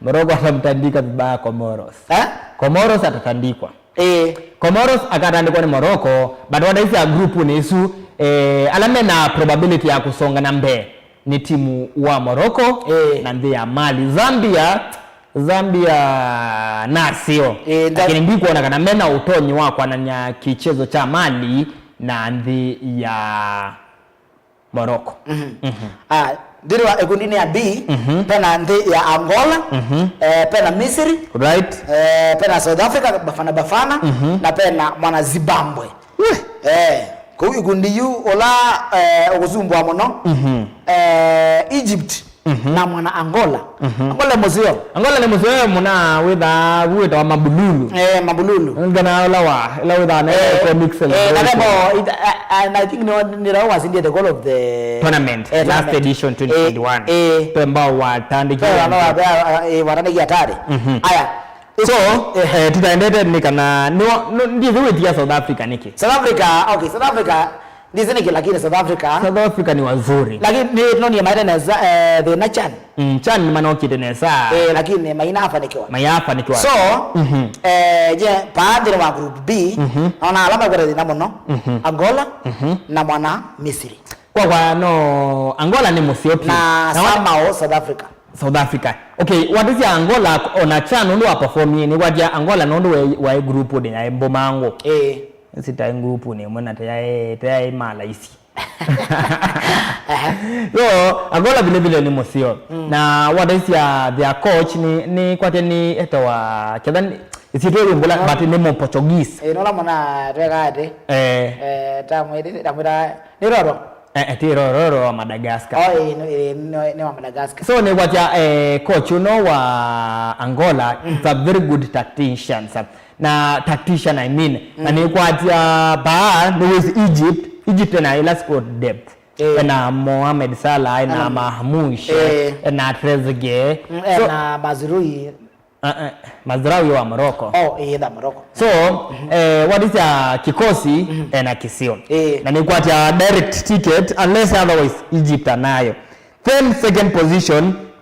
Morocco atamtandika vibaya Comoros. Eh? Comoros atatandikwa. Eh. Comoros akatandikwa nĩ Morocco, but wataisya group nĩ isu, eh, ala mena probability ya kusonga na mbee nĩ timu wa Morocco, eh, na nthĩ ya Mali. Zambia, Zambia nasio. Eh, nda- Lakini ndikwona kana mena ũtonyi wa kwananya kichezo cha Mali na nthĩ ya Morocco. Ah, nthĩnĩ wa ĩkundinĩ ya B, pena nthĩ ya Angola, eh, pena Misiri, right, eh, pena South Africa, Bafana Bafana, na pena mwana Zimbabwe. Eh, kũu ikundi yu ũla, eh, ũkũsumbũa mũno, eh, Egypt na mwana Angola. Angola mũseo. Angola nĩ mũseo mũna wĩthaa vu wĩtawa Mabululu. Eh, Mabululu. Ngana ũla wa, ũla wĩthaa na, eh, iconic, eh, celebration. Na vembo, it, uh, and I think no, nĩ rao wasindie the goal of the tournament, eh, last tournament edition, eh, twenty twenty-one. Eh. Pemba wa tandiki. Pemba no wa, eh, watandiki hatari. Aya. So, eh, tutaendete nĩ kana, no, no, ndithi wĩtia South Africa nĩkĩ? South Africa, okay, South Africa, Ndĩsĩ nĩkĩ, lakini South Africa. South Africa ni wazuri. Lakini nĩ, no nĩ maĩte nesa, eh, thĩna CHAN. Mm, CHAN nĩ manokĩte nesa. Eh, lakini mainafanikiwa. Mayafanikiwa. So, eh, je, paa nthĩnĩ wa group B, naona ala makwete thĩna mũno, Angola na mwana Misiri. Kwa kwa no, Angola nĩ mũseo piũ. Na somehow South Africa. South Africa. Okay, watisya Angola ona CHAN nũndũ wa perform nĩ watia Angola nũndũ we, wa group nĩ ya mbomangũ. Eh. Sita group nĩ mwe na tayai, tayai malaisi. So, Angola vile vile nĩ mũseo. Na watisya their coach nĩ, nĩ kwate nĩ etawa, ketha nĩ, isitwe yumbula, but nĩ mũ Portuguese. Eh, nola mwana tweka ati. Eh. Eh, tamwĩti, tamwĩta, nĩ Roro. Eh, eh, ti Roro, Roro wa Madagascar. Oh, eh, no, eh, no, nĩ wa Madagascar. So, nĩ kwatya, eh, coach ũno wa Angola, it's a very good tactician, sir. Na tactician, I mean. Na nĩ kwatya ba, nĩ with Egypt, Egypt na ila squad depth. Eh. Ena Mohamed Salah, ena Marmoush, eh, ena Trezeguet. Mm, so, ena Mazraoui. Uh, uh, Mazraoui wa Morocco. Oh, eh, the Morocco. So, eh, what is ya kikosi, eh, na kisio. Eh. Na nĩ kwatya direct ticket, unless otherwise Egypt anayo. Then second position,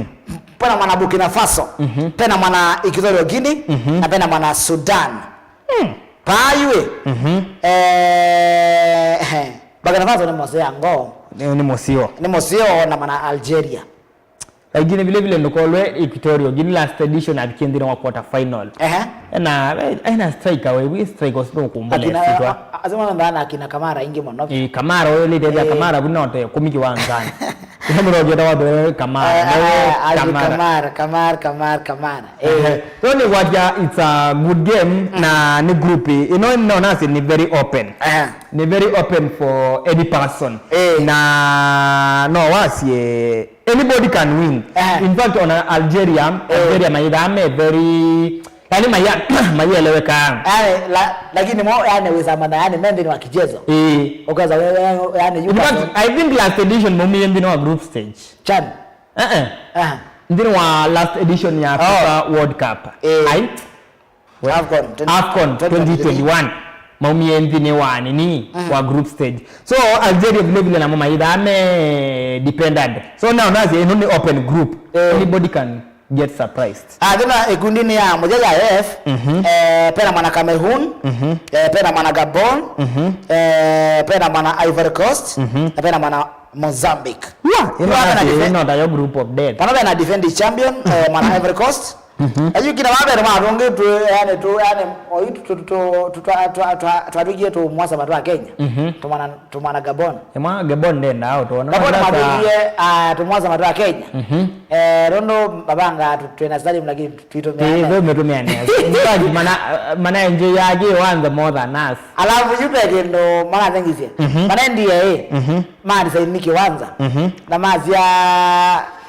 Mhm. Pena mwana Burkina Faso. Mhm. Pena mwana Equatorial Guinea. Mhm. Na pena mwana Sudan. Mm. Payue. Mhm. Eh, eh. Burkina Faso nĩ mũseo ya ngoo. Nĩ, nĩ mũseo. Nĩ mũseo na mwana Algeria. Lakini vile vile ndũkolwe Equatorial Guinea last edition avikie nthĩnĩ wa quarter final. Ehe. Ena, ena striker we, we striker ũsu nũkũmbũla. Akina, sitwa. A-, a-, asema nanda na akina Kamara ingi mũno. Eh, Kamara, we lete ya, eh, Kamara, vuna ote kumi kiwanzani. Ina mũno ũngĩ etawa Kamara. Eh, no, eh, eh, Kamara. Kamara, Kamara, Kamara, Kamara. Eh. Ehe. So nĩ kwatya it's a good game, na nĩ group ĩ. Ĩno nĩnona sĩ nĩ very open. Ehe. Nĩ very open for any person. Eh. Na no wasye anybody can win. Eh. In fact, on Algeria, eh, Algeria mayĩthaa me very, yani maya-, mayĩelewekaa. Yani, la-, lakini mo, yani, wĩsamanya, yani, me nthĩnĩ wa kichezo. Eh. Ũkaza we, we, yani, you. In fact, can, I think last edition maumie nthĩnĩ wa group stage. Chan. Eh, eh. Aha. Nthĩnĩ wa last edition ya, oh, FIFA World Cup. Eh. Ai. We-, AFCON, twenty, AFCON twenty twenty-one. maumie nthĩnĩ wa nini, wa group stage. So Algeria vile vile namo maithaa me dependent. So now nasi ĩno nĩ open group. Anybody can get surprised. Ah, thĩna ĩkundinĩ ya mũthya ya F, eh, pena mwana Cameroon, eh, pena mwana Gabon, eh, pena mwana Ivory Coast, na pena mwana Mozambique. Yeah, ĩno nasi ĩno tayo group of death. Pano pena defending champion, eh, mwana Ivory Coast. Ayu kina wabere matungĩ tu, yani tu, yani oyu tu, tu, tu, tu, twa- twa- twa- twatwikie tumwasama twa Kenya. Tumwana tumwana Gabon. Ema Gabon ndendaa ũtwona. Gabon matwikie, ah, tumwasama twa Kenya. Eh, rondo mabanga tu, twina stadium lakini twitumia. Tũmĩtũmĩanĩa. Mana mana enjoy yake wanza more than us. Alafu yu pe kĩndũ manathengisye. Mana ndiye, eh. Maandisaini kĩwanza. Na masya,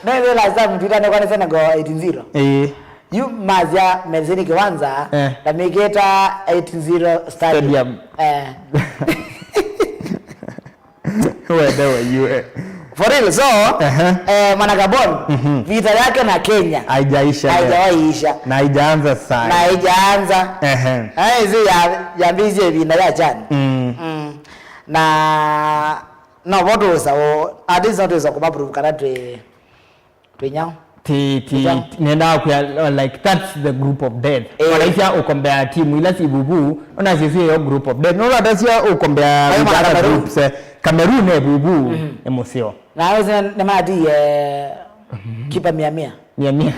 nĩwĩla Sam twĩtanĩkwa nĩ Senegal eight zero. Ĩĩ. Yu masya mendiseni kĩwanza, eh, na mĩkĩta eight zero stadium. Stadium. Eh. Wende wa U A. For real, so, eh, mwana Gabon, vita yake na Kenya haijaisha leo. Haijawahi isha. Na haijaanza saa hii. Na haijaanza. Ehe. Eh, zi ya, yambĩĩsye ĩvinda ya CHAN. Mm. Na no vo tũũsa o, at least no tũũsa kũmaprove kana twĩ twĩ nyau. Ti ti nenda kwĩa, uh, like, that's the group of death. Eh. Wanaisha ũkombea timu ila si vuvu, ona sisi yo group of death. No hata sia ũkombea groups, eh, Cameroon e vuvu e museo. Na wese nĩ mati, eh, kipa mia mia. Mia mia.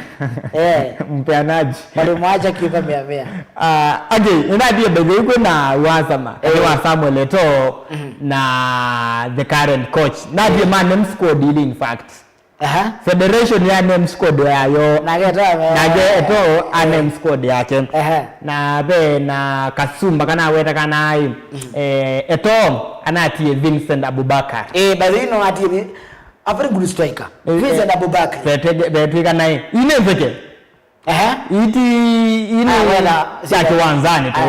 Eh. Mpeanaji. Walimwacha kipa mia mia. Ah, okay, nĩnathiĩ mbele ĩkwĩ na wasama, eh, wa Samuel Eto'o na the current coach. Nathiĩ ma name squad ili, in fact. Aha. Federation ya name squad yayo. Nake Eto'o ame- Nake Eto'o a name squad yake. Aha. Na ve na Kasumba kana weta kana ai. Eh, Eto'o anatie Vincent Abubakar. Eh, by the way, no atie Vi- a very good striker. Eh, Vincent Abubakar. Betwika naye. Ine mveke. Ehe. Iti ini ya kiwanzani tu.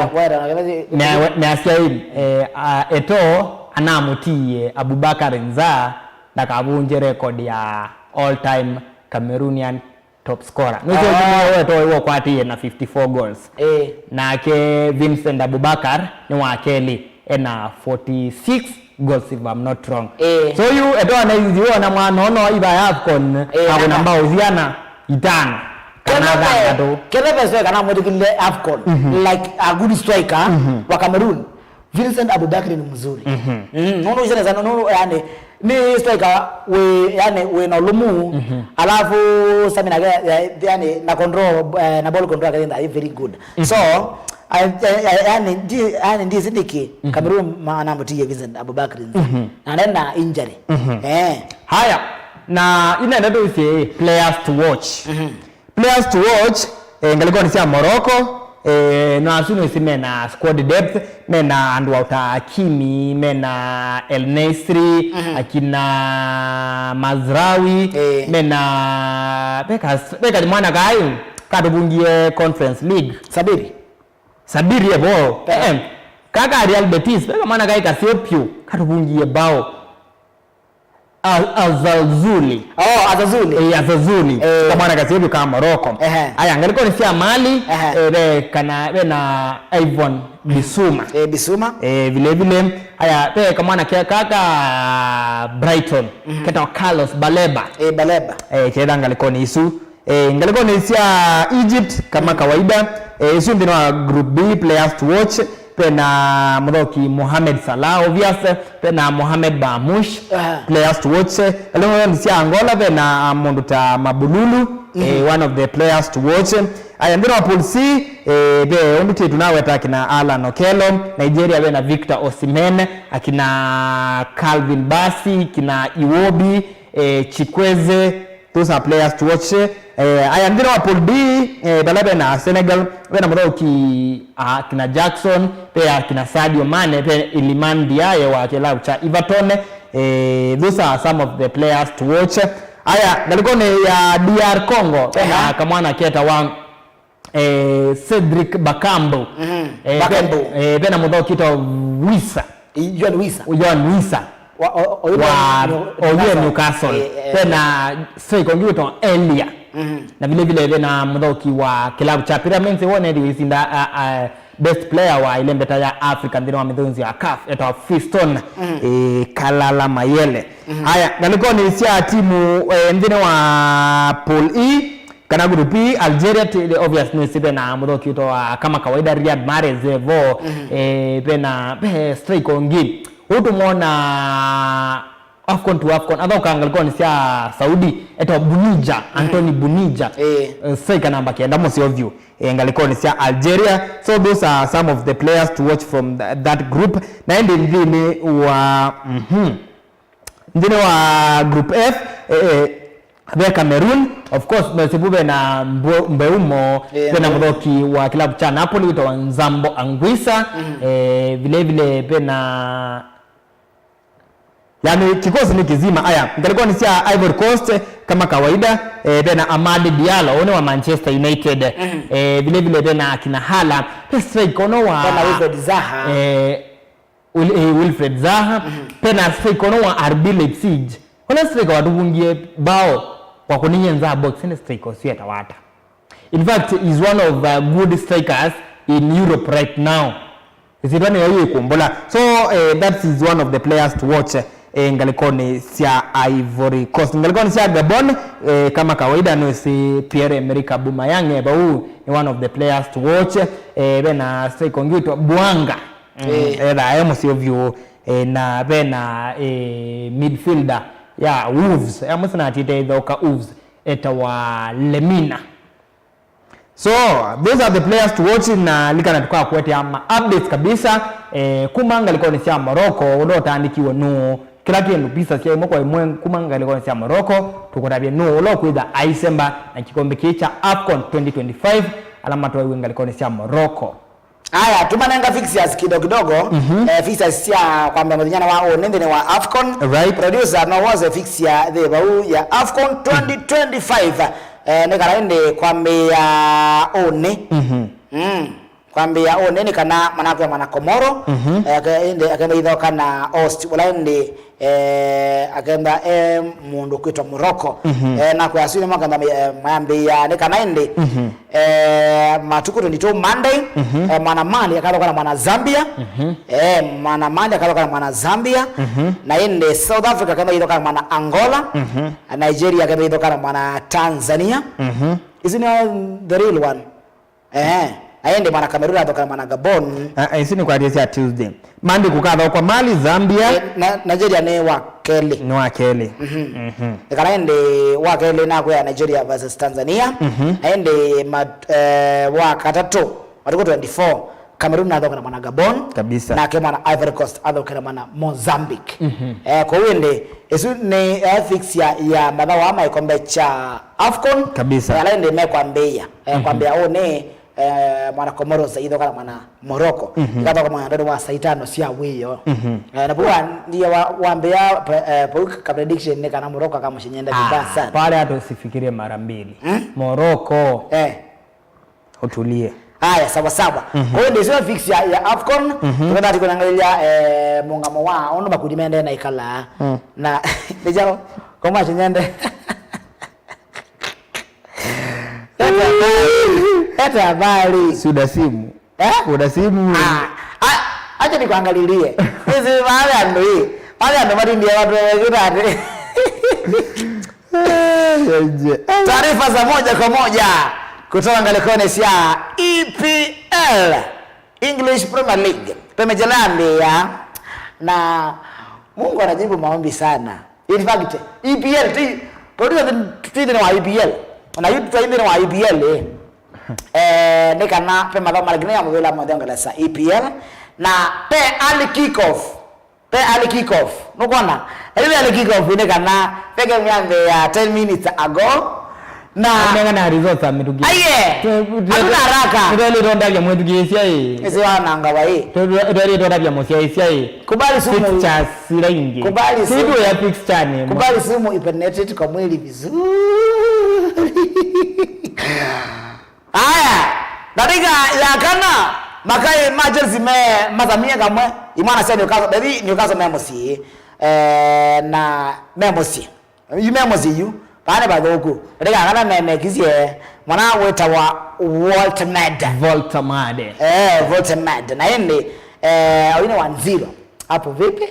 Measya ĩĩ, eh, a- Eto'o anamũtiie Abubakar Nza ndakavunje record ya all time Cameroonian top scorer. Nĩsyo Eto'o ĩwokwatĩie na fifty-four goals. Eh. Nake Vincent Abubakar nĩ wa kelĩ ena forty-six goals, if I'm not wrong. Eh. So yu Eto'o anaithiwa na mwana ono iva ya AFCON, eh, akona mbao ziana itano kana thanthatũ. Kethe ve striker kana mwĩtĩkĩlile AFCON, like a good striker wa Cameroon, Vincent Abubakar ni mzuri. Mm, nono isene sana, nono yani ni striker we yani we na lumu, alafu stamina yake, ya- yani na control, eh, na ball control yake is very good. So I- I- I- yani ndi yani ndi sindiki Cameroon ma- anamũtiie Vincent Abubakar Nza. Na nena injury. Eh. Haya, na inene tũisye players to watch. Players to watch, eh, ngalĩkonĩ sya Morocco, eh, no asu nĩsĩ mena squad depth, mena andũ ta Hakimi, mena El Nesri, akina Mazraoui, eh, mena veka veka mwana kaĩ katũvungie Conference League. Sabiri. Sabiri evo. Eh, eh. Kaka Real Betis, veka mwana kaĩ kaseo piũ, katũvungie bao. Al- Azazuli. Oh, Azazuli. Eh, Azazuli. Eh. Kamwana kaseo piũ ka Morocco. Ehe. Aya, ngalĩkonĩ sya Mali, ehe, eh, ve kana ve na Yvan Bissouma. Eh, Bissouma. Eh, vile vile. Aya, ve kamwana ke kaka Brighton. Keta Carlos Baleba. Eh, Baleba. Eh, ketha ngalĩkonĩ isu. Eh, ngalĩkonĩ sya Egypt, kama kawaida, eh, isu nthĩnĩ wa Group B, players to watch, vena mũthaũki Mohamed Salah, obvious, vena Mohamed Baamouche, aha, players to watch. Ngalĩkonĩ sya Angola, vena mũndũ ta Mabululu, eh, one of the players to watch. Aya, nthĩnĩ wa Pool C, eh, ve ũndũ tĩ tunaweta akina Allan Okello, Nigeria, vena Victor Osimhen, akina Calvin Bassey, kina Iwobi, eh, Chukwueze, Those are players to watch. Eh, aya, nthĩnĩ wa Pool D, eh, vala vena Senegal, vena mũthaũki, ah, kina Jackson, ve akina Sadio Mane, ve Iliman Ndiaye wa kĩlavu kya Everton. Eh, those are some of the players to watch. Aya, ngalĩkonĩ ya D R Congo, vena, aha, kamwana ketawa eh, Cedric Bakambu. Mhm. Eh, Bakambu. Ve- eh, vena mũthaũki wĩtawa Wissa. I- Johan Wissa. Johan Wissa. Wa- o- o- wa- Nyu- oyu e Newcastle. Newcastle. Eh, eh. Vena striker ũngĩ wĩtawa Elia. Mhm. Na vile vile vena mũthaũki wa kĩlavu kya Pyramids, wone ethĩwa isinda, a- a- Best player wa ĩlembeta ya Africa nthĩnĩ wa mĩthũnzĩ ya CAF etawa Fiston, eh, Kalala Mayele. Aya, ngalĩkonĩ sya timu, eh, nthĩnĩ wa Pool E, kana Group E, Algeria, ti, the obvious nĩ sĩ, vena mũthoki ũtawa kama kawaida Riyad Mahrez, eh, vo, eh, vena, ve strike ũngĩ. Ũtũmwona AFCON to AFCON. Athoka ngalĩkonĩ sya Saudi, etawa Bunija, Anthony Bunija. Eh. Eh, striker namba kenda mũseo vyũ, eh, ngalĩkonĩ sya Algeria. So those are some of the players to watch from th-, that group. Na ĩndĩ nthĩnĩ wa, mhm. Nthĩnĩ wa Group F, eh, eh, ve Cameroon, of course, no sivu vena Mbo-, Mbeumo, eh, vena mũthoki wa kilabu cha Napoli wĩtawa Nzambo Anguissa, eh, vile vile vena Yani, kikosi nĩ kĩzima. Aya, ngalĩkonĩ sya Ivory Coast, kama kawaida, eh, vena Amad Diallo, ũũ nĩ wa Manchester United. Eh, vile vile vena akina Hala, ve strike ũno wa Vena Wilfred Zaha. Eh, Wil-, eh, Wilfred Zaha, vena strike ũno wa R B Leipzig. Ũla strike watũvungie bao, wakũnĩie nza box, nĩ strike ũsu etawa ata? In fact, he's one of, uh, good strikers in Europe right now. Ĩsyĩtwa nĩyo yĩkũmbũla. So, eh, that is one of the players to watch, eh, ngalĩkonĩ sya Ivory Coast. Ngalĩkonĩ sya Gabon, eh, kama kawaida, nĩwĩsĩ Pierre-Emerick Aubameyang, eh, vau nĩ one of the players to watch. Eh, vena strike ũngĩ wĩtwa Bouanga. Mm, eh, ethaa e mũseo vyũ, eh, na vena, eh, midfielder ya Wolves. Ya mũsĩ natĩte ĩthoka Wolves, etawa Lemina. So, those are the players to watch, na likana tũkakuetea ma updates kabisa, eh, kuma ngalĩkonĩ sya Morocco, ũla ũtaandĩkiwe nũũ, kĩla kĩndũ, visa sya ĩmwe kwa ĩmwe kuma ngalĩkonĩ sya Morocco, tũkũtavye nũũ ũla ũkwĩtha aisemba na kĩkombe kĩĩ kya AFCON twenty twenty-five, ala matwaiwe ngalĩkonĩ sya Morocco. Aya, tũmanenga fixtures kidogo kidogo. Eh, fixtures sya kwambĩa mũthenya wa ũnĩ nthĩnĩ wa AFCON. Right. Producer, no wose fixture thĩ vau ya AFCON twenty twenty-five. Eh, nĩ kana ĩndĩ kwambĩa ũnĩ. Mm. Kwambĩa ũnĩ nĩ kana manakwĩa mwana Komoro. Eh, ke-, ĩndĩ akenda ithoka na host. Ũla ĩndĩ, eh, akenda e mũndũ kwĩtwa Morocco. Eh, nakwĩa asu nĩmo akenda, eh, mayambĩĩa nĩ kana ĩndĩ, eh, matukũ twenty-two Monday, eh, mwana Mali akathoka na mwana Zambia. Eh, mwana Mali akathoka na mwana Zambia. Na ĩndĩ South Africa akenda ithoka na mwana Angola. Nigeria akenda ithoka na mwana Tanzania. Isu nĩ the real one. Eh, na ĩndĩ mwana Cameroon athoka na mwana Gabon. Ah, isu nĩ kwatie sya Tuesday. Monday kũkathokwa Mali, Zambia. Eh, na, Nigeria nĩ wa kelĩ. Nĩ wa kelĩ. Nĩ kana ĩndĩ wa kelĩ nakwĩa Nigeria versus Tanzania. Na ĩndĩ mat-, eh, wa katatũ, matukũ twenty-four, Cameroon athoka na mwana Gabon. Kabisa. Nake mwana Ivory Coast athoka na mwana Mozambique. Eh, kwoou ĩndĩ, ĩsu nĩ, eh, fixture ya mathawa ma ĩkombe kya AFCON. Kabisa. Eh, ala ĩndĩ mekwambĩĩa. Eh, kwambĩa ũnĩ, eh, mwana Comoros ithoka na mwana Morocco. Ikathoka mwana ndoni wa saa itano sya wĩoo. Eh, na vau wa, ndiye wa, wambĩa, eh, vau ka prediction nĩ kana Morocco akamũshinyenda vibaya sana. Pale hata usifikirie mara mbili. Morocco. Eh. Utulie. Aya, sawa sawa. Kwa hiyo ndio fix ya, ya AFCON. Tukenda tiko naangalia, eh, mũngamo wa ũndũ makundi mende na ikala. Na ndio kwa macho nyende. Hata habari. Hata habari. Si una simu? Eh? Una simu? Ah, a-, acha nikuangalilie. Hizi baada ya ndo hii. Baada ya ndo mali ndio watu wengine ati. Eh, yenje. Taarifa za moja kwa moja kutoka ngalĩkonĩ sya E P L, English Premier League. Pemejela mbia na Mungu anajibu maombi sana. In fact, E P L, ti, producer, ti, ti nthĩnĩ wa E P L. Na yu twa nthĩnĩ wa E P L, eh. Eh, nĩ kana pe mathaũ malakini ya mũvĩla mothe ongelesa E P L. Na pe early kick off. Pe early kick off. Nũkwona? Na yu early kick off nĩ kana pe game yambĩĩa ten minutes ago. Na nengana results za mĩtũkĩ. Aiye. Hatuna haraka. Nitwelitondavya mwĩtũkĩĩsya ĩ. Ĩsĩ wananga wa ĩ. Twelitondavya mũsyaĩsya ĩ. Kubali sumu. Fixtures ila ingĩ. Kubali sumu. Situ ya fixture nĩ. Kubali sumu ipenetrate kwa mwili vizuri. Aya, ndatĩka ya kana, makai ma Chelsea me masamie kamwe. Imwana sya Newcastle, bethi Newcastle me mũsyĩ. Eh, na me mũsyĩ. Yu me mũsyĩ yu, vaa nĩ vathũku. Ndatĩka ya kana me mekisye, Mwana wĩtawa Walter Mad. Walter Mad. Eh, Walter Mad. Na ĩndĩ, eh, oine wa nziro. Hapo vipi?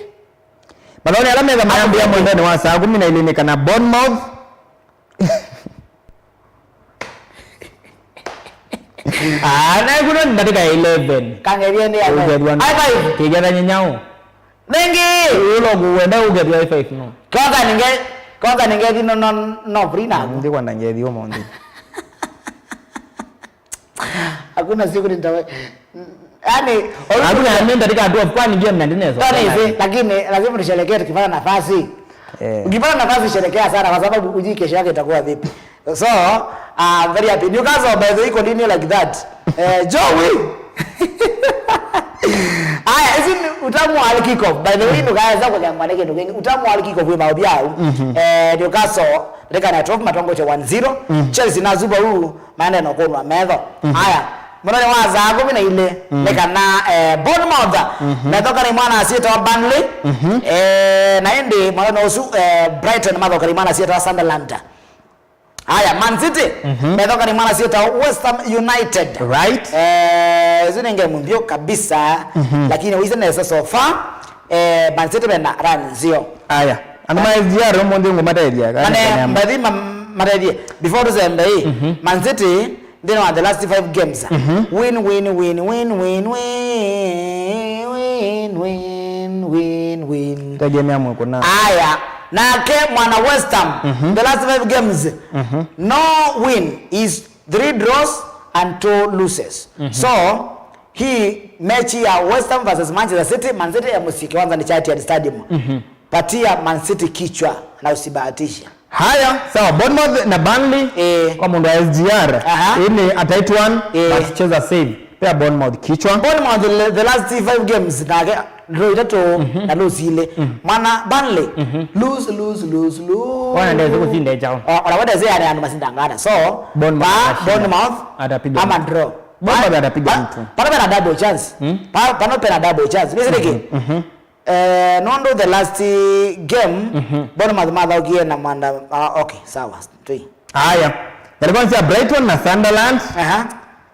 Mathoni ala metha mayambia mwendani wa saa kumi na ilĩ nĩ kana Bournemouth. Ah, na kuna ndatĩka eleven. Kangethia nĩ ya Ũgethwa na- High five. Kĩgetha nyenyao. Nengi. Ulo kuwenda ũgethwa high five no. Kwanza ninge, kwanza ninge thino no, no free na. Ndi kwenda ngethi ũmũnthĩ. Hakuna siku nitawe. Yaani, hakuna ya mimi ndatĩka tu, of kwani game na ndinaweza. Lakini lazima tusherekee tukipata nafasi. Eh. Ukipata nafasi, sherekea sana kwa sababu hujui kesho yake itakuwa vipi. So, uh, I'm very happy. Newcastle, by the way, continue like that. Eh, Joey. Aya, isi ni utamu wa kick off. By the way, ndũkaweza kũthemwa nĩ kĩndũ kĩngĩ. Utamu wa kick off wĩ maũthi au. Eh, Newcastle, reka na twelve matongoche one zero. Chelsea na Zubaru, maende na kũnwa metho. Aya, mũthenya wa saa kũmi na ilĩ, nĩ kana, eh, Bournemouth, metho kana imwana asyĩtawa Burnley. Eh, na ĩndĩ mũthenya ũsu, eh, Brighton matho kana imwana asyĩtawa Sunderland. Aya, Man City, metho kana imwana asyĩtawa West Ham United. Right. Eh, isu nĩ ngemu mbyũ kabisa, lakini wĩsĩ nesa so far, eh, Man City mena run nzeo. Aya, andũ ma S G R ũmũnthĩ ngũmatethya. Mane, mbathi ma-, matethye. Before tũsembe ĩ, Man City, nthĩnĩ wa the last five games. Win, win, win, win, win, win, win, win, win, win. Tegemea mwĩkũna. Aya, nake mwana West Ham, the last five games, no win is three draws and two losses. So, hii mechi ya West Ham versus Manchester City, Man City ya mũsyĩ kĩwanzanĩ kya Etihad Stadium. Patia Man City kichwa na usibahatishe. Haya, sawa, Bournemouth na Burnley. Eh. Kwa mũndũ wa S G R, aha, ĩĩ nĩ a tight one, eh, but cheza safe. Pea Bournemouth kichwa. Bournemouth the, the last five games nake draw itatũ na lose ilĩ. Mwana Burnley, lose, lose, lose, lose. Wana ndezi kusinda chao. O-, ona wenda zia ni andu masinda ngana. So, Bournemouth pa atashinda. Bournemouth atapiga ama mtu. Draw. Bournemouth atapiga pa-, mtu. Pano pena double chance. Pa-, pano pena double chance. Nisi niki? Eh, nondo the last game, Bournemouth mathaũkie na manda, ah, okay, sawa, tui. Aya. Ngalĩkonĩ sya Brighton na Sunderland. Aha.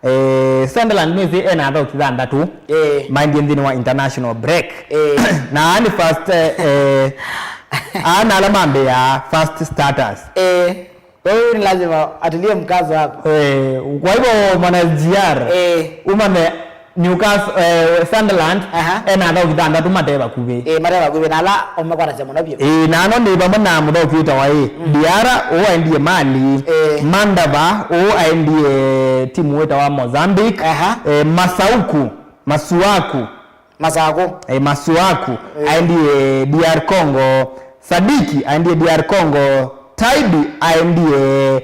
Eh, Sunderland mwĩsĩ ena athaũki thanthatũ. Eh. Maendie nthĩnĩ wa international break. Eh. Na aa nĩ first, eh, eh, aa na ala mambĩaa first starters. Eh. Kwa hiyo ni lazima atilie mkazo hapo. Eh, kwa hivyo mwana S G R, eh, umame Newcastle, eh, Sunderland, aha, ena athaũki thanthatũ mate vakuvĩ. Eh, mate vakuvĩ, na ala ũmekwatasya mũno vyũ. Eh, na ano nĩ vamwe na mũthaũki wĩtawa ĩ, Diarra, ũũ aendie Mali, eh, Mandava, ũũ aendie timu wĩtawa Mozambique, aha, eh, Masauku, Masuaku, Masako. Eh, Masuaku, eh, aendie D R Congo. Sadiki aendie D R Congo. Taibi aendie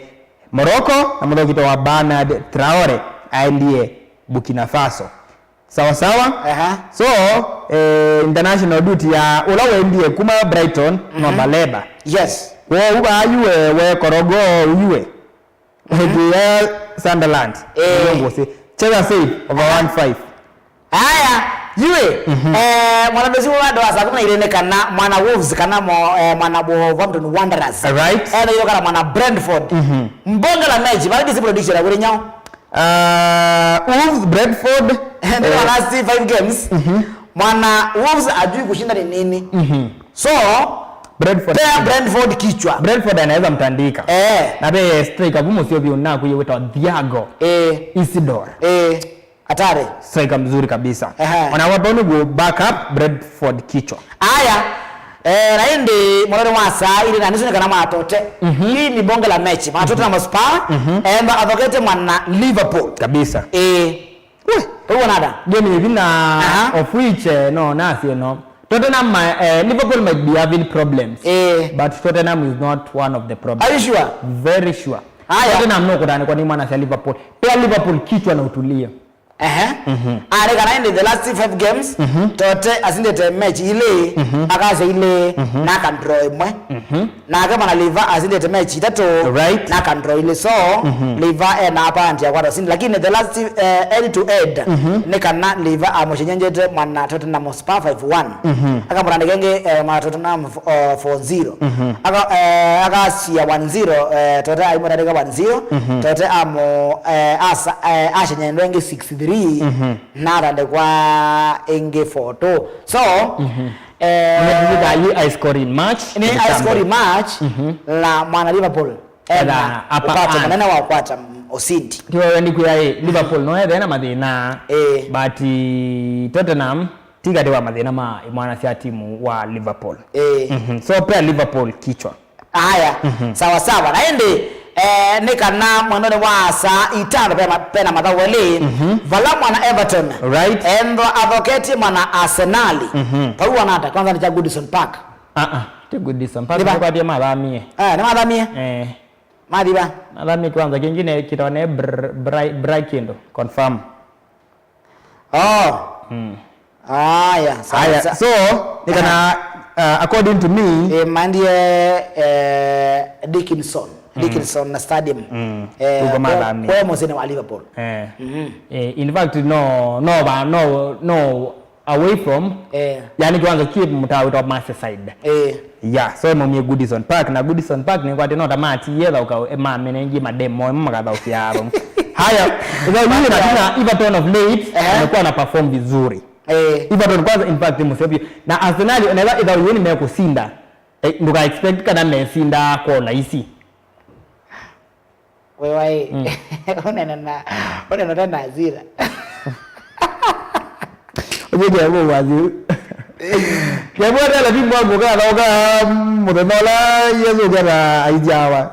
Morocco, na mũthaũki wĩtawa Bernard Traore aendie Burkina Faso. Sawa sawa? Aha. So, eh, international duty ya ũla waendie kuma Brighton, no Baleba. Yes. Kwa ũu vaa yu we, we korogo yu we. Hĩndĩ ya Sunderland, eh, nĩyo ngũsĩ. Cheza safe, over one five. Aya, yue, eh, mwana ũsu wa ndoa saa kumi na ilĩ nĩ kana mwana Wolves, kana mo-, eh, mwana Wolverhampton Wanderers. Right. Eh, ndio kana mwana Brentford. Mbonge la mechi, bali si prediction ya kule nyao. Ah, Wolves, Brentford. And the, eh, last five games, mwana Wolves ajui kushinda ni nini. So, Brentford. Pea Brentford kichwa. Brentford anaweza mtandika. Eh. Na pe striker vumo sio vyo na kuye wĩtawa Thiago. Eh. Isidore. Eh. Hatari. Striker mzuri kabisa. Ehe. Ona wapo ni go back up Brentford kichwa. Aya. Eh, na ĩndĩ mũthenya wa saa ilĩ na nusu nĩ kana Matote. Hii ni bonge la mechi. Matote na Spurs. Emba athokete mwana Liverpool. Kabisa. Eh. Wĩ, ũw'o nada? Game ĩvi na, aha, of which, eh, no, nasi no. Tottenham, eh, Liverpool might be having problems. Eh. But Tottenham is not one of the problems. Are you sure? Very sure. Aya. Tottenham no kũtanĩkwa nĩ mwana sya Liverpool. Pea Liverpool kichwa na utulie. Ehe. Arĩ kana ĩndĩ the last five games, Tote asindĩte mechi ilĩ, akasya ilĩ, na akadraw ĩmwe. Nake mwana Liva asindĩte mechi itatũ, right, na akadraw ilĩ. So, Liva ena upper hand ya kwata ũsindi. Lakini the last, eh, head to head, nĩ kana Liva amũcenyenjete mwana Tottenham Hotspur five one. Akamũtandĩka ĩngĩ, eh, mwana Tottenham, eh, four zero. Aka-, eh, akasia one zero, eh, Tote aimũtandĩka one zero. Tote amũ, eh, asa-, eh, acenyenwa ĩngĩ six three. Na atandĩkwa ĩngĩ four two. So, eh, nĩ high scoring match. Nĩ high scoring match, na mwana Liverpool ena upper hand, ũkwato mũnene wa kwata, mm, ũsindi. Tiwe nĩ kwĩa ĩ, Liverpool no ethĩe na mathĩna, but Tottenham ti katĩ wa mathĩna ma imwana sya timu wa Liverpool. So pea Liverpool kichwa. Aya, sawa sawa. Na ĩndĩ, eh, nĩ kana mwendonĩ wa saa itano pena, pena mathaũ elĩ, vala mwana Everton, right, ethwa athoketye mwana Arsenal. Pau wanata, kwanza nĩ cha Goodison Park. Ah, ah, ti Goodison Park, nĩva? Nĩkwatĩe mathamie. Ah, nĩmathamie? Eh. Mathiva? Mathamie kwanza, kĩngĩ nĩ kĩtone br-, bra-, bra kĩndũ, confirm. Oh. Aya, sawa, aya, sa- so, nĩ kana, uh, according to me, eh, mandie, eh, Dickinson. Dickinson na Stadium. Eh, uko kwe-, mathamie. Kwe mũsyĩnĩ wa Liverpool. Eh. Eh, in fact, no, no, ba, no, no, away from, eh, yani kiwanza ki mtaa witwa Merseyside. Eh. Yeah, so maumie Goodison Park, na Goodison Park nĩ kwatĩ no ta mati yetha uka, e, mamene ingi mademo, emo makathaũkia avo. Haya, ĩthaũ yĩĩ na Everton of late, eh, amekuwa na perform vizuri. Eh. Everton kwanza, in fact, nĩ mũseo vyũ. Na Arsenal, onetha ĩthaũ yĩĩ nĩmekũsinda, eh, ndũka expect kana mesinda kwa ũlaisi. Wewaĩ, ũnena na, ũnena ũte na hasira. Ũjĩkĩa kũu wathi. Kemwetela timu wangu ũkathaũka mũthenya ũla Yesu ũketha aityawa.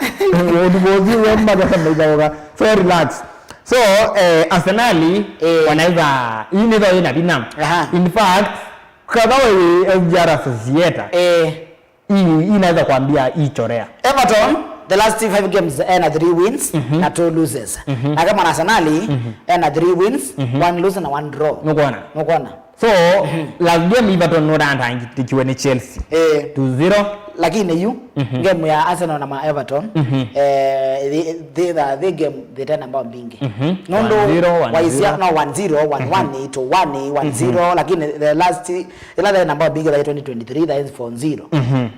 Ũtukũ ũsu we maketha maithaũka. So relax. So, eh, Arsenal, eh, wanaweza, hii nĩ thao ina bina. Aha. In fact, kadhawe S G R Associator. Eh. Hii, hii inaweza kuambia hii chorea. Everton, the last five games, ena three wins na two losses. Na kama na Arsenal, ena three wins, one loss na one draw. Nũkwona? Nũkwona? So, last game Everton nũrandangiwe nĩ Chelsea. Eh. Two zero. Lakini yu, game ya Arsenal na ma Everton, eh, the, the, the, the game, the ten ambao mbingi. Nũndũ one zero, one zero. Waisya, no, one zero, one one, two one, one zero, lakini the last Ĩla the number big like twenty twenty-three, that is four zero.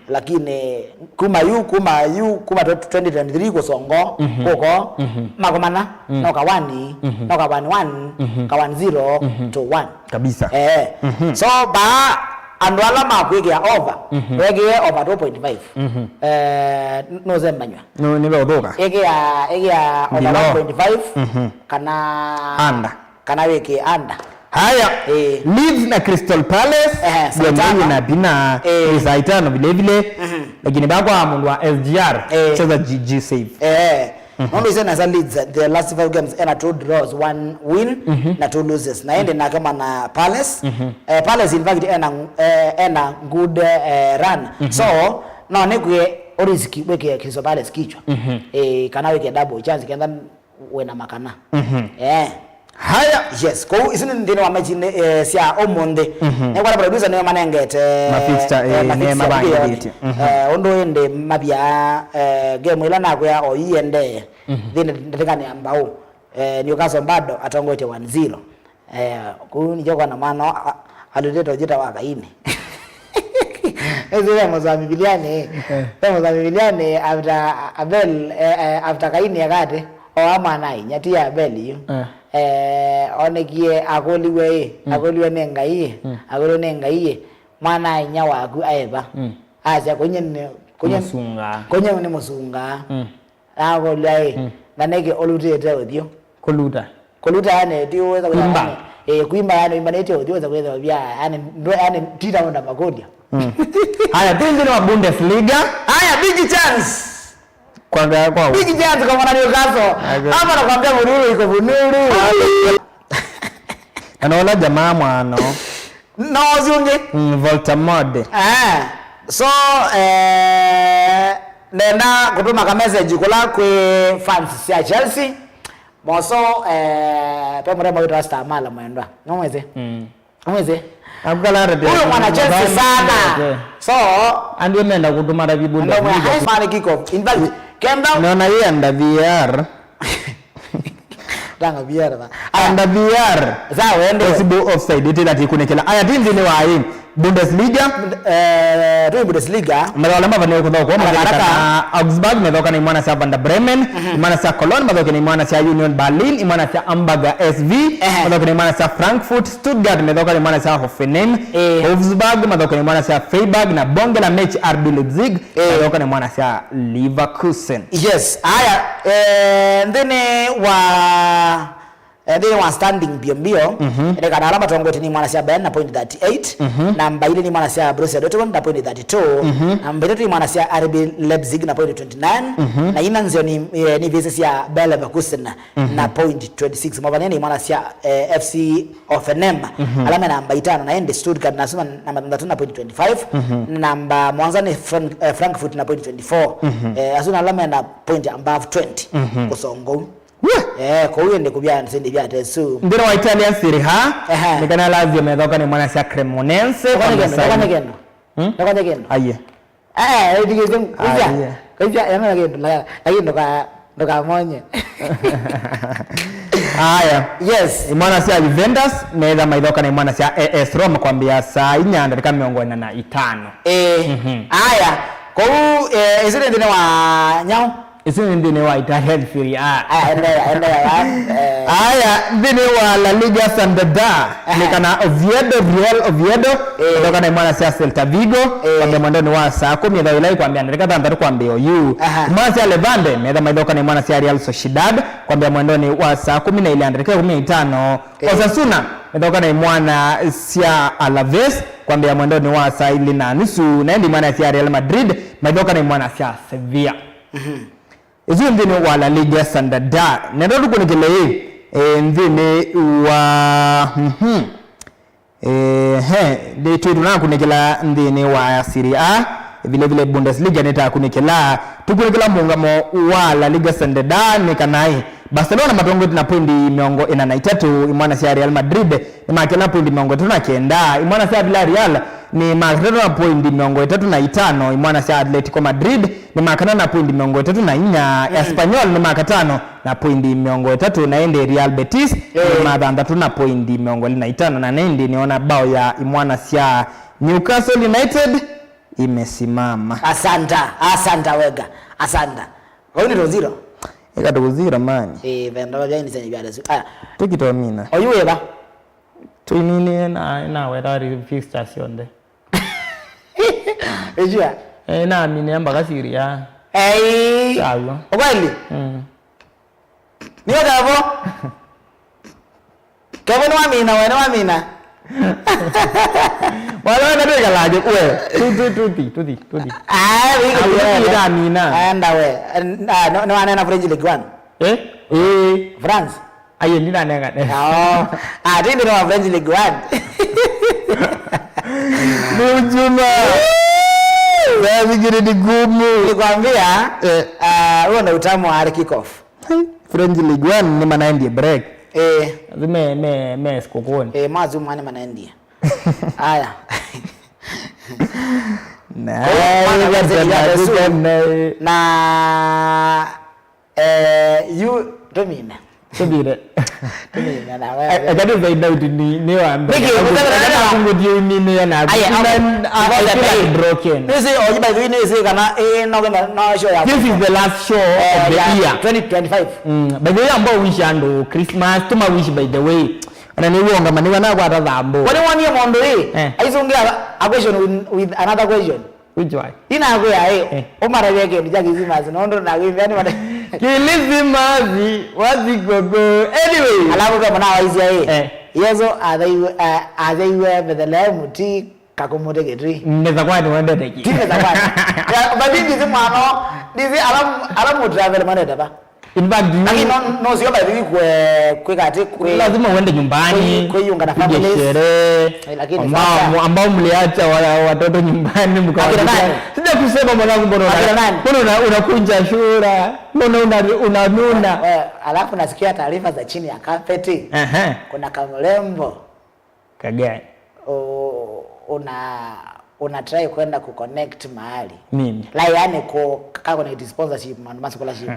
Lakini kuma yu, kuma yu, kuma twenty twenty-three kusongo, kuko, makomana, no ka one, no ka one one, ka one zero to one. Kabisa. Eh. So, ba, andũ ala makwĩkĩa over, wekĩe over two point five. Eh, nũzembanywa. No, nĩ ũthũka. Ĩkĩa, ĩkĩa over below. One point five, kana under. Kana wĩkĩ under. Haya, eh. Leeds na Crystal Palace, eh, saa itano. Game ĩna bina, eh, saa itano vile vile. Lakini bakwa mũndũ wa S G R, eh, cheza G G save. Eh. Nũndũ ise nesa Leeds, the last five games, ena two draws, one win, na two losses. Na ende nake mana Palace. Eh, Palace, in fact, ena, eh, ena good, eh, run. So, no nĩkwĩe ũriski wĩkĩe Crystal Palace kichwa. Eh, kana wĩkĩe double chance, kenda wĩna makana. Eh. Haya. Yes, kũu isu nĩ nthĩnĩ wa mechi nĩ, eh, sya ũmũnthĩ. Nĩkwona producer nĩwe manengete, ma fixture, eh, eh, ma fixture nĩ mabangĩthĩtye. Eh, ũndũ ĩndĩ mavya, eh, game ĩla nakwĩa o iendee. Thĩnĩ ndatĩkanĩ ya mbao. Eh, Newcastle bado atongoetye one zero. Eh, kũu nĩkyo kwana mwana a-, alutĩte ũjita wa Kaini. Ĩsu ve mũsoa Mivilianĩ, eh, ve mũsoa Mivilianĩ after Abel, eh, eh, after Kaini akate, oa mwana inya, ti Abel yu. Eh. Eh, onekie akũliwe ĩ, akũliwe nĩ Ngai ĩ, akũliwe nĩ Ngai ĩ, mwana inya waku aeva. Asya, kũnyie nĩ, kũnyie, mũsungaa. Kũnyie nĩ mũsungaa. Nakũlya ĩ, na nĩkĩ ũlutĩte ũthyũ? Kũluta. Kũluta yani ti wĩza kwĩthĩwa kwimba. Yani, eh, kwimba yani wimbanĩtye ũthyũ wĩza kwĩthĩwa vya yani ndwe yani ti ta ũndũ makũlya. Haya, twĩ nthĩnĩ wa Bundesliga. Haya, big chance. Kwanga kwa big chance kwa mwana Newcastle. Hapa nakwambia Mururu iko Bunuru. Na naona jamaa mwano. No ũsu ũngĩ. Mm, Voltamode. Eh. So, eh, nenda kũtũma ka message kũla kwĩ fans sya Chelsea. Moso, eh, pe mũremba wĩtawa Stamala mwendwa. No mwĩsĩ? Mm. No mwĩsĩ? Akukala ata. Huyo mwana Chelsea sana. So, andũ menda kũtuma ta vibu ndio mwana Bundesliga. High man kick off. In fact, kenda. Naona yeye under V A R. Tanga V A R ba. Under V A R. Sawa, ende. Possible offside, ĩtĩla tikunĩkĩla. Aya, ti nthĩnĩ wa ĩ. Bundesliga. Eh, tũi Bundesliga. Mathaũ ala mavanĩwe kũthaũkwa. Haraka, haraka. Mathaũkana Augsburg, mathaũkana imwana sya Werder Bremen, mhm, imwana sya Cologne, mathaũkana imwana sya Union Berlin, imwana sya Hamburger S V, ehe, mathaũkana imwana sya Frankfurt, Stuttgart, mathaũkana imwana sya Hoffenheim, eh, Wolfsburg, mathaũkana imwana sya Freiburg, na bonge la mechi R B Leipzig, eh, mathaũkana imwana sya Leverkusen. Yes, aya, eh, nthĩnĩ wa Eh, nthĩnĩ wa standing mbio mbio, mhm, ĩndĩ kana ala matongoetye nĩ imwana sya Bayern na point thirty-eight, mhm, namba ilĩ nĩ imwana sya Borussia Dortmund na point thirty-two, mhm, namba itatũ nĩ imwana sya R B Leipzig na point twenty-nine, mhm, na ina nzeo nĩ, eh, nĩ ivĩsĩ sya Bayer Leverkusen, mhm, na point twenty-six. Mwavanĩe nĩ imwana sya, eh, F C Hoffenheim, mhm, ala me namba itano, na ĩndĩ Stuttgart na suma namba thanthatũ na point twenty-five, mhm, na namba mũonza nĩ Fran-, eh, Frankfurt na point twenty-four. Mhm. Eh, asu na ala me na point above twenty, mhm, kũsonga ũu. Woo! Eh, kũu ĩndĩ kũvya nthĩ ndĩ vya tesu. Nthĩnĩ wa Italian Serie A, ehe, nĩ kana Lazio methaũkana imwana sya Cremonese. Ndokonye kwa kĩndũ, Marseille. Ndokonye kĩndũ. Hmm? Ndokonye kĩndũ. Aiye. Eh, eh, ndikĩte, kũisya. Aiye. Kũisya, yana kĩndũ, la, lakini ndoka, ndoka monye. Aya. Yes. Imwana sya Juventus, metha maithaũkana imwana sya A S Roma kwambĩa saa inya ndatĩka mĩongo ĩna na itano. Eh. Mhm. Aya. Kũu, eh, ĩsu nĩ nthĩnĩ wa nyaũ? Ĩsu nĩ nthĩnĩ wa Italian Serie A. Aya, endelea, endelea, eh. Aya, nthĩnĩ wa La Liga Santander, ehe, nĩ kana Oviedo, Real Oviedo, eh, mathaũkana imwana sya Celta Vigo, eh, kwambĩa mwendonĩ wa saa kũmi, ĩthaũ ĩla ĩkwambĩa ndatĩka thanthatũ kwambĩa oyu. Aha. Imwana sya Levante, metha maithaũkana imwana sya Real Sociedad, kwambĩa mwendonĩ wa saa kũmi na ilĩ ndatĩka ĩkũmi na itano. Eh. Osasuna, methaũkana imwana sya Alaves, kwambĩa mwendonĩ wa saa ilĩ na nusu, na ĩndĩ imwana sya Real Madrid, maithaũkana imwana sya Sevilla. Mhm. Ĩsu nthĩnĩ wa La Liga Santander. Nenda tũkunĩkĩle ĩ, e, nthĩnĩ wa, mhm. E, he, nĩ twĩ tũnakunĩkĩla nthĩnĩ wa Serie A, vile vile Bundesliga nĩtakunĩkĩla. Tũkunĩkĩla mũũngamo wa La Liga Santander nĩ kana ĩ, Barcelona matongoetye na poindi mĩongo ĩna na itatũ, imwana sya Real Madrid nĩmakĩla poindi mĩongo ĩtatũ na kenda, imwana sya Villarreal nĩ ma katatũ na poindi mĩongo ĩtatũ na itano, imwana sya Atletico Madrid nĩ ma kana na poindi mĩongo ĩtatũ na inya, mm, Espanyol nĩ ma katano na poindi mĩongo ĩtatũ, na ĩndĩ Real Betis nĩ, eh, ma thanthatũ na poindi mĩongo ĩlĩ na itano, na nĩ ĩndĩ nĩona bao ya imwana sya Newcastle United imesimama. Asanta, asanta Wega, asanta. Vau nĩ two zero. Ĩka two zero, man. Eh, venda vavya ini sene vya dasu. Aya. Tũkitomina. Oyu wĩva? Tũiminĩe na, na wetari fixtures syonthe. Ĩjua? Eh, namine mpaka Serie A. Ei. Sawa. Ukweli? Mm. Nĩyo Kevo? Kevo nĩwamina, we nĩwamina? Mwana wenda twĩkalage, we. Tuthi, tuthi, tuthi, tuthi. Ah, wĩkalage. Ndamina. Enda we. Ah, no, nĩwanena French League One? Eh? Eh. France? Aye, ndinanengane. Oh. Ah, tindi no French League One. Mujuma. Nafikiri ni gumu. Nilikwambia, eh, ah, huo ndo utamu wa kick off. French League One nĩ manaendie break. Eh. Azi me, me, me sikukuni. Eh, mazu mwana manaendie. Aya. Na, oh, mwana, na, na, na, na, na, na, Eh, yu, tũmine. Tũmine. Tũmine na wewe. Eh, eh, that is the doubt ni, ni wa mbere. Nĩkĩ, mũthenya na kũngũthie ũmine na. Aya, I feel like broken. Nĩsĩ, oh, by the way, nĩsĩ kana, eh, no, no, no show ya. This is the last show, eh, of the year. Twenty twenty-five. Mm, by the way, ambao wish andũ Christmas, tuma wish by the way. Ona nĩ wonga maniwa na kwata thambo. Wale wani mondo, eh. Eh. Aizungia a question with, with another question. Which one? Inakwĩa ĩ, eh, ũmaravya kĩndũ kya Kilisimasi, nũndũ nakwĩmbĩa nĩ mata- Kilisimasi, wathi kũkũ. Anyway. Alafu ve mwana waisya ĩ, eh, Yesu athaiwe, eh, athaiwe Bethlehem, ti Kakũmũtĩ Kĩtui. Methakwani wendete ki? Ti Methakwani. Ya, but ndisi mwana, ndisi ala, ala mũtravel manete va. In fact, you, lakini no, no sio by the way kwe, kwika ati kwe, lazima uende nyumbani, kwe, kweyunga na upige families, sherehe, eh, lakini ambao sasa mu-, ambao mliacha wa-, watoto nyumbani mkawapiga. Akina nani? Sija kusema mwanangu, mbona una-, akina nani? Mbona una-, unakunja sura? Mbona una-, unanuna? We, alafu nasikia taarifa za chini ya carpet. Ehe. Kuna kamrembo. Kagani? U-, una, una try kwenda ku connect mahali. Mimi. La, yani ku, ka connect sponsorship, maũndũ ma scholarship.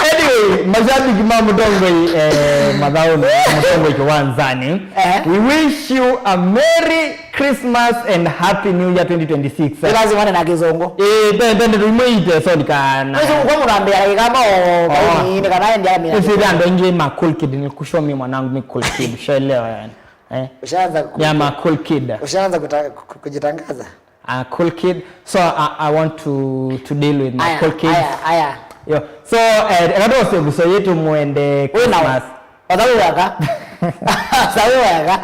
Anyway, mashabiki ma Mũtongoi, eh, mathaũnĩ, Mũtongoi kĩwanzanĩ. Eh. We wish you a Merry Christmas and Happy New Year twenty twenty-six. Ni lazima na kizungu. Eh, be, be, ndio imwe ite, sorry, kana. Wewe uko mrambia kama o, oh, kaini, ni kana ndio amina. Sisi ndio nje ma cool kid, ni kushomi mwanangu mi cool kid, ushaelewa yani. Eh? Ushaanza ku-, ya ma cool kid. Ushaanza kuta-, ku-, kujitangaza? A cool kid. So I, I want to, to deal with my, aya, cool kid. Aya, aya. Yo. So, eh, eka tose guso yetu mwende Christmas. Othawi waka. Othawi waka.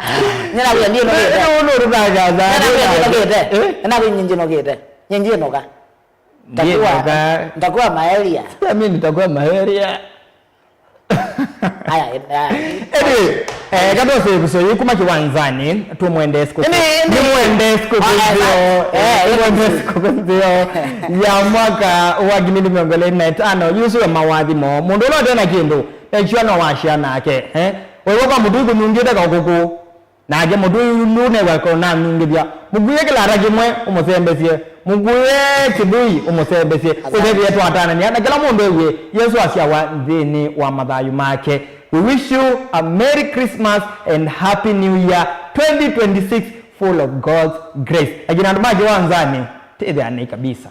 Nyina kuya ndiye nogete. Ino uno rutagaza. Nyina kuya ndiye nogete. Eh? Nyina kuya nyinji nogete. Nyinji noga. Ndiye noga. Ntakuwa, ntakuwa maeria. Sasa mimi nitakuwa maeria. Aya, aya. Anyway, eh, katose episode yĩ kuma kĩwanzanĩ, tũmwende sikũkũ. Ĩni, ĩni. Nĩmwende sikũkũ nzeo, eh, nĩmwende sikũkũ nzeo ya mwaka wa ngili mĩongo ĩlĩ na ĩtano, yusue mawathimo. Mũndũ ũla ũte na kĩndũ, echua no washia nake, eh? Wewe kwa mũtũi kũnyungĩte ka ũkũkũ. Nake mũtũi ũyũ nũnew'a kũnanyungĩthya. Mũkuĩe kĩlata kĩmwe, ũmũsembesye. Mũkuĩe kĩthũi, ũmũsembesye. Asante. Ũsethĩe twatananĩa na kĩla mũndũ ew'e Yesũ asyawa nthĩnĩ wa mathayũ make. We wish you a Merry Christmas and Happy New Year twenty twenty-six, full of God's grace. Akina andũ ma kĩwanzanĩ, tĩthĩanei kabisa.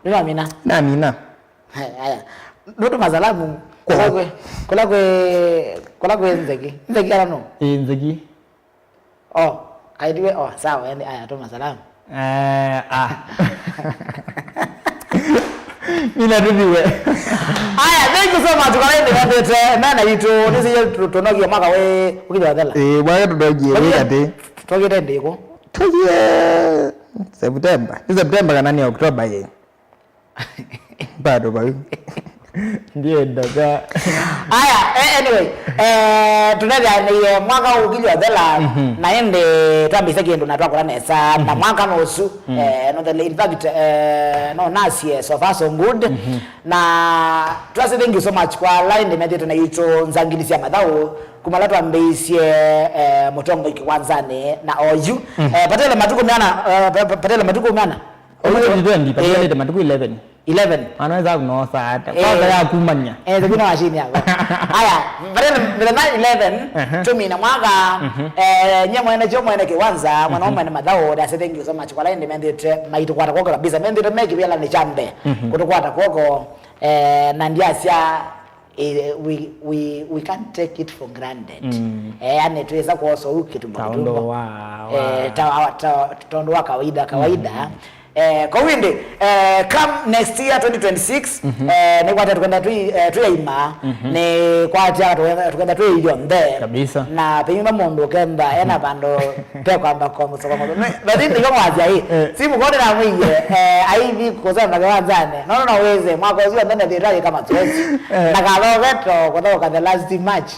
Nĩwamina? Namina. Haya, haya. Nũtũma salamu. Kũla kwĩ, kũla kwĩ, kũla kwĩ Nzeki. Nzeki ala nũ? Ĩ, Nzeki. Oh, kaitiwe, oh, sawa, yani, aya, tũma salamu. Eh, ah. Mina tuthiwe. Aya, thank you so much kwa ĩndĩ wendete mena itũ. Nĩsĩ tũnogie mwaka wĩ ũkĩthĩ wa thela. Eh, mwaka tũnogie wĩ katĩ. Tũgĩte ndĩkũ? Tũgie September. Nĩ September kana nĩ October yĩ? Bado bau. Ndiendaga. Aya, eh, anyway, eh, tũnethĩanĩie mwaka ũkĩlya ũthela, mhm, na ĩndĩ twambĩĩsya kĩndũ na twakũla nesa, na, mhm, mwaka no ũsu, mm, eh, no the, in fact, eh, no nasie, so far so good. Mhm. Na twasye thank you so much kwa ala ĩndĩ methĩte na itũ nzangili sya mathaũ, kuma ala twambĩĩsye, eh, Mũtongoi kĩwanzanĩ na oyu. Mhm. Eh, patele matukũ meana, eh, pa-, pa-, patele matukũ meana? Ũmwe twenty twenty, eh, patũlĩte matukũ eleven. Eleven. Anaweza kunosa hata. Eh. Kwanza ya kumanya. Eh, ndio kuna machine yako. Aya, mbele mbele na eleven, aha, tũmina mwaka, mhm, eh, nye mwene, kyo mwene kĩwanza, mwana, mhm, mwene mathaũ, I say thank you so much. Kwa ĩndĩ mendete maitũkwata kwoko kabisa. Mendete meki bila ni chambe. Mhm. Kũtũkwata kwoko, eh, na ndiasya, eh, we, we, we can't take it for granted. Mm. Eh, yani tuweza kuosa huyu kitu. Ta ũndũ wa, wa, eh, ta, ta, ta ũndũ wa kawaida, kawaida. Mm. Eh, kwa ĩndĩ, eh, come next year, twenty twenty-six, mhm, eh, nĩ kwata tukenda twi, eh, twiaima, mhm, nĩ kwata tukenda, tukenda twi yonthe. Kabisa. Na penyuma mũndũ ũkenda, ena, mhm, vandũ pe kwamba kwa mũsoko mũndũ. Nĩ, na thĩnĩ kwa mwazia hii. Eh. Simu kone na mwiye, eh, aivi kusema kiwanzani. No, no, no, weze, mwaka ũcio ndio ndio kama zoezi. Eh. Na kaloveto kutoka the last match.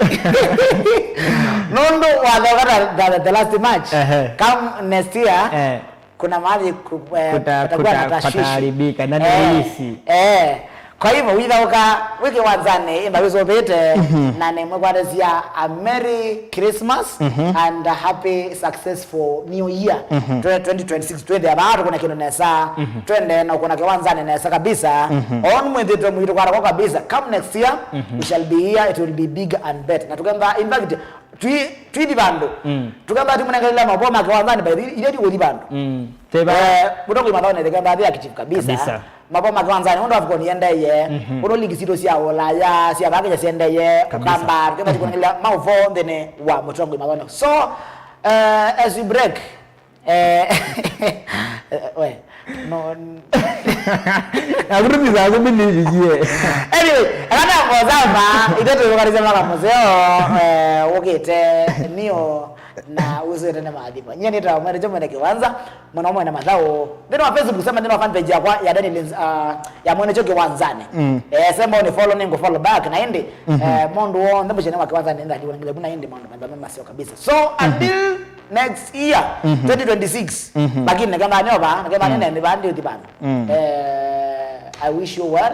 Nũndũ wathoka the, the, the last match. Ehe. Come next year, eh, kuna mahali ku-, eh, kuta-, kutakuwa na kuta-, tashwishi. Kutaharibika, na ni, eh, rahisi. Eh. Kwa hivyo, witha ũka wĩ kĩwanzanĩ, ĩmba wĩsũvĩte, mhm, na nĩmwĩkwatĩsya a Merry Christmas, mhm, and a happy successful New Year, mhm, twe-, twenty twenty-six. Twĩthĩa vaa tũkũna kĩndũ nesa, mhm, twende na ũkũna kĩwanzanĩ nesa kabisa. Mhm. On mwĩthĩtwe mwitũ kwatako kabisa. Come next year, mhm, we shall be here, it will be big and better. Na tũkemba, in fact, twi-, twithi vandũ. Mm. Tũkemba tũmũnenganĩla mavoo ma kĩwanzanĩ, by the way, ile ti kũthi vandũ. Mm. Teba. Eh, Mũtongoi mathaũnĩ tũkemba thĩ active kabisa. Kabisa. Mavoo ma kĩwanzanĩ, ũndũ AFCON yendeye, mhm, ũndũ ligi sitũ sya Ulaya, sya vaa Kenya syendeye, kabisa, Ũkamba, tũkemba, mhm, tũkũnenganĩla maũvoo nthĩnĩ wa Mũtongoi mathaũnĩ. So, eh, as we break, eh, we, no, n-, nakutumiza kumbilivikie. Anyway, akana ngozama, ithe tuyokanisya mwaka mũseo, eh, ũkĩte, nio, Na ũswĩte nĩ maathimo. Nyie nĩtawa Mwene Kyo Mwene Kĩwanza, mũno mwene mathaũ. Nthĩnĩ wa Facebook, sema nthĩnĩ wa fan page yakwa ya Daniel, uh, ya Mwene Kyo Kĩwanzanĩ. Mm. Eh, sema ũnĩ follow, nĩngũ follow back. Na ĩndĩ, eh, mũndũ w'onthe mũcene wa Kĩwanzanĩ nthaliwa ngilebu na ĩndĩ maũndũ methame maseo kabisa. So, until next year, twenty twenty-six. Lakini nĩkenda nyova, nĩkenda nene, nĩvandi ũthi vandũ. Eh, I wish you well.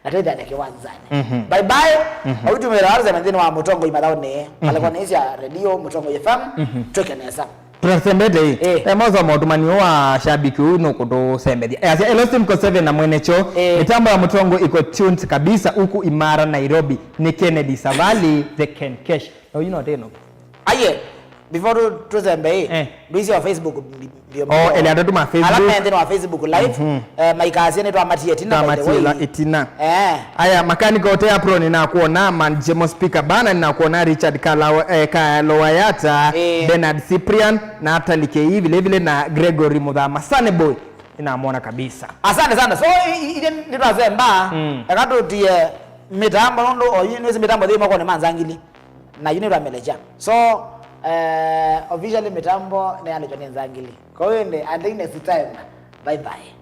Na twĩthane Kĩwanzanĩ. Bye bye. Autumĩra arusema nthĩnĩ wa mũtongoi mathaũnĩ. Palekwa nĩ sya redio, Mũtongoi F M. Twĩke nesa. Tũtasembete ĩ. Eh. Eh, mwazo wa ũtũmani wa shabiki ũyũ nũkũtũsembethya. Eh, asya, "Hello, Team Ko seven na Mwene Kyo. Eh. Mĩtambo ya mũtongo iko tuned kabisa huku Imara, Nairobi." Nĩ Kennedy Savali, the Kenkesh. Na ũyũ no teno. Aye, before tu, tũsembe ĩ, eh, ndwĩsĩ wa Facebook mbi-, mbio mbio. Oh, ele atatũ ma Facebook. Ala me nthĩnĩ wa Facebook live, eh, maikasya nĩtwamatie ĩtina, by the way. Twamatie ĩtina. Eh. Aya, makanika ote apron nĩnakuona, man Jemo speaker bana nĩnakuona, Richard Kalawa, eh, Kalowayata, eh, Bernard Cyprian, Natalie Kei, vile vile na Gregory Muthama. Sunny Boy, nĩnamwona kabisa. Asante sana. So, i-, i-, ithe nĩtwasemba, eka tũtie mĩtambo nũndũ, oyu nĩsĩ mĩtambo thĩ moko nĩ manzangili. Na yu nĩtwamĩlekya. So, eh, officially mĩtambo nĩyalekwa nĩ nzangili. Kwa hiyo ĩndĩ, until next time, bye bye.